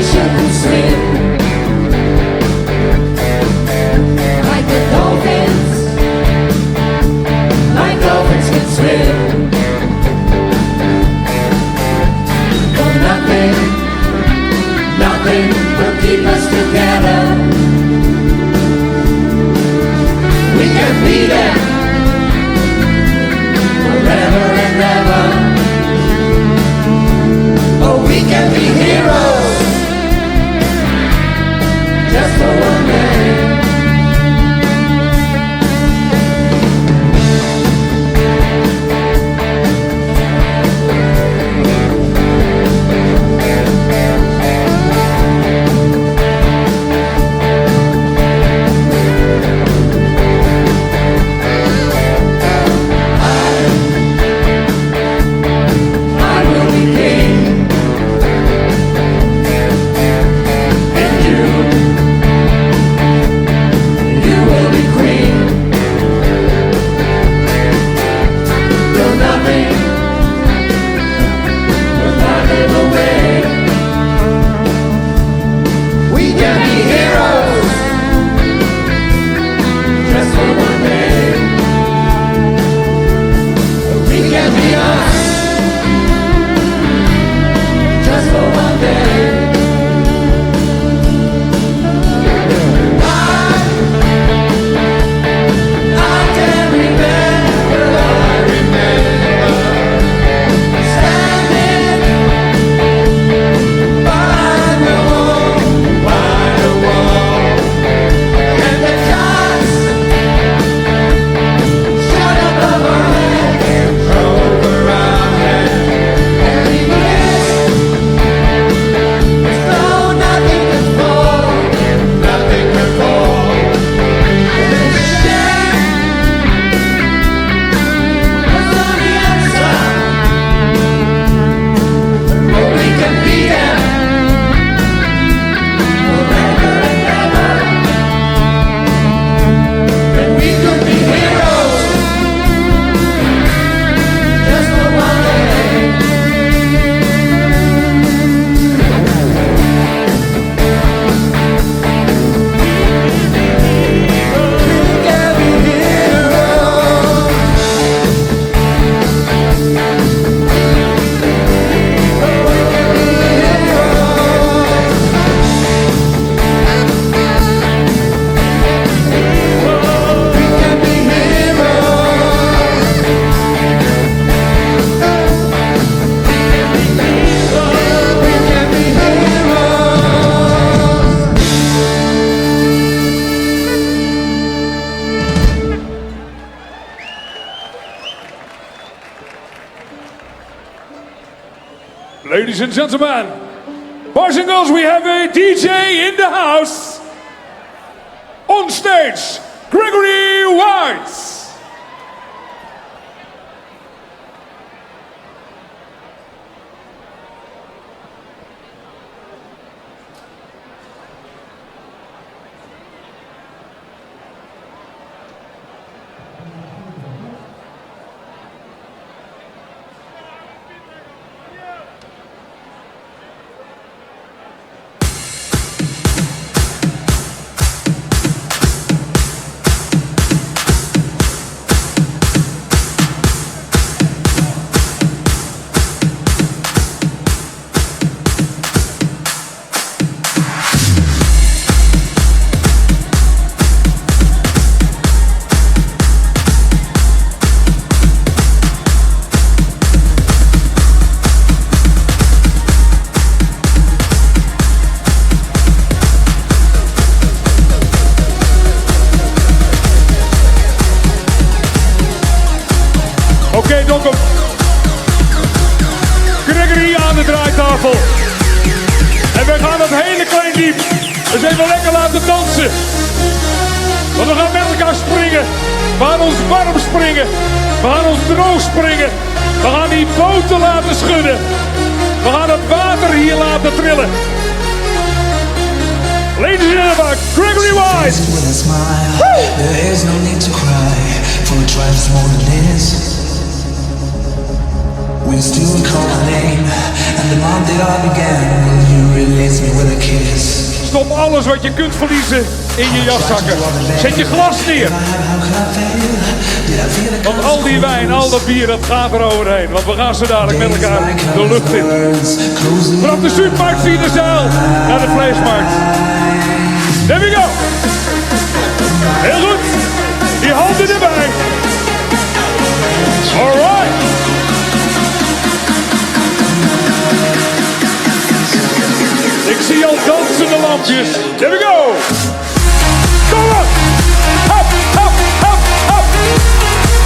Ladies and gentlemen, boys and girls, we have a DJ in the house. On stage, Gregory White. Oké, Dokkum. Gregory aan de draaitafel. En we gaan dat hele klein diep eens even lekker laten dansen. Want we gaan met elkaar springen. We gaan ons warm springen. We gaan ons droog springen. We gaan die boten laten schudden. We gaan het water hier laten trillen. Ladies and gentlemen, Gregory White. With a smile, there is no need to cry for a trifle's more than this. Will you still call my name and the month it all began? Will you release me with a kiss? Stop alles wat je kunt verliezen in je jaszakken. Zet je glas neer. Want al die wijn, al dat bier, dat gaat er overheen. Want we gaan zo dadelijk met elkaar de lucht in. Vanaf de Zuidmarkt via de Zijl naar de Vleesmarkt. There we go. Heel goed. Die handen erbij. Alright. Ik zie al dansende lampjes. There we go. Kom op. Hop, hop, hop, hop.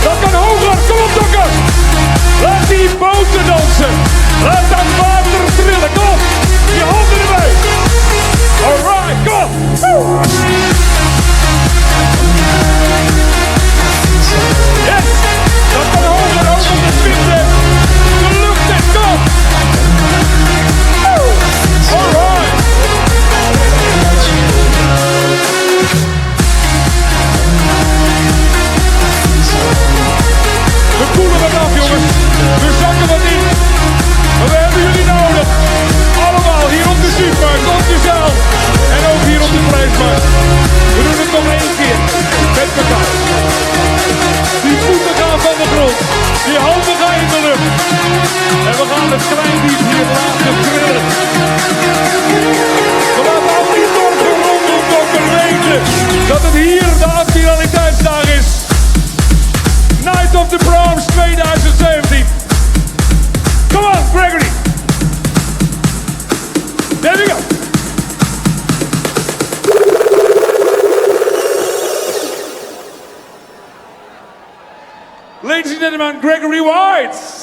Dat kan hoger. Kom op, Dokkum. Laat die boten dansen. Laat dat water trillen. Kom op. Je handen erbij. Alright, kom op. Woe. Yes. Dat kan hoger ook op de witte. De lucht in. Kom op. Woe. Alright. We koelen wat af, jongens. We zakken wat in. Maar we hebben jullie nodig. Allemaal hier op de Zuidmarkt, op de Zijl. En ook hier op de Vleesmarkt. We doen het nog één keer. Met elkaar. Die voeten gaan van de grond. Die handen gaan in de lucht. En we gaan het kleindiep hier laten trillen. We laten al die dorpen rondom Dokkum weten dat het hier de Admiraliteitsdag is. Night of the Proms 2017. Come on, Gregory. There we go. Ladies and gentlemen, Gregory White.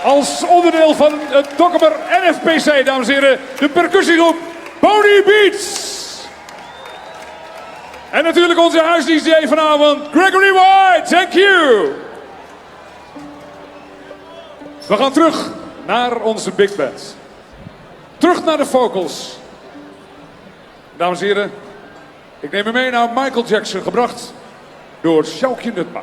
Als onderdeel van het Dokkumer NFPC, dames en heren, de percussiegroep Pony Beats. En natuurlijk onze huis-DJ vanavond, Gregory White. Thank you. We gaan terug naar onze big band. Terug naar de vocals. Dames en heren, ik neem u mee naar Michael Jackson, gebracht door Sjoukje Nutma.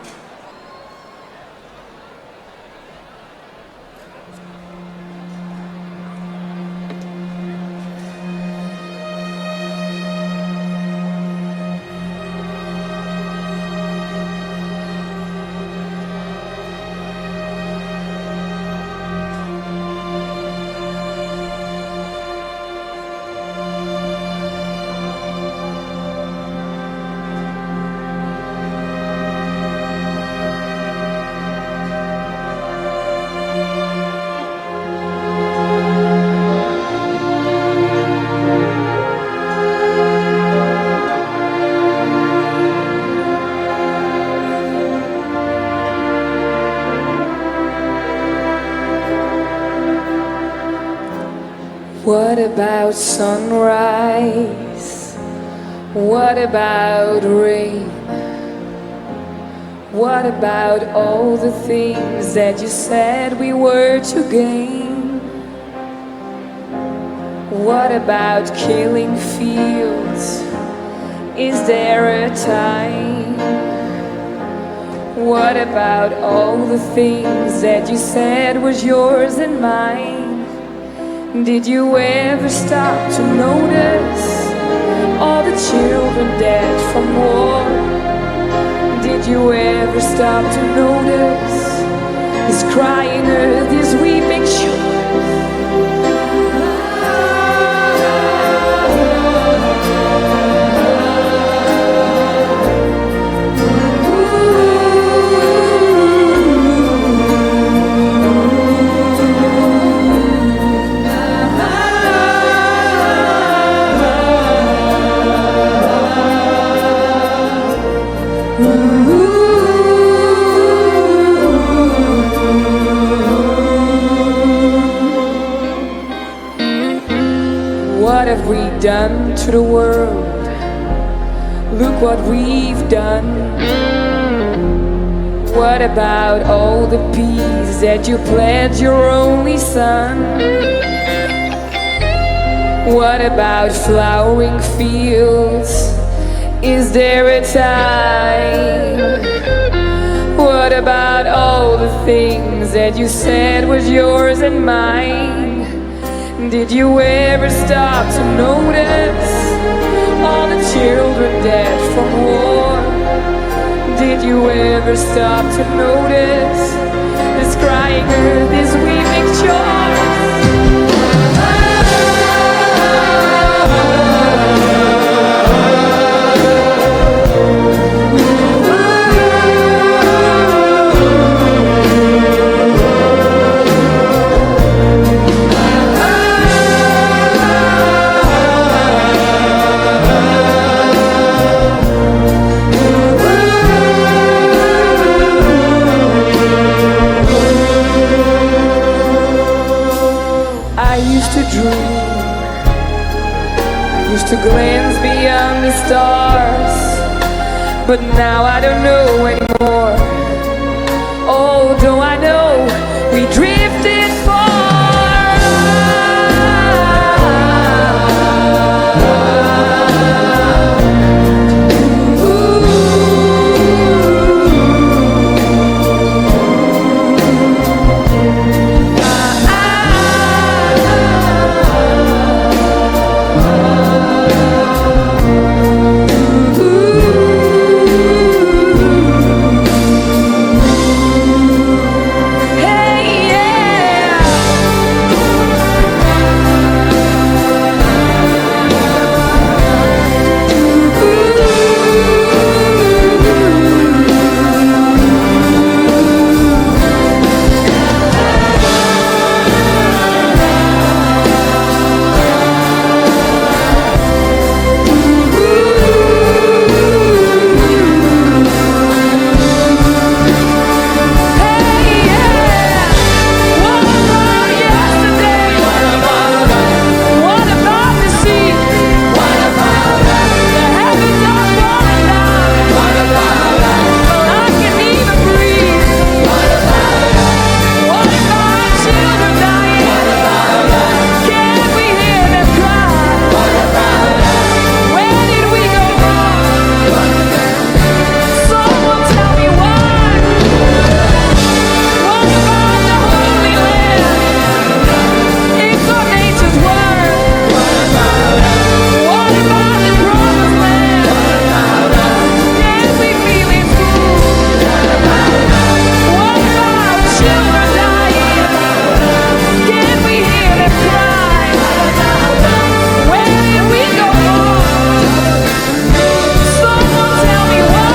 What about sunrise? What about rain? What about all the things that you said we were to gain? What about killing fields? Is there a time? What about all the things that you said was yours and mine? Did you ever stop to notice all the children dead from war? Did you ever stop to notice this crying earth, this weeping shore? What have we done to the world? Look what we've done. What about all the peace that you pledged your only son? What about flowering fields? Is there a time? What about all the things that you said was yours and mine? Did you ever stop to notice all the children dead from war? Did you ever stop to notice this crying earth, this weeping shore? the stars. But now I don't know anymore. Oh, do I know we drifted far? Hey, yeah. What about the sea? What about us? The heavens are falling down. What about us? I can't even breathe. What about us? What about children dying? What about us? Can we hear them cry? What about us? Where did we go wrong? Someone tell me why. What about the Holy Land? It's our nature's word. What about us? What about the promised land? What about us? Can we feel it too? What about us? What about children dying? Can we hear them cry? What about us? Where did we go wrong? Someone tell me why.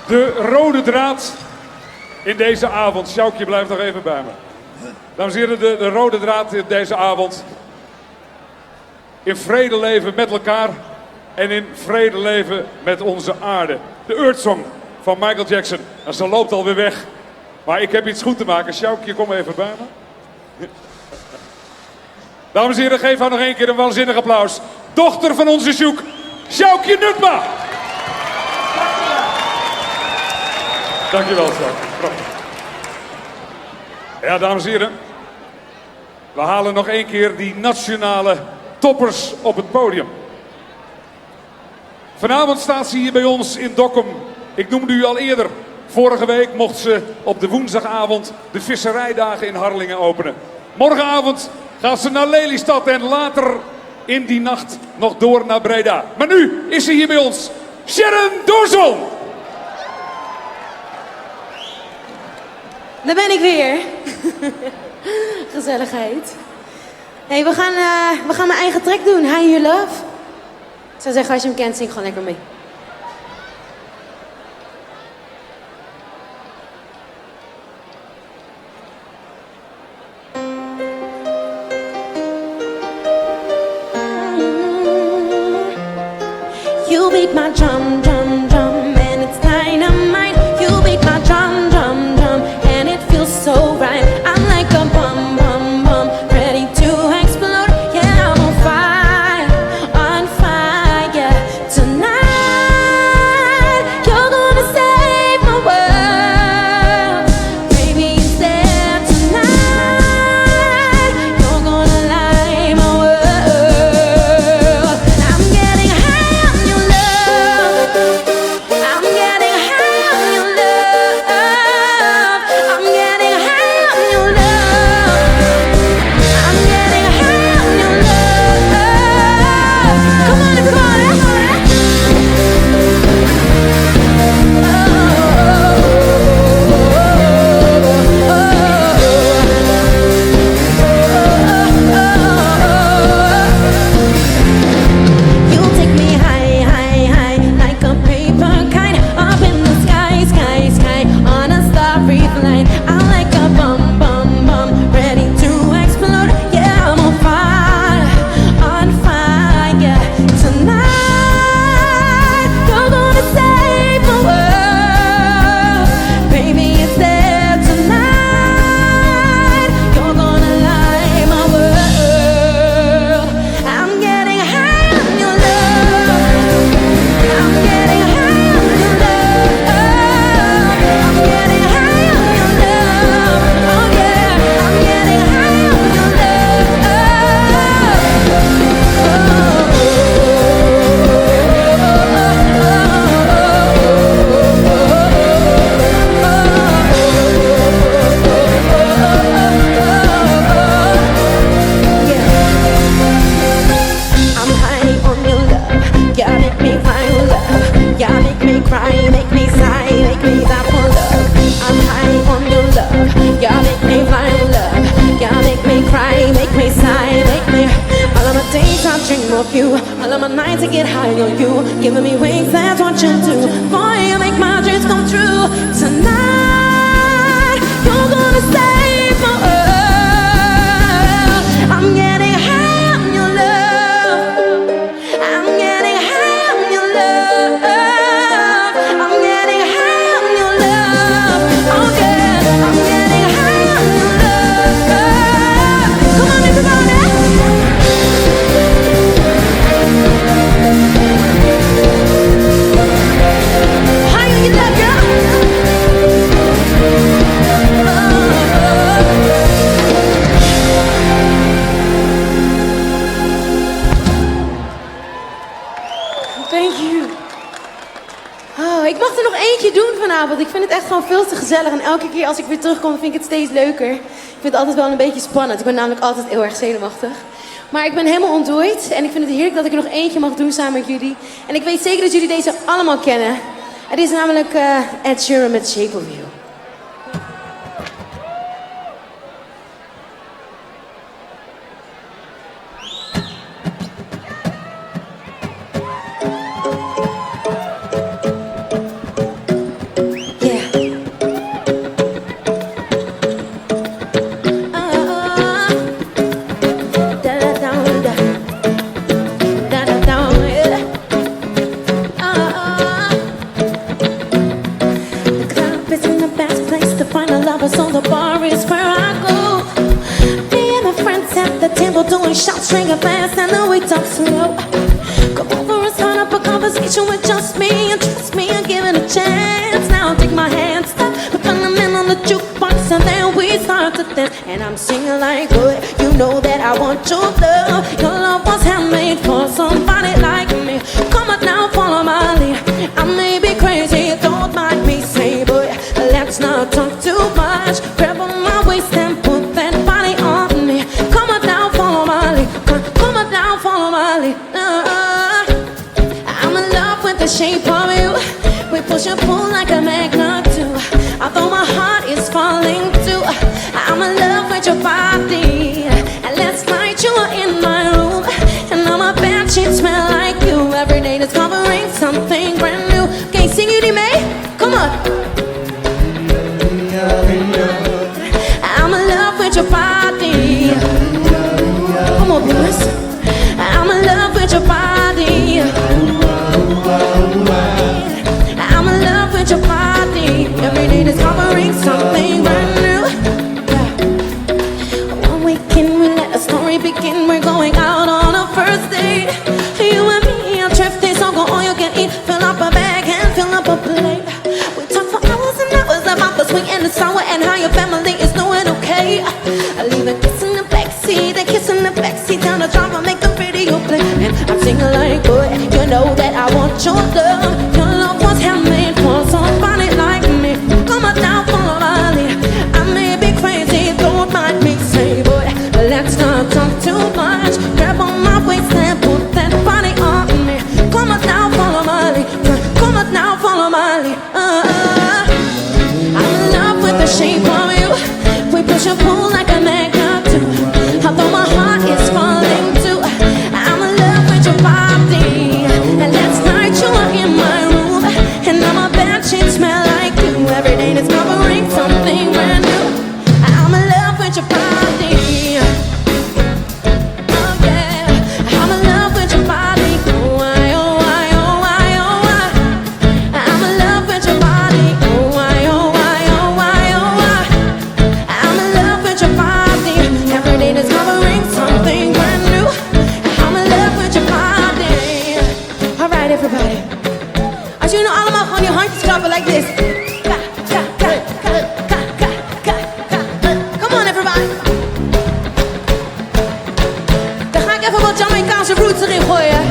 De rode draad in deze avond. Sjoukje blijft nog even bij me. Dames en heren, de, de rode draad in deze avond. In vrede leven met elkaar en in vrede leven met onze aarde. De Earth Song van Michael Jackson. En ze loopt alweer weg. Maar ik heb iets goed te maken. Sjoukje, kom even bij me. Dames en heren, geef haar nog één keer een waanzinnig applaus. Dochter van onze Sjoek, Sjoukje Nutma. Dankjewel, Sjoukje. Prachtig. Ja, dames en heren. We halen nog één keer die nationale toppers op het podium. Vanavond staat ze hier bij ons in Dokkum. Ik noemde u al eerder. Vorige week mocht ze op de woensdagavond de visserijdagen in Harlingen openen. Morgenavond gaat ze naar Lelystad en later in die nacht nog door naar Breda. Maar nu is ze hier bij ons. Sharon Doorzon! Daar ben ik weer. Gezelligheid. Hey, we gaan, eh, we gaan mijn eigen track doen. High Your Love. Ik zou zeggen, als je hem kent, zing gewoon lekker mee. You beat my drum, drum, drum, and it's dynamite. You beat my drum, drum, drum, and it feels so right. I'm like a bomb, bomb, bomb, ready to explode. Yeah, I'm on fire, on fire tonight. You're gonna save my world, baby. Instead tonight, you're gonna light my world. I'm getting high on your love. you do. Boy, you make my dreams come true. Tonight, you're gonna save my world. I'm getting high on your love. I'm getting high on your love. I'm getting high on your love. Oh yeah, I'm getting high on your love. Come on, everybody. High on your love, girl. Thank you. Oh, ik mag er nog eentje doen vanavond. Ik vind het echt gewoon veel te gezellig. En elke keer als ik weer terugkom, vind ik het steeds leuker. Ik vind het altijd wel een beetje spannend. Ik ben namelijk altijd heel erg zenuwachtig. Maar ik ben helemaal ontdooid. En ik vind het heerlijk dat ik er nog eentje mag doen samen met jullie. En ik weet zeker dat jullie deze allemaal kennen. Het is namelijk Ed Sheeran met Shape of You. Yeah. Da da da da da da da, yeah. The club isn't the best place to find a lover, so the bar is where I go. Me and my friends at the table doing shots, drinking fast, and then we talk slow. Come over and start up a conversation with just me, and trust me, I'm giving a chance. Now take my hand, stop, we put them in on the jukebox, and then we start to dance. And I'm singing like, boy, you know that I want your love. Your love was handmade for somebody like me. Come on now, follow my lead. I may be crazy, don't mind me. Say, boy, let's not talk too much. Grab on my waist and put that body on me. Come on now, follow my lead. Come on now, follow my lead. I'm in love with the shape of you. We push and pull like a magnet do. Although my heart is falling too. I'm in love with your body. And last night you were in my room. And now my bed sheets smell like you. Every day discovering something brand new. Okay, sing jullie mee? Come on. I'm in love with your body. Come on, boys. I'm in love with your body. I'm in love with your body. Every day discovering something brand new. Yeah. One weekend we let a story begin. We're going out on a first date. You and me are thrifty, so go all you can eat. Fill up a bag and fill up a plate. We talk for hours and hours about the sweet and the sour and how your family is doing okay. I leave a kiss in the backseat, a kiss in the backseat. Down the driver, make the radio play. And I'm singing like, boy, you know that I want your love. Your love was handmade for somebody like me. Come on now, follow my lead. I may be crazy, don't mind me. Say, boy, let's not talk too much. Grab on my waist and put that body on me. Come on now, follow my lead. Come on now, follow my lead. I'm in love with the shape of you. We push and pull like a magnet do. Although my heart is falling too. I'm in love with your body. And last night you were in my room. And now my bed sheets smell like you. Every day discovering something brand new. I'm in love with your body. Oh yeah. I'm in love with your body. Oh I, oh I, oh I, oh I. I'm in love with your body. Oh I, oh I, oh I, oh I. I'm in love with your body. Every day discovering something brand new. I'm in love with your body. All right, everybody. Als jullie nou allemaal gewoon je handjes klappen like this. Ka, ka, ka, ka, ka, ka, ka, ka. Come on, everybody. Dan ga ik even wat Jamaicaanse roots erin gooien.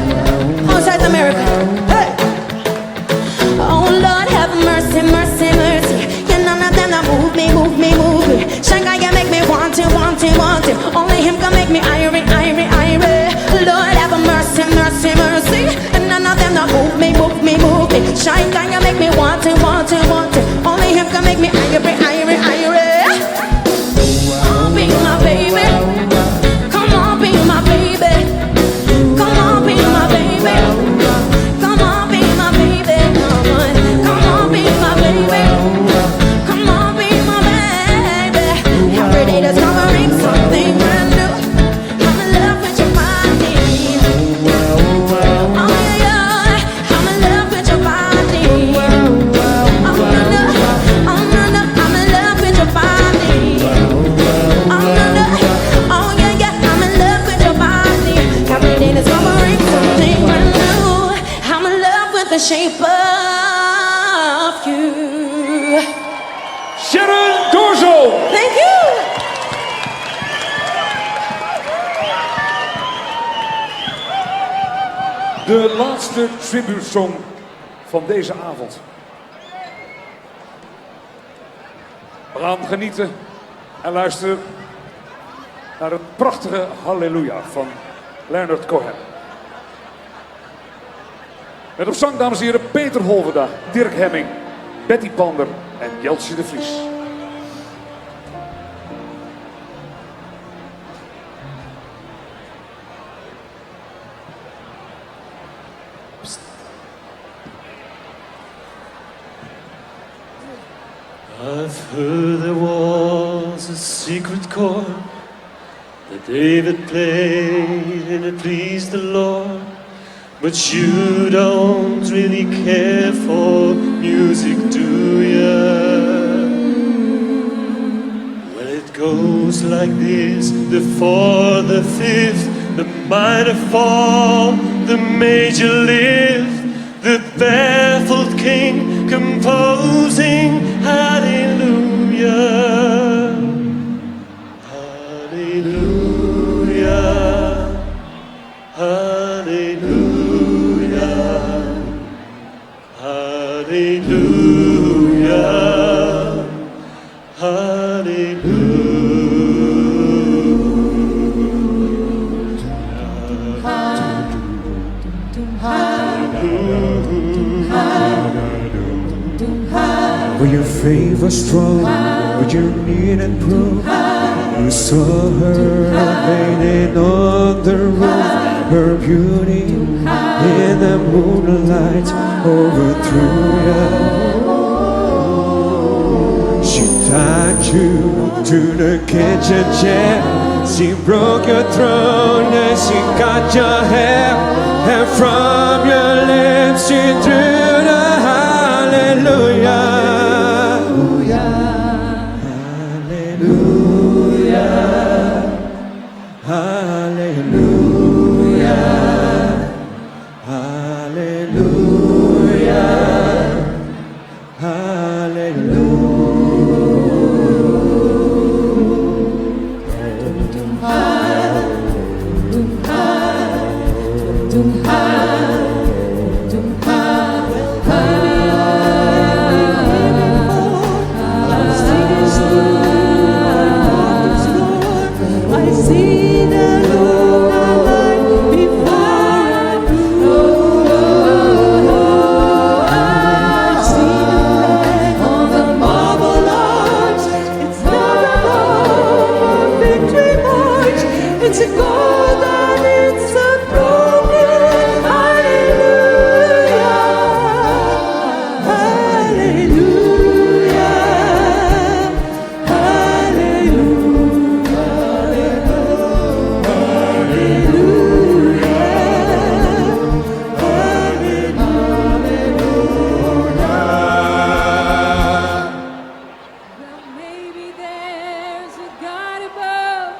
Gewoon Zuid-Amerika. Hey! Oh Lord, have mercy, mercy, mercy. You know not them that move me, move me, move me. Shanghai, you make me want it, want it, want it. Only him can make me irie, irie, irie. Lord, have mercy, mercy, mercy. And none of them that move me, move me, move me. Shanghai, you make me want it, want it, want it. Only him can make me irie, irie, irie. Oh, be my baby. Come on, be my baby. Come on, be my baby. Come on, be my baby. De laatste tribute song van deze avond. We gaan genieten en luisteren naar het prachtige Halleluja van Leonard Cohen. Met op zang, dames en heren, Peter Holverda, Dirk Hemming, Betty Pander en Jeltje de Vries. I've heard there was a secret chord that David played and it pleased the Lord. But you don't really care for music, do ya? Well, it goes like this the fourth, the fifth, the minor fall, the major lift, the baffled king composing hallelujah. Hallelujah. Hallelujah. Hallelujah. Were your faith was strong, but you needed proof. You saw her painted on the roof, her beauty in the moonlight overthrew you. She tied you to the kitchen chair. She broke your throne and she cut your hair. And from your lips she drew the hallelujah. Hallelujah. Hallelujah. Hallelujah. Hallelujah. I see the Lord alive before I do. I see the flag on the marble arch. It's not a love victory march. It's a gold and it's a broken hallelujah. Hallelujah. Maybe there's a God above,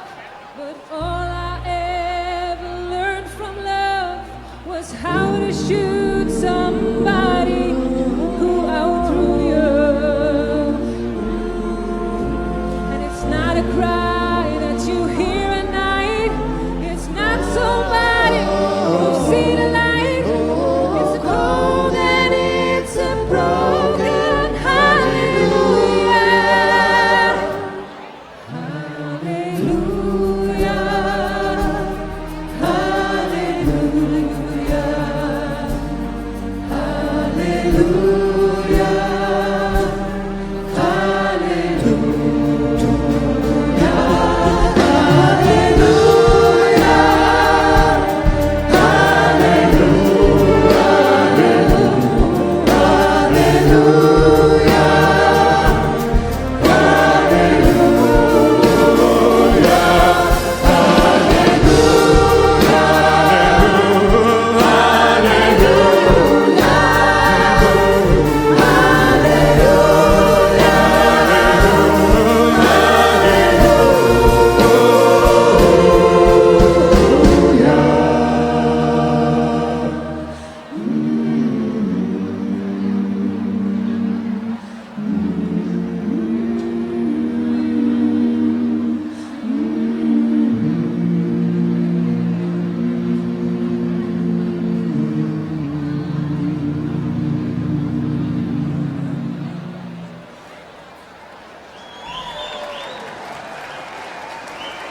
but all I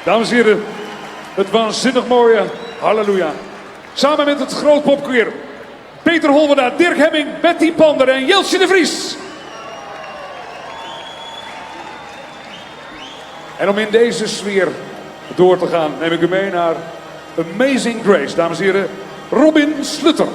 Dames en heren, het waanzinnig mooie Halleluja. Samen met het groot popkoor. Peter Holwerda, Dirk Hemming, Betty Pander en Jeltje de Vries. En om in deze sfeer door te gaan, neem ik u mee naar Amazing Grace. Dames en heren, Robin Slutter.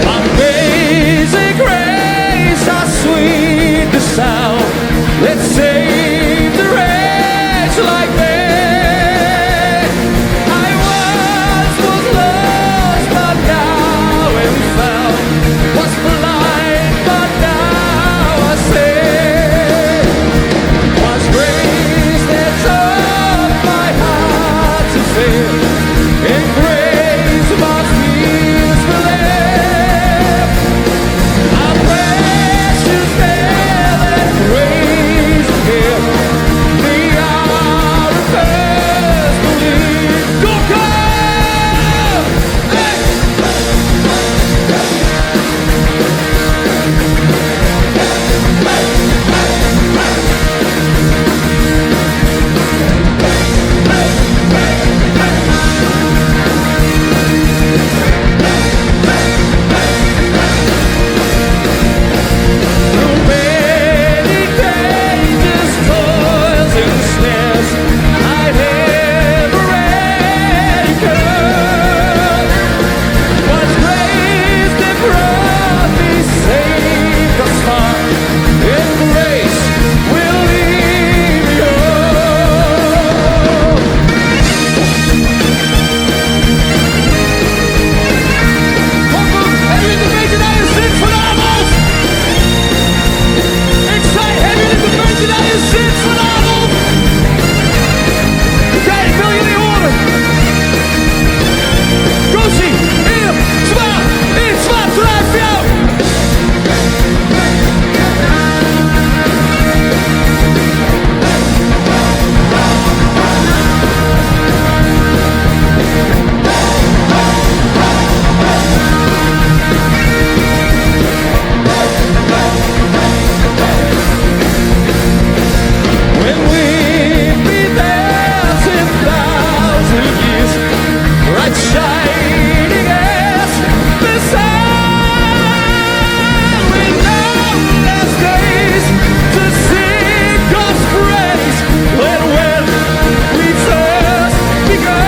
Amazing grace, how sweet the sound that saved a wretch like me. I once was lost, but now am found. Was blind, but now I see. Was grace that taught my heart to fear, and grace my fears relieved. How precious fell that grace appeared, the hour of first belief. Dokkum! Hey! Through many dangers, toils, and snares, I have already come. Was grace that brought me safe thus far, and grace will lead me home. Dokkum, hebben jullie het een beetje naar je zin vanavond? Ik zei, hebben jullie het een beetje naar je zin vanavond? Oké, ik wil jullie horen. Rosie, 1, 2, 1, 2, 3, 4. When we be there 10,000 years, bright shining as the sun, we know last days to sing God's praise. When when we first begun.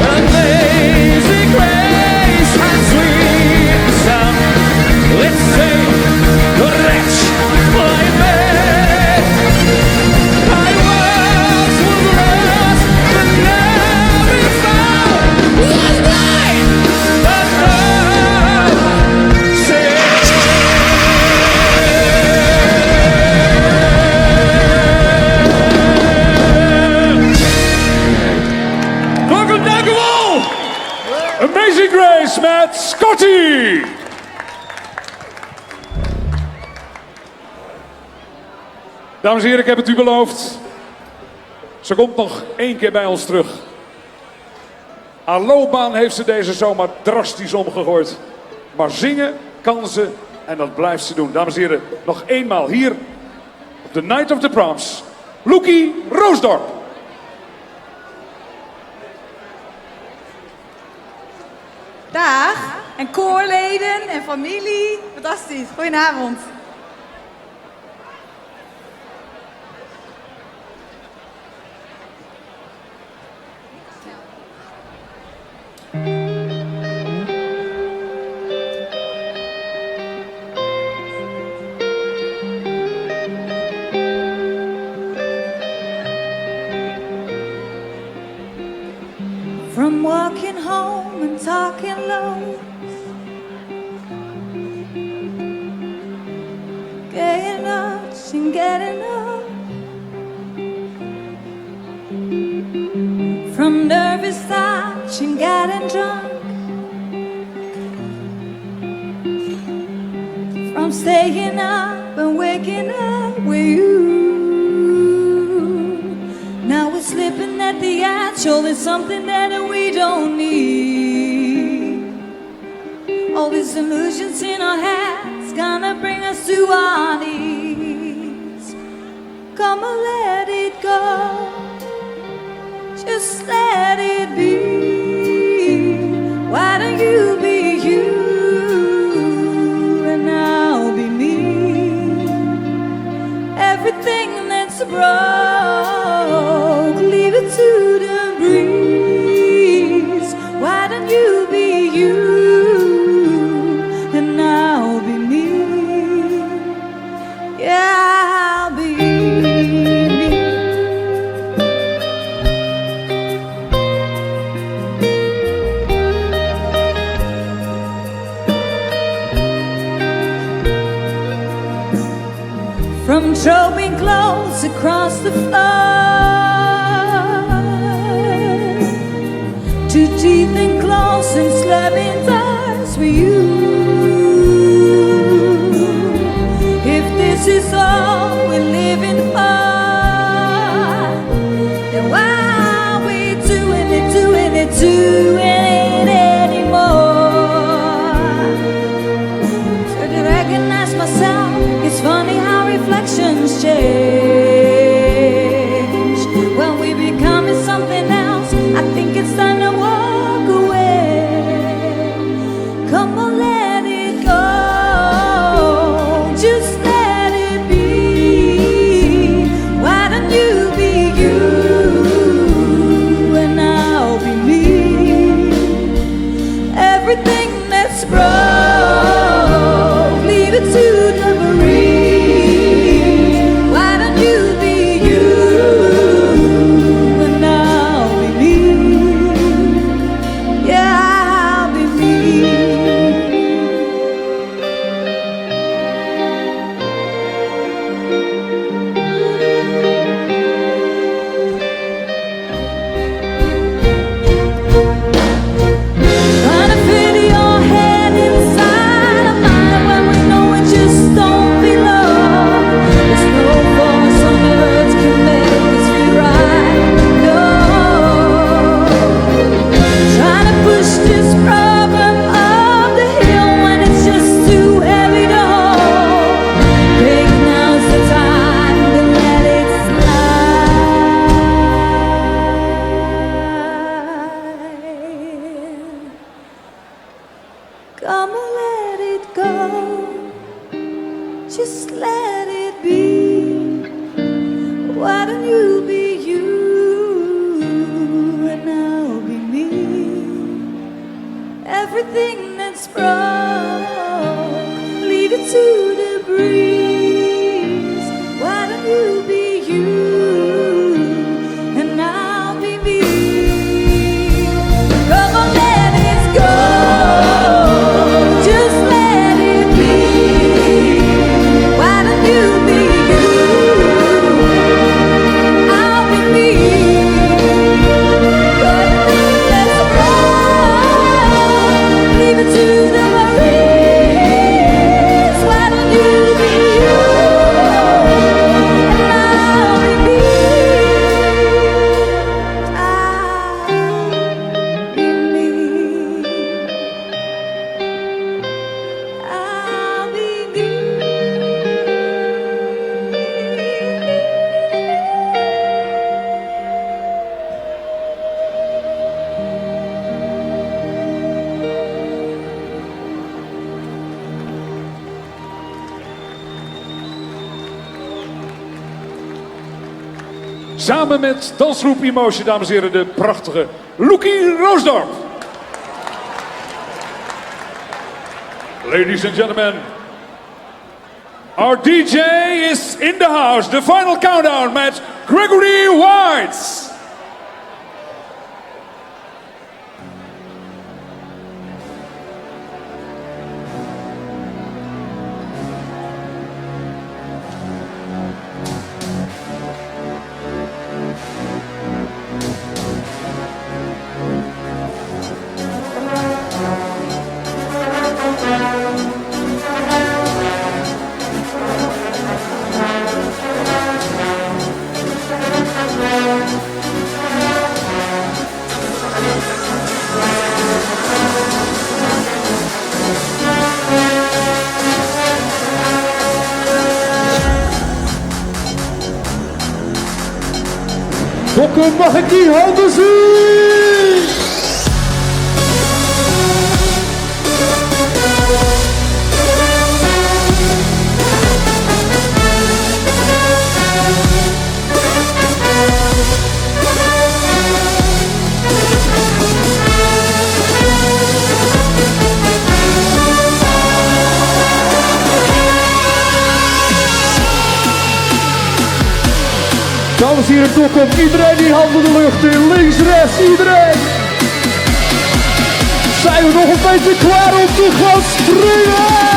Amazing grace, how sweet the sound that saved a wretch like me. I once was lost, but now am found. Was blind, but now see. Dokkum, dank u wel! Amazing Grace met Scotty! Dames en heren, ik heb het u beloofd. Ze komt nog één keer bij ons terug. Haar loopbaan heeft ze deze zomer drastisch omgegooid. Maar zingen kan ze en dat blijft ze doen. Dames en heren, nog eenmaal hier op de Night of the Proms. Loekie Roosdorp. Dag. En koorleden en familie. Fantastisch. Goedenavond. From walking home and talking low, getting up and getting up. From nervous touch and getting drunk. From staying up and waking up with you. Now we're slipping at the edge, all is something that we don't need. All these illusions in our heads gonna bring us to our knees. Come on, let it go. Just let it be. Why don't you be you and I'll be me? Everything that's broke, leave it to the breeze. Why don't you be you and I'll be me? Yeah, I'll be me. From throwing clothes across the floor to teeth and claws and slamming doors for you. If this is all we're living for, then why are we doing it, doing it, doing it anymore? So to recognize myself, it's funny how reflections change. When we become something else, I think it's time to walk away. Come on, let it go. Just let it be. Why don't you be you and I'll be me? Everything that's broke, leave it to the breeze. Why don't you be you and I'll be me? Yeah, I'll be me. Trying to fit your head inside of mine when we know it just don't belong. There's no force on earth can make us feel right. No. Trying to push this problem up the hill when it's just too heavy to hold. Think now's the time to let it slide. Come on, let it go. Just let it be. Why don't you be you and I'll be me? Everything that's broke, leave it to the breeze. Why don't you be you and I'll be me? Come on, let it go. Just let it be. Why don't you be you? I'll be me. Everything that's broke, leave it Samen met dansgroep Emotion, dames en heren, de prachtige Loekie Roosdorp. Ladies and gentlemen, our DJ is in the house. The final countdown met Gregory White. Dokkum, mag ik die handen zien? Dames en heren, Dokkum, iedereen die handen de lucht in, links, rechts, iedereen. Zijn we nog een beetje klaar om te gaan springen?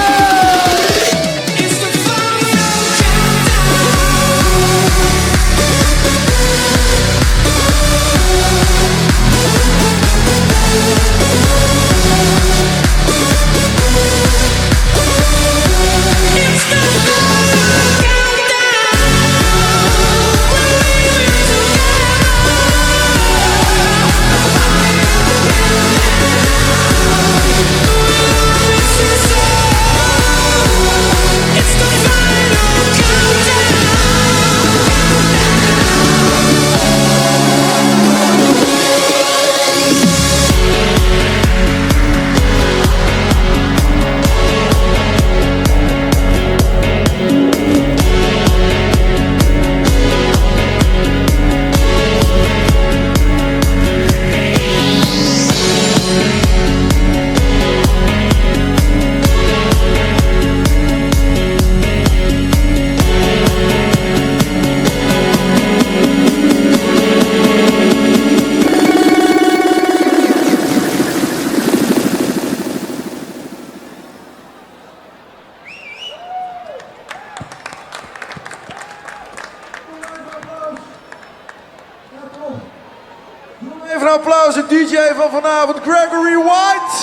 Even een applaus, de DJ van vanavond, Gregory White.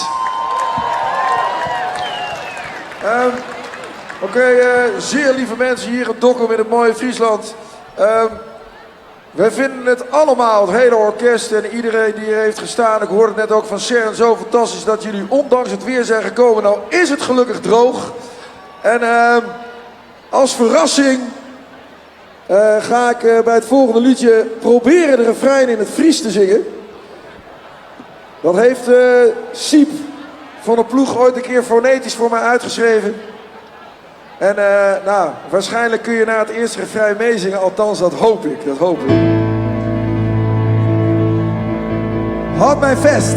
Oké, zeer lieve mensen hier in Dokkum in het mooie Friesland. Wij vinden het allemaal, het hele orkest en iedereen die hier heeft gestaan. Ik hoorde het net ook van Sharon, zo fantastisch dat jullie ondanks het weer zijn gekomen. Nou is het gelukkig droog. En als verrassing ga ik bij het volgende liedje proberen de refrein in het Fries te zingen. Dat heeft Siep van de ploeg ooit een keer fonetisch voor mij uitgeschreven. En waarschijnlijk kun je na het eerste refrein meezingen. Althans, dat hoop ik. Dat hoop ik. Houd mij vast.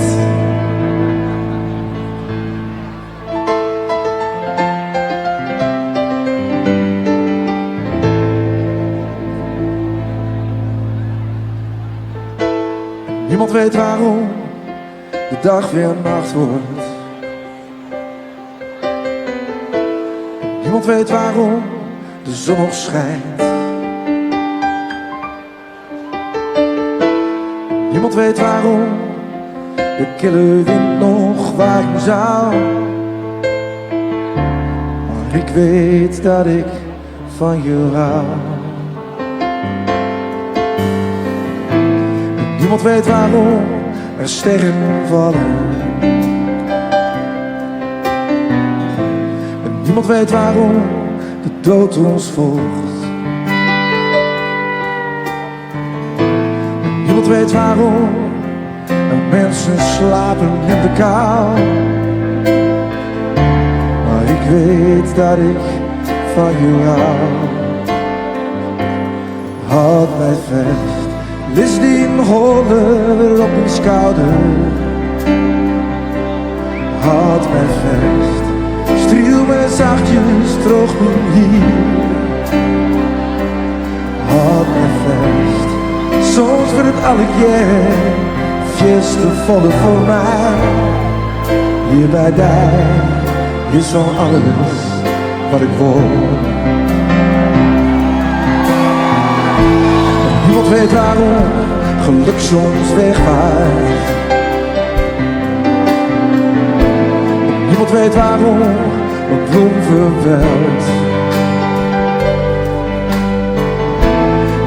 Niemand weet waarom de dag weer nacht wordt. Niemand weet waarom de zon nog schijnt. Niemand weet waarom de kille wind nog waaien zou. Maar ik weet dat ik van je hou. Niemand weet waarom er sterren vallen. En niemand weet waarom de dood ons volgt. En niemand weet waarom er mensen slapen in de kou. Maar ik weet dat ik van je hou. Hâld my fêst, lis dyn holle wer op myn skouder. Hâld my fêst, striel my sachtjes troch myn hier. Hâld my fêst, soms wurdt it allegear fierste folle foar my. Hjir by dy is al alles wat ik wol. Niemand weet waarom geluk soms wegwaait. Niemand weet waarom een bloem verwelkt.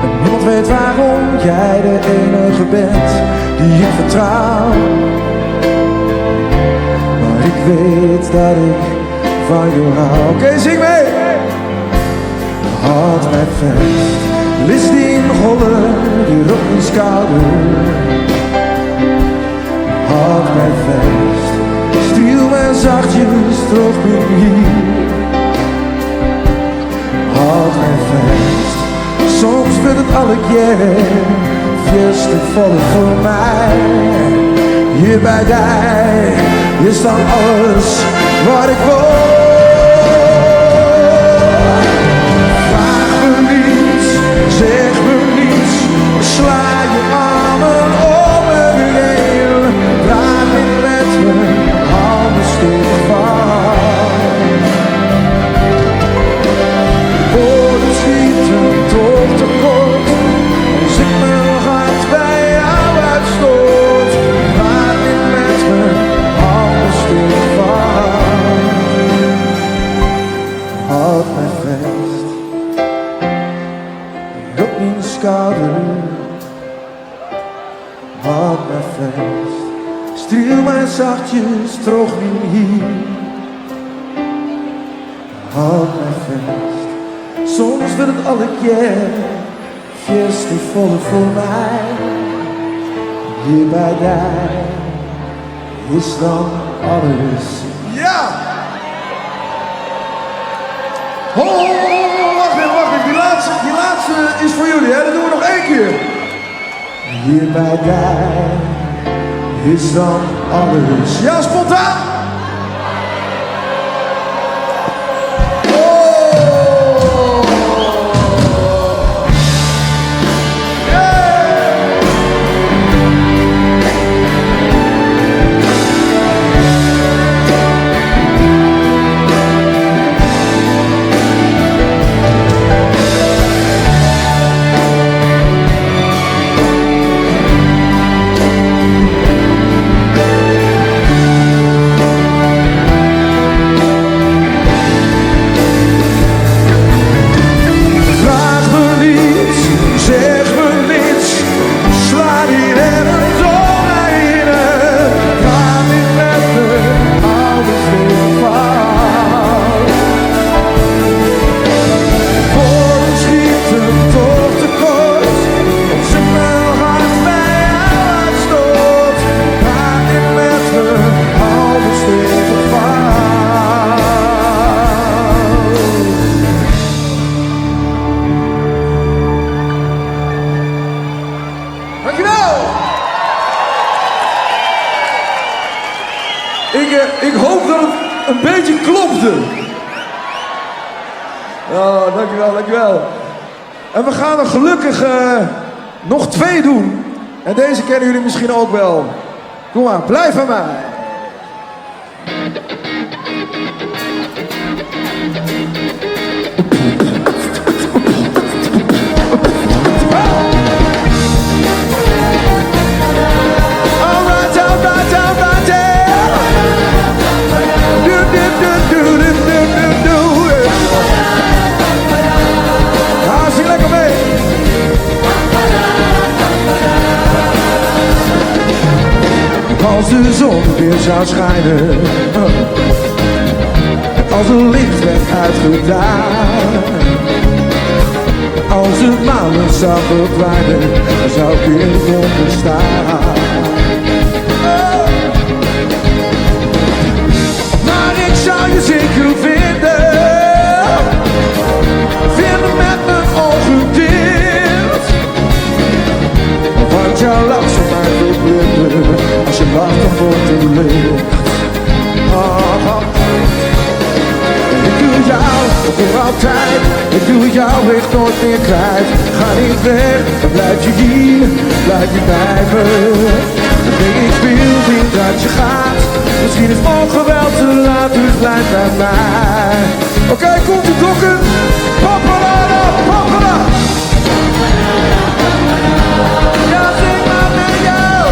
En niemand weet waarom jij de enige bent die ik vertrouw. Maar ik weet dat ik van jou hou. Oké, zing mee! Hâld my fêst, lis dyn holle wer op myn skouder. Hâld my fêst, striel my sachtjes troch myn hier. Hâld my fêst, soms wurdt it allegear fierste folle foar my. Hjir by dy is dan alles wat ik wol. Vraag me niets, zeg me niets, sla je armen om me heen. Praat niet met me, hou me stevig vast. Woorden schieten toch tekort, als ik mijn hart bij jou uitstort. Praat niet met me, hou me stevig vast. Hâld my fêst, op myn skouder. Hâld my fêst, striel my sachtjes troch myn hier. Hâld my fêst, soms wurdt it allegear fierste folle foar my. Hjir by dy is dan alles. Ja! Ho, ho, ho, ho, wacht even, wacht even. Die laatste is voor jullie, hè? Dat doen we nog één keer. Hjir by dy is dan alles. Ja, spontaan! Oh! Yeah! Vraag me niets, zeg me niets, sla die rennen door mij heen. Praat niet met me, hou me stevig vast. Woorden schieten toch tekort, als ik mijn hart bij jou uitstort. Praat niet met me, hou me stevig vast. Dankjewel! Ik hoop dat het een beetje klopte. Oh, dankjewel, dankjewel. En we gaan er gelukkig nog twee doen. En deze kennen jullie misschien ook wel. Kom maar, blijf bij mij. Alright, yeah. Do, do, do, do, do, do, do, do. Ja, zing lekker mee. Als de zon weer zou schijnen, als het licht werd uitgedaan, als de maan zou verdwijnen, dan zou ik in het donker staan. Maar ik zou je zeker vinden, vinden met mijn ogen dicht. voor altijd. Ik wil jou echt nooit meer kwijt. Ga niet weg, dan blijf je hier, blijf je bij me. Nee, ik wil niet dat je gaat. Misschien is morgen wel te laat, dus blijf bij mij. Oké, komt de dokken. Paparada, papara. Ja, zing maar met jou.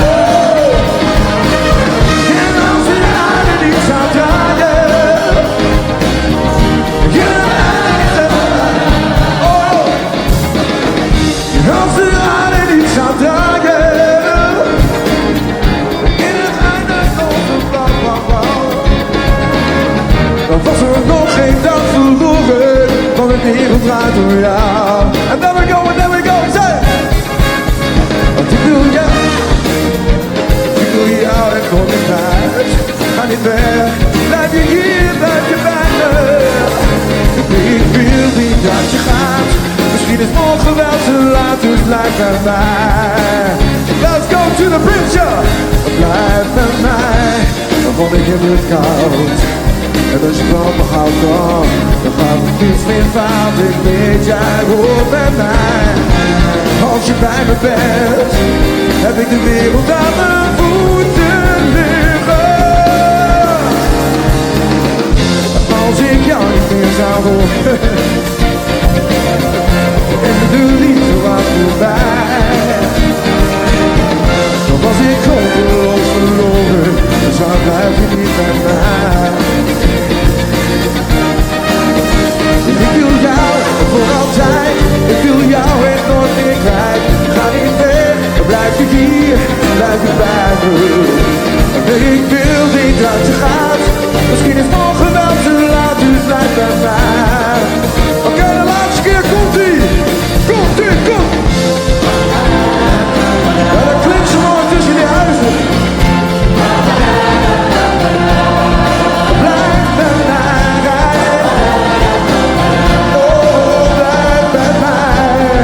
Oh. En als de aarde niet zou draaien. Ja, oh. Als de aarde niet zou draaien. In het einde komt een bla bla bla. Dan was er nog geen dag verloren, want de wereld draait om jou. En there we go, and there we go, say! Want ik wil jou, ik wil jou echt nooit meer kwijt. Ga niet weg, blijf je hier, blijf je bij me. Ik wil niet dat je gaat, misschien is morgen wel te laat, dus blijf bij mij. Let's go to the bridge, yeah. Blijf bij mij, want ik heb het koud. En als je van me houdt dan, dan gaat het niets meer fout. Ik weet, jij hoort bij mij. Als je bij me bent, heb ik de wereld aan mijn voeten liggen. Als ik jou niet meer zou horen, en de liefde was voorbij, dan was ik hopeloos verloren, dus dan blijf je niet bij mij. Ik wil jou voor altijd, ik wil jou echt nooit meer kwijt. Ga niet weg, blijf je hier, blijf je bij me. Nee, ik wil niet dat je gaat, misschien is morgen wel te laat, dus blijf bij mij. Oké, de laatste keer komt-ie! Komt-ie, komt! Ja, dat klinkt zo mooi tussen die huizen. Blijf bij mij. Oh, blijf bij mij.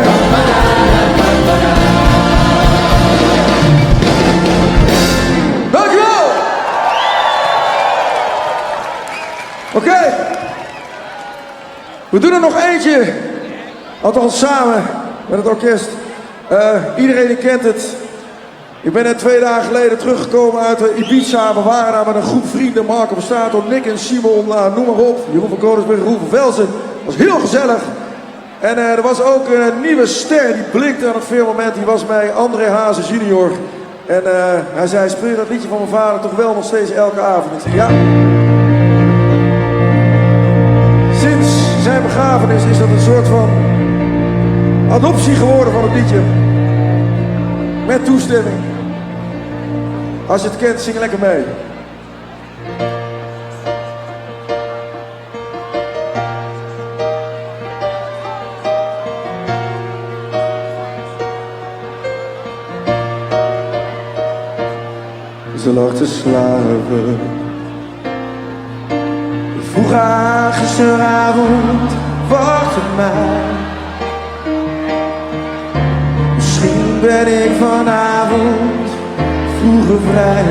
Dankjewel! Oké. We doen er nog eentje. Althans samen met het orkest. Iedereen die kent het. Ik ben net 2 dagen geleden teruggekomen uit Ibiza. We waren daar met een groep vrienden. Marco Borsato, Nick en Simon, noem maar op. Jeroen van Koningsbrugge, Roel van Velzen. Het was heel gezellig. En er was ook een nieuwe ster die blinkte aan het firmament. Die was mij André Hazes junior. En hij zei, speel je dat liedje van mijn vader toch wel nog steeds elke avond? Ik zei, ja. Sinds zijn begrafenis is dat een soort van adoptie geworden van het liedje. Met toestemming. Als je het kent, zing lekker mee. Ze lag te slapen. Ik vroeg haar gisteravond, wacht op mij. Misschien ben ik vanavond vroeger vrij.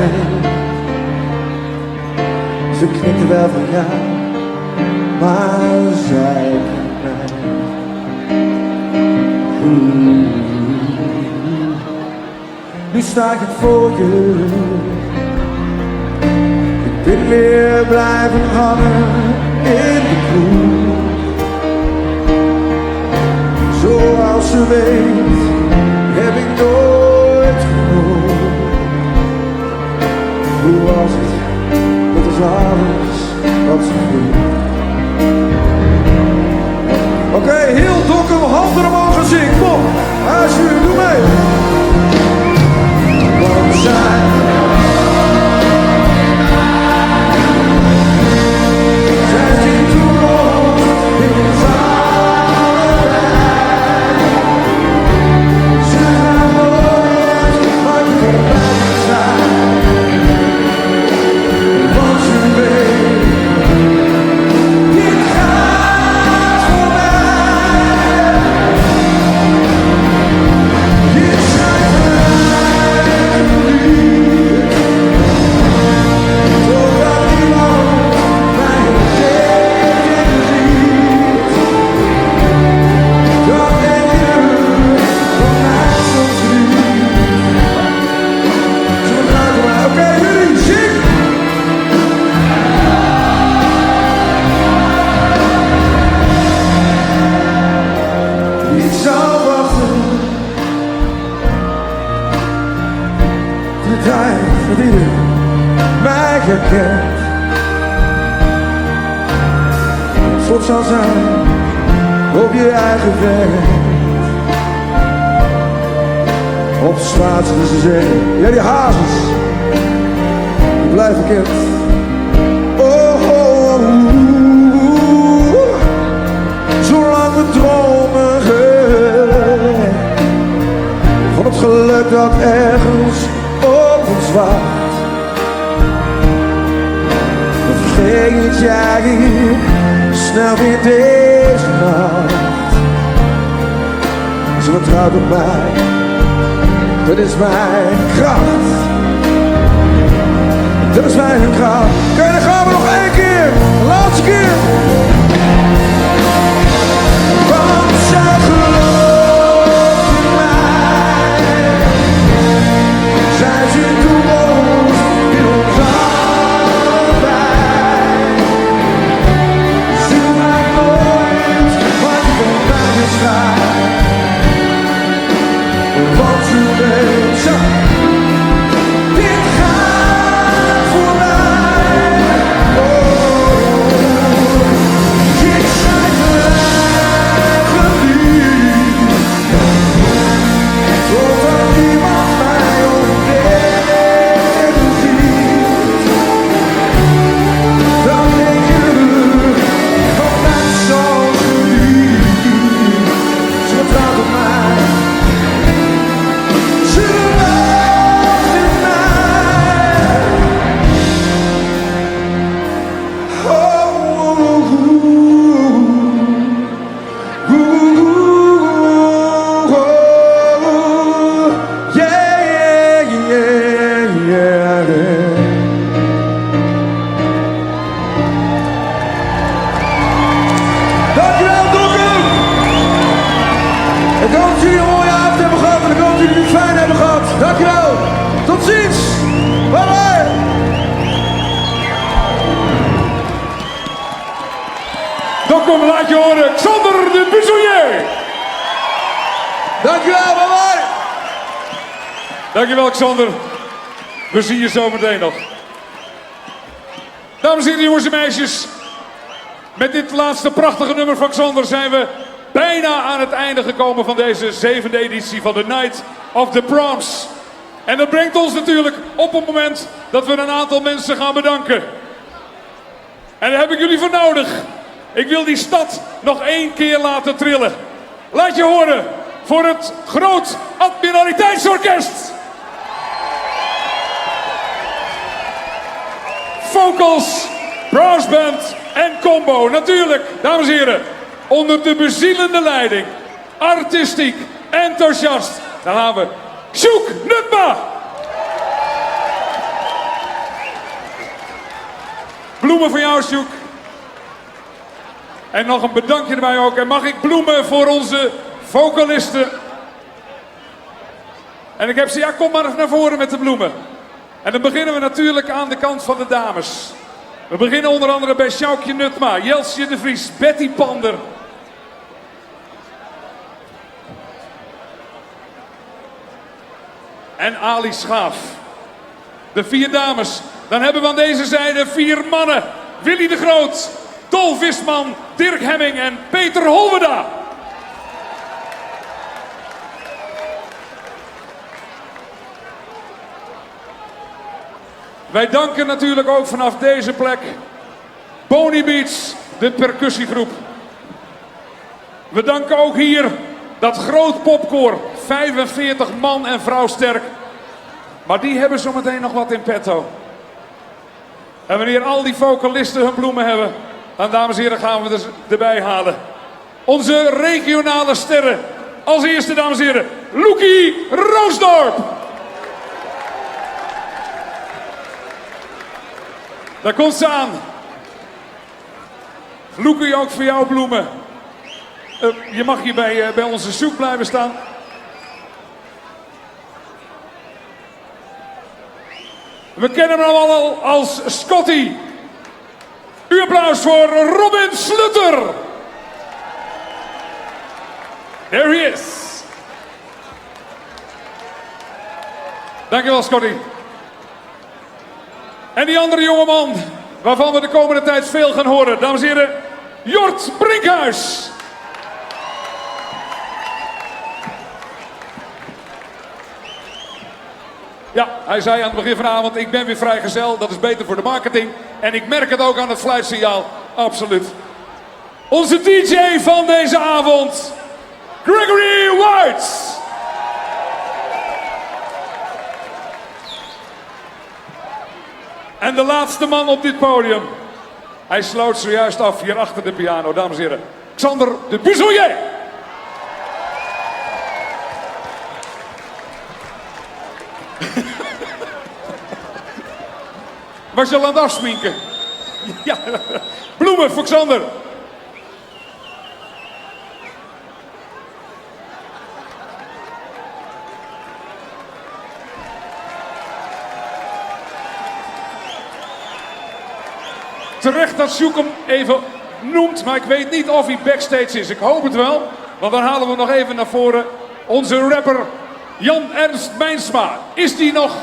Ze knikte wel van ja, maar zij kent mij. Oeh. Nu sta ik voor je. Ik ben weer blijven hangen in de kroeg. Zoals ze weet, heb ik nooit genoeg. Hoe was het? Dat is alles wat ze vroeg. Oké, heel Dokkum, handen omhoog en zing. Kom, alsjeblieft, doe mee. Want zij ziet toekomst in ons allebei. Ze gaat nooit maar voorbij zijn. Want ze weet, herkent. Trots zal zijn op je eigen vent. Op zwaarste zee, ja die hazes, die blijven kind. Oh, oh, oh, zolang we dromen van het geluk dat ergens op ons wacht. Dan vergeet jij snel weer deze nacht. Ze vertrouwt op mij, dat is mijn kracht. Dat is mijn kracht. Oké, dan gaan we nog één keer. De laatste keer. Want zij gelooft in mij. Zij ziet toekomst in ons allebei. Ze maakt nooit wat je van mij beschrijft. Want ze weet zo, dit gaat voorbij. Oh, ik zijn geliefd. Totdat iemand mij opnieuw ziet. Dan denk je van mij zo geliefd. Ze vertrouwt op mij. Ze gelooft in mij. Oh, oeh, oeh, oh, yeah. Dankjewel, Dokkum! Ik hoop dat jullie een mooie avond hebben gehad en ik hoop dat jullie het fijn hebben gehad. Dankjewel. Tot ziens. Bye bye. Dokkum, laat je horen. Xander de Buissonnier. Dankjewel, bye bye. Dankjewel, Xander. We zien je zo meteen nog. Dames en heren, jongens en meisjes. Met dit laatste prachtige nummer van Xander zijn we bijna aan het einde gekomen van deze zevende editie van de Night of the Proms. En dat brengt ons natuurlijk op het moment dat we een aantal mensen gaan bedanken. En daar heb ik jullie voor nodig. Ik wil die stad nog één keer laten trillen. Laat je horen voor het Groot Admiraliteitsorkest. Vocals, brassband en combo. Natuurlijk, dames en heren, onder de bezielende leiding, artistiek, enthousiast. Daar gaan we. Sjoek Nutma! Bloemen voor jou, Sjoek. En nog een bedankje erbij ook. En mag ik bloemen voor onze vocalisten? En ik heb ze, ja, kom maar eens naar voren met de bloemen. En dan beginnen we natuurlijk aan de kant van de dames. We beginnen onder andere bij Sjoukje Nutma, Jelsje de Vries, Betty Pander. En Ali Schaaf. De vier dames. Dan hebben we aan deze zijde vier mannen. Willy de Groot, Dolf Visman, Dirk Hemming en Peter Holweda. Wij danken natuurlijk ook vanaf deze plek Bony Beats, de percussiegroep. We danken ook hier dat groot popkoor, 45 man en vrouw sterk. Maar die hebben zometeen nog wat in petto. En wanneer al die vocalisten hun bloemen hebben, dan dames en heren gaan we dus erbij halen. Onze regionale sterren. Als eerste, dames en heren, Loekie Roosdorp. Daar komt ze aan. Loekie, ook voor jou bloemen. Je mag hier bij onze soep blijven staan. We kennen hem allemaal al als Scotty. Uw applaus voor Robin Slutter. There he is. Dankjewel, Scotty. En die andere jongeman, waarvan we de komende tijd veel gaan horen. Dames en heren, Jort Brinkhuis. Ja, hij zei aan het begin van de avond, ik ben weer vrijgezel. Dat is beter voor de marketing. En ik merk het ook aan het fluitsignaal. Absoluut. Onze DJ van deze avond, Gregory White. En de laatste man op dit podium. Hij sloot zojuist af hier achter de piano, dames en heren. Xander de Buissonnier. Was je al aan het afsminken? Ja. Bloemen voor Xander. Terecht dat Sjoek hem even noemt, maar ik weet niet of hij backstage is. Ik hoop het wel, want dan halen we nog even naar voren onze rapper Jan Ernst Meinsma. Is die nog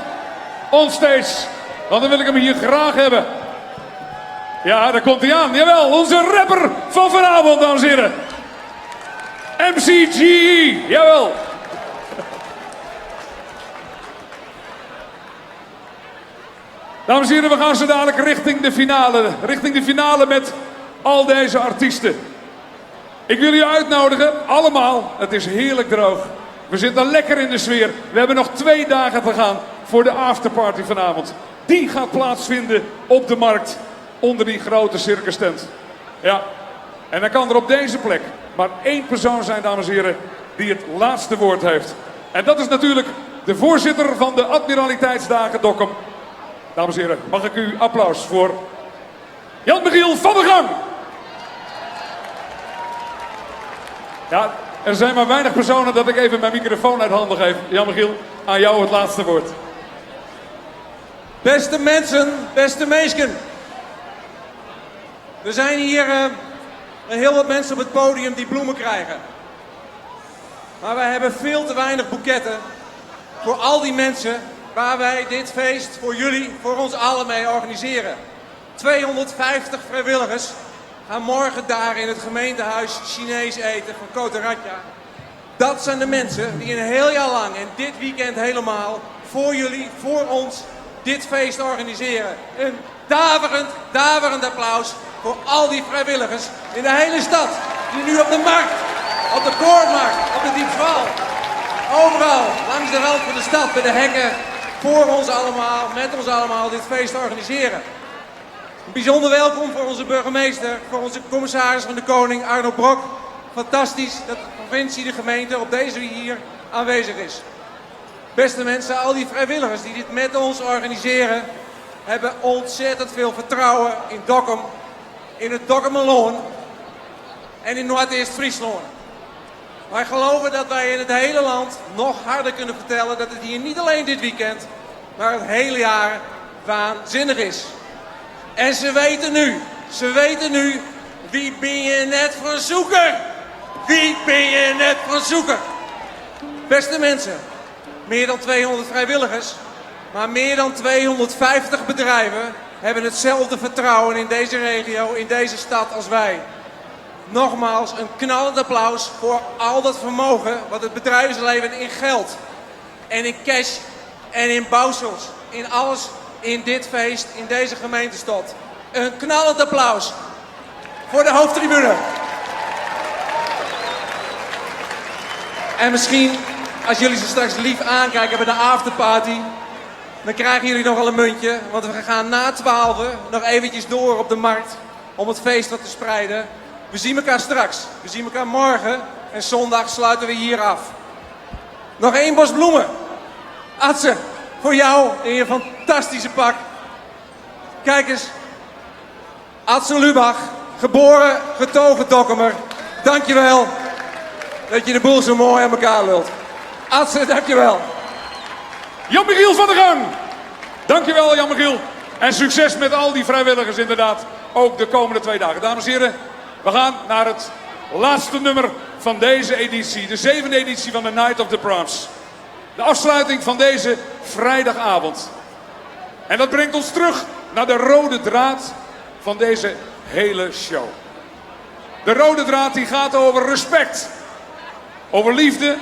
onstage? Want dan wil ik hem hier graag hebben. Ja, daar komt hij aan. Jawel, onze rapper van vanavond, dames en heren. MCGE, jawel. Dames en heren, we gaan zo dadelijk richting de finale. Richting de finale met al deze artiesten. Ik wil u uitnodigen, allemaal. Het is heerlijk droog. We zitten lekker in de sfeer. We hebben nog twee dagen te gaan voor de afterparty vanavond. Die gaat plaatsvinden op de markt onder die grote circustent. Ja, en dan kan er op deze plek maar één persoon zijn, dames en heren, die het laatste woord heeft. En dat is natuurlijk de voorzitter van de Admiraliteitsdagen Dokkum. Dames en heren, mag ik u applaus voor Jan-Michiel van der Gang. Ja, er zijn maar weinig personen dat ik even mijn microfoon uit handen geef. Jan-Michiel, aan jou het laatste woord. Beste mensen, beste meesken. Er zijn hier uh, heel wat mensen op het podium die bloemen krijgen. Maar wij hebben veel te weinig boeketten voor al die mensen waar wij dit feest voor jullie, voor ons allen mee organiseren. 250 vrijwilligers gaan morgen daar in het gemeentehuis Chinees eten van Kota Radja. Dat zijn de mensen die een heel jaar lang en dit weekend helemaal voor jullie, voor ons, dit feest organiseren. Een daverend, daverend applaus voor al die vrijwilligers in de hele stad. Die nu op de markt, op de Koornmarkt, op de Diepswal, overal langs de rand van de stad, bij de hekken, voor ons allemaal, met ons allemaal dit feest organiseren. Een bijzonder welkom voor onze burgemeester, voor onze commissaris van de Koning, Arno Brok. Fantastisch dat de provincie, de gemeente op deze hier aanwezig is. Beste mensen, al die vrijwilligers die dit met ons organiseren, hebben ontzettend veel vertrouwen in Dokkum, in het Dokkumerlân en in Noordoost-Friesland. Wij geloven dat wij in het hele land nog harder kunnen vertellen dat het hier niet alleen dit weekend, maar het hele jaar waanzinnig is. En ze weten nu, ze weten nu, wie ben je net voor zoeker? Wie ben je net voor zoeker? Beste mensen, meer dan 200 vrijwilligers, maar meer dan 250 bedrijven hebben hetzelfde vertrouwen in deze regio, in deze stad als wij. Nogmaals een knallend applaus voor al dat vermogen wat het bedrijfsleven in geld en in cash en in bouwsels, in alles in dit feest, in deze gemeentestad. Een knallend applaus voor de hoofdtribune. En misschien, als jullie ze straks lief aankijken bij de afterparty, dan krijgen jullie nog wel een muntje. Want we gaan na 12 nog eventjes door op de markt om het feest wat te spreiden. We zien elkaar straks. We zien elkaar morgen. En zondag sluiten we hier af. Nog één bos bloemen. Atze, voor jou in je fantastische pak. Kijk eens. Atze Lubach, geboren, getogen Dokkumer. Dankjewel dat je de boel zo mooi aan elkaar lult. Atze, dankjewel. Jan-Michiel van der Gang. Dankjewel Jan-Michiel. En succes met al die vrijwilligers inderdaad. Ook de komende twee dagen. Dames en heren, we gaan naar het laatste nummer van deze editie. De zevende editie van de Night of the Proms. De afsluiting van deze vrijdagavond. En dat brengt ons terug naar de rode draad van deze hele show. De rode draad die gaat over respect, over liefde,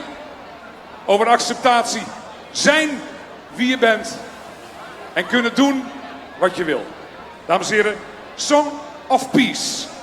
over acceptatie. Zijn wie je bent en kunnen doen wat je wil. Dames en heren, Song of Peace.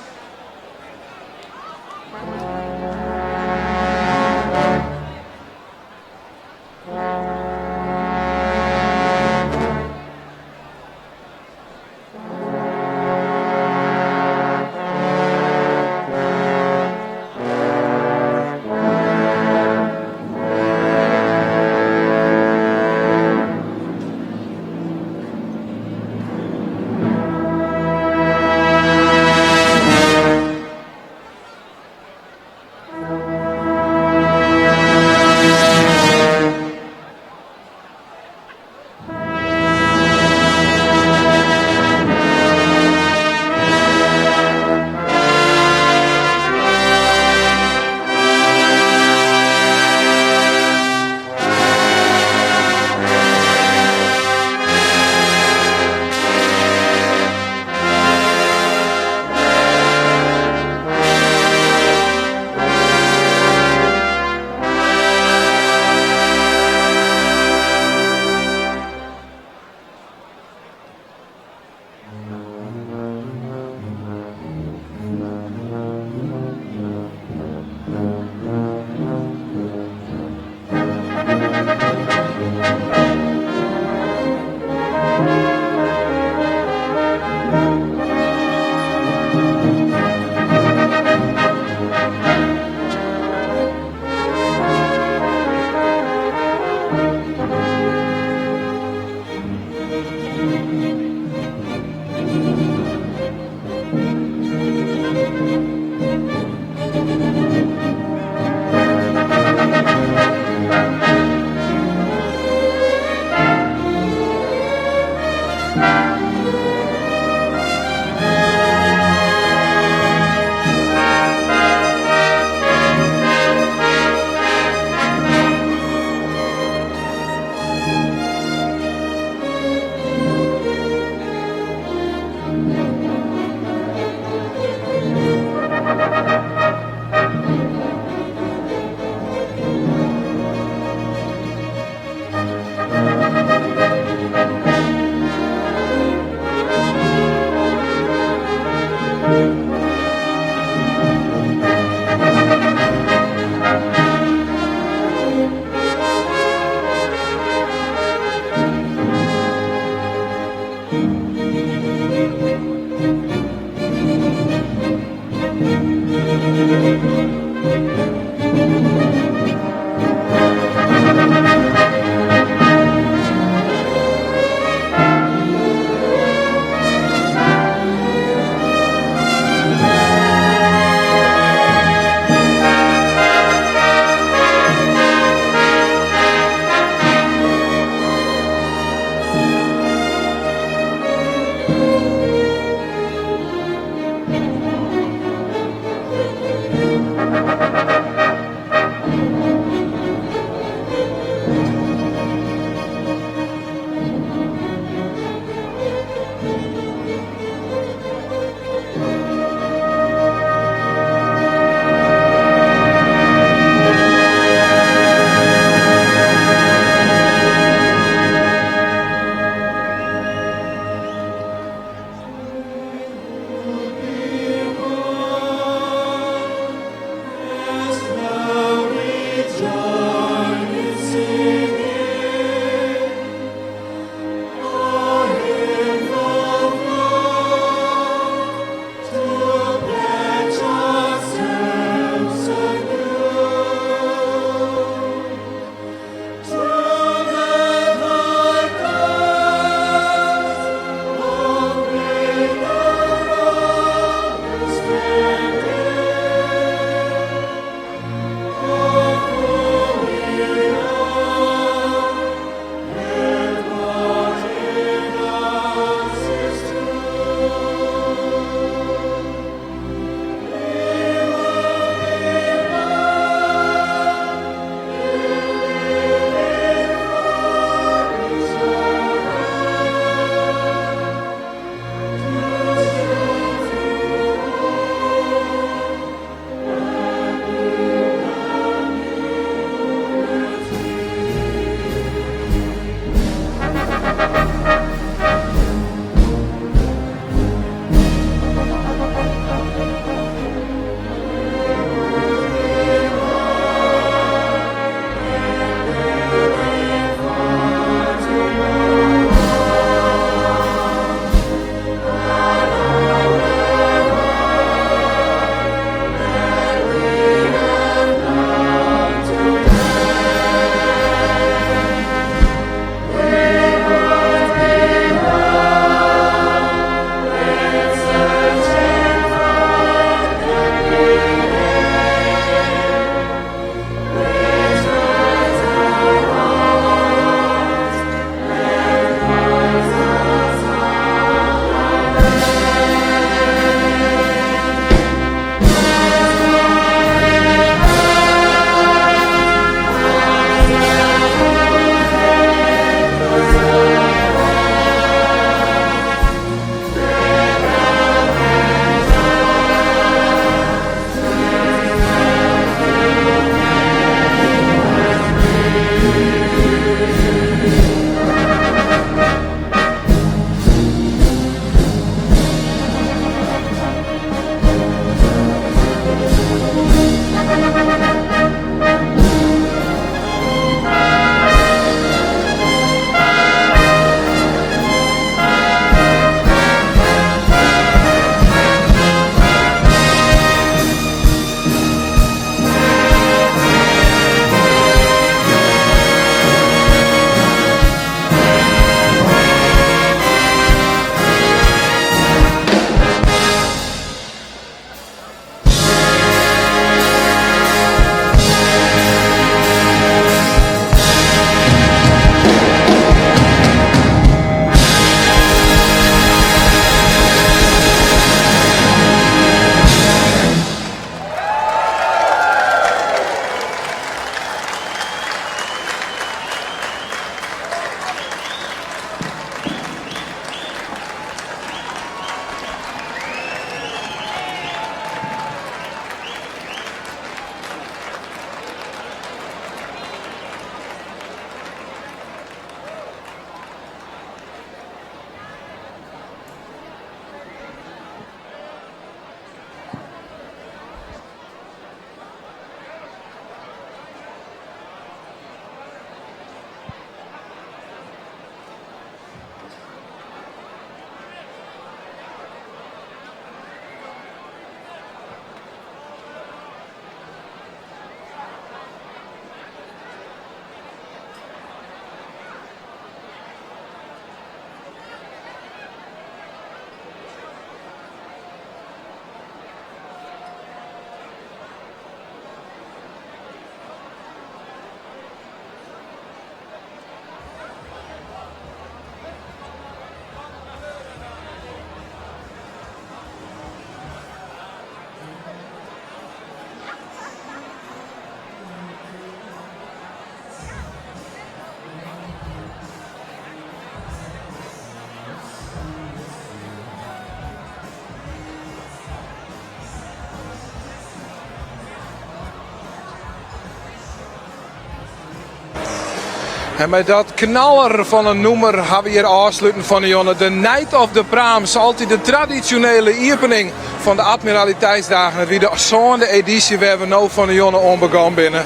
En mei dat knaller fan in nûmer ha we hjir ôfsluten fan 'e jûn. De Night of the Prams, altyd de tradisjonele iepening fan de Admiraliteitsdagen. It wie de sânde edysje wêr we no fan 'e jûn oan begûn binne.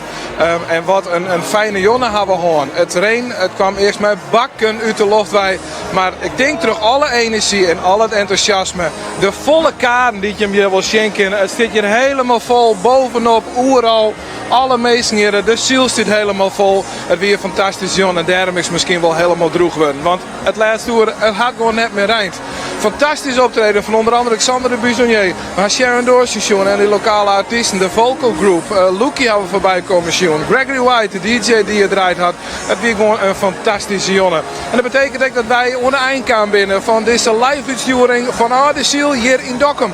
En wat in fijne jûn ha we hân. It rein, it kwam earst mei bakken út de loft wei. Mar ik tink troch alle enerzjy en al it entûsjasme, de folle kaden dy't jim hjir wol sjen kinne, it stiet hjir helemaal fol, bovenop, oeral. Alle minsken hjir, de syl stiet helemaal fol. It wie in fantastyske jûn en dêrom is it miskien wol helemaal drûch wurden. Want it lêste oere, it hat gewoan net mear reind. Fantastysk optreden fan ûnder andere Xander de Buisonjé. We ha Sharon Dorsey sjoen en dy lokale artysten, de Vocal Group. Lookie ha we foarby kommen sjoen. Gregory White, de DJ dy't it draaid hat. It wie gewoan in fantastyske jûn. En dat betekent ek dat wy oan de ein kaam binne fan dizze live-útstjoering fanôf de Syl hjir yn Dokkum.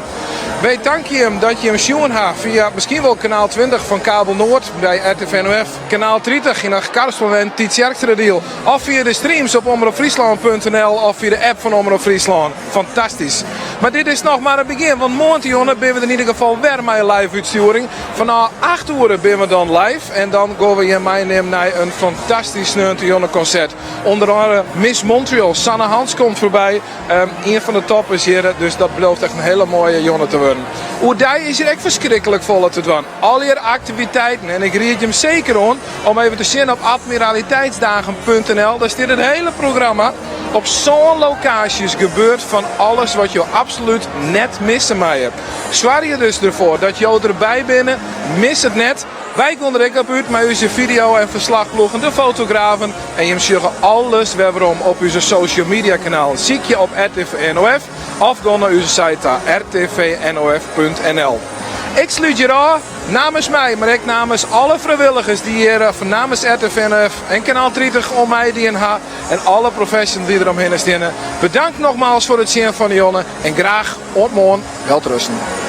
Wy tankje jim dat jim sjoen ha fia miskien wol kanaal 20 fan Kabel Noord by RTV NOF, kanaal 30 yn Achtkarspelen en Tytsjerksteradiel of fia de streams op omropfryslân.nl of fia de app fan Omrop Fryslân. Fantastysk. Mar dit is noch mar it begjin, want moarntejûn binne we der yn ieder gefal wer mei in live útstjoering. Fanôf 8 oere binne we dan live en dan gean we jim meinimmen nei in fantastysk sneontejûnekonsert. Under oare Miss Montreal, Sanne Hans komt foarby. Ien fan de toppers hjir, dus dat belooft echt in hiele moaie jûn te wurden. Oerdei is hjir ek ferskriklik folle te dwaan. Allegear aktiviteiten en ik ried jim seker oan om even te sjen op admiraliteitsdagen.nl. Dêr stiet it hiele programma. Op sân lokaasjes gebeurt fan alles wat jo absolút net misse meie. Soargje dus derfoar dat jo derby binne, mis it net. Wy gean der ek op út mei ús fideo- en ferslachploegen, de fotografen. En jim sjogge alles wer werom op ús social media kanalen. Sykje op RTV NOF of gean nei ús site ta rtvnof.nl. Ik slút hjir ôf namens my, mar ek namens alle frijwilligers dy't hjir eh, namens RTV NOF en Kanaal 30 oan meidien ha en alle professionals dy't der omhinne steane. Bedankt nogmaals foar it sjen fan de jûn en graach oant moarn. Welterusten.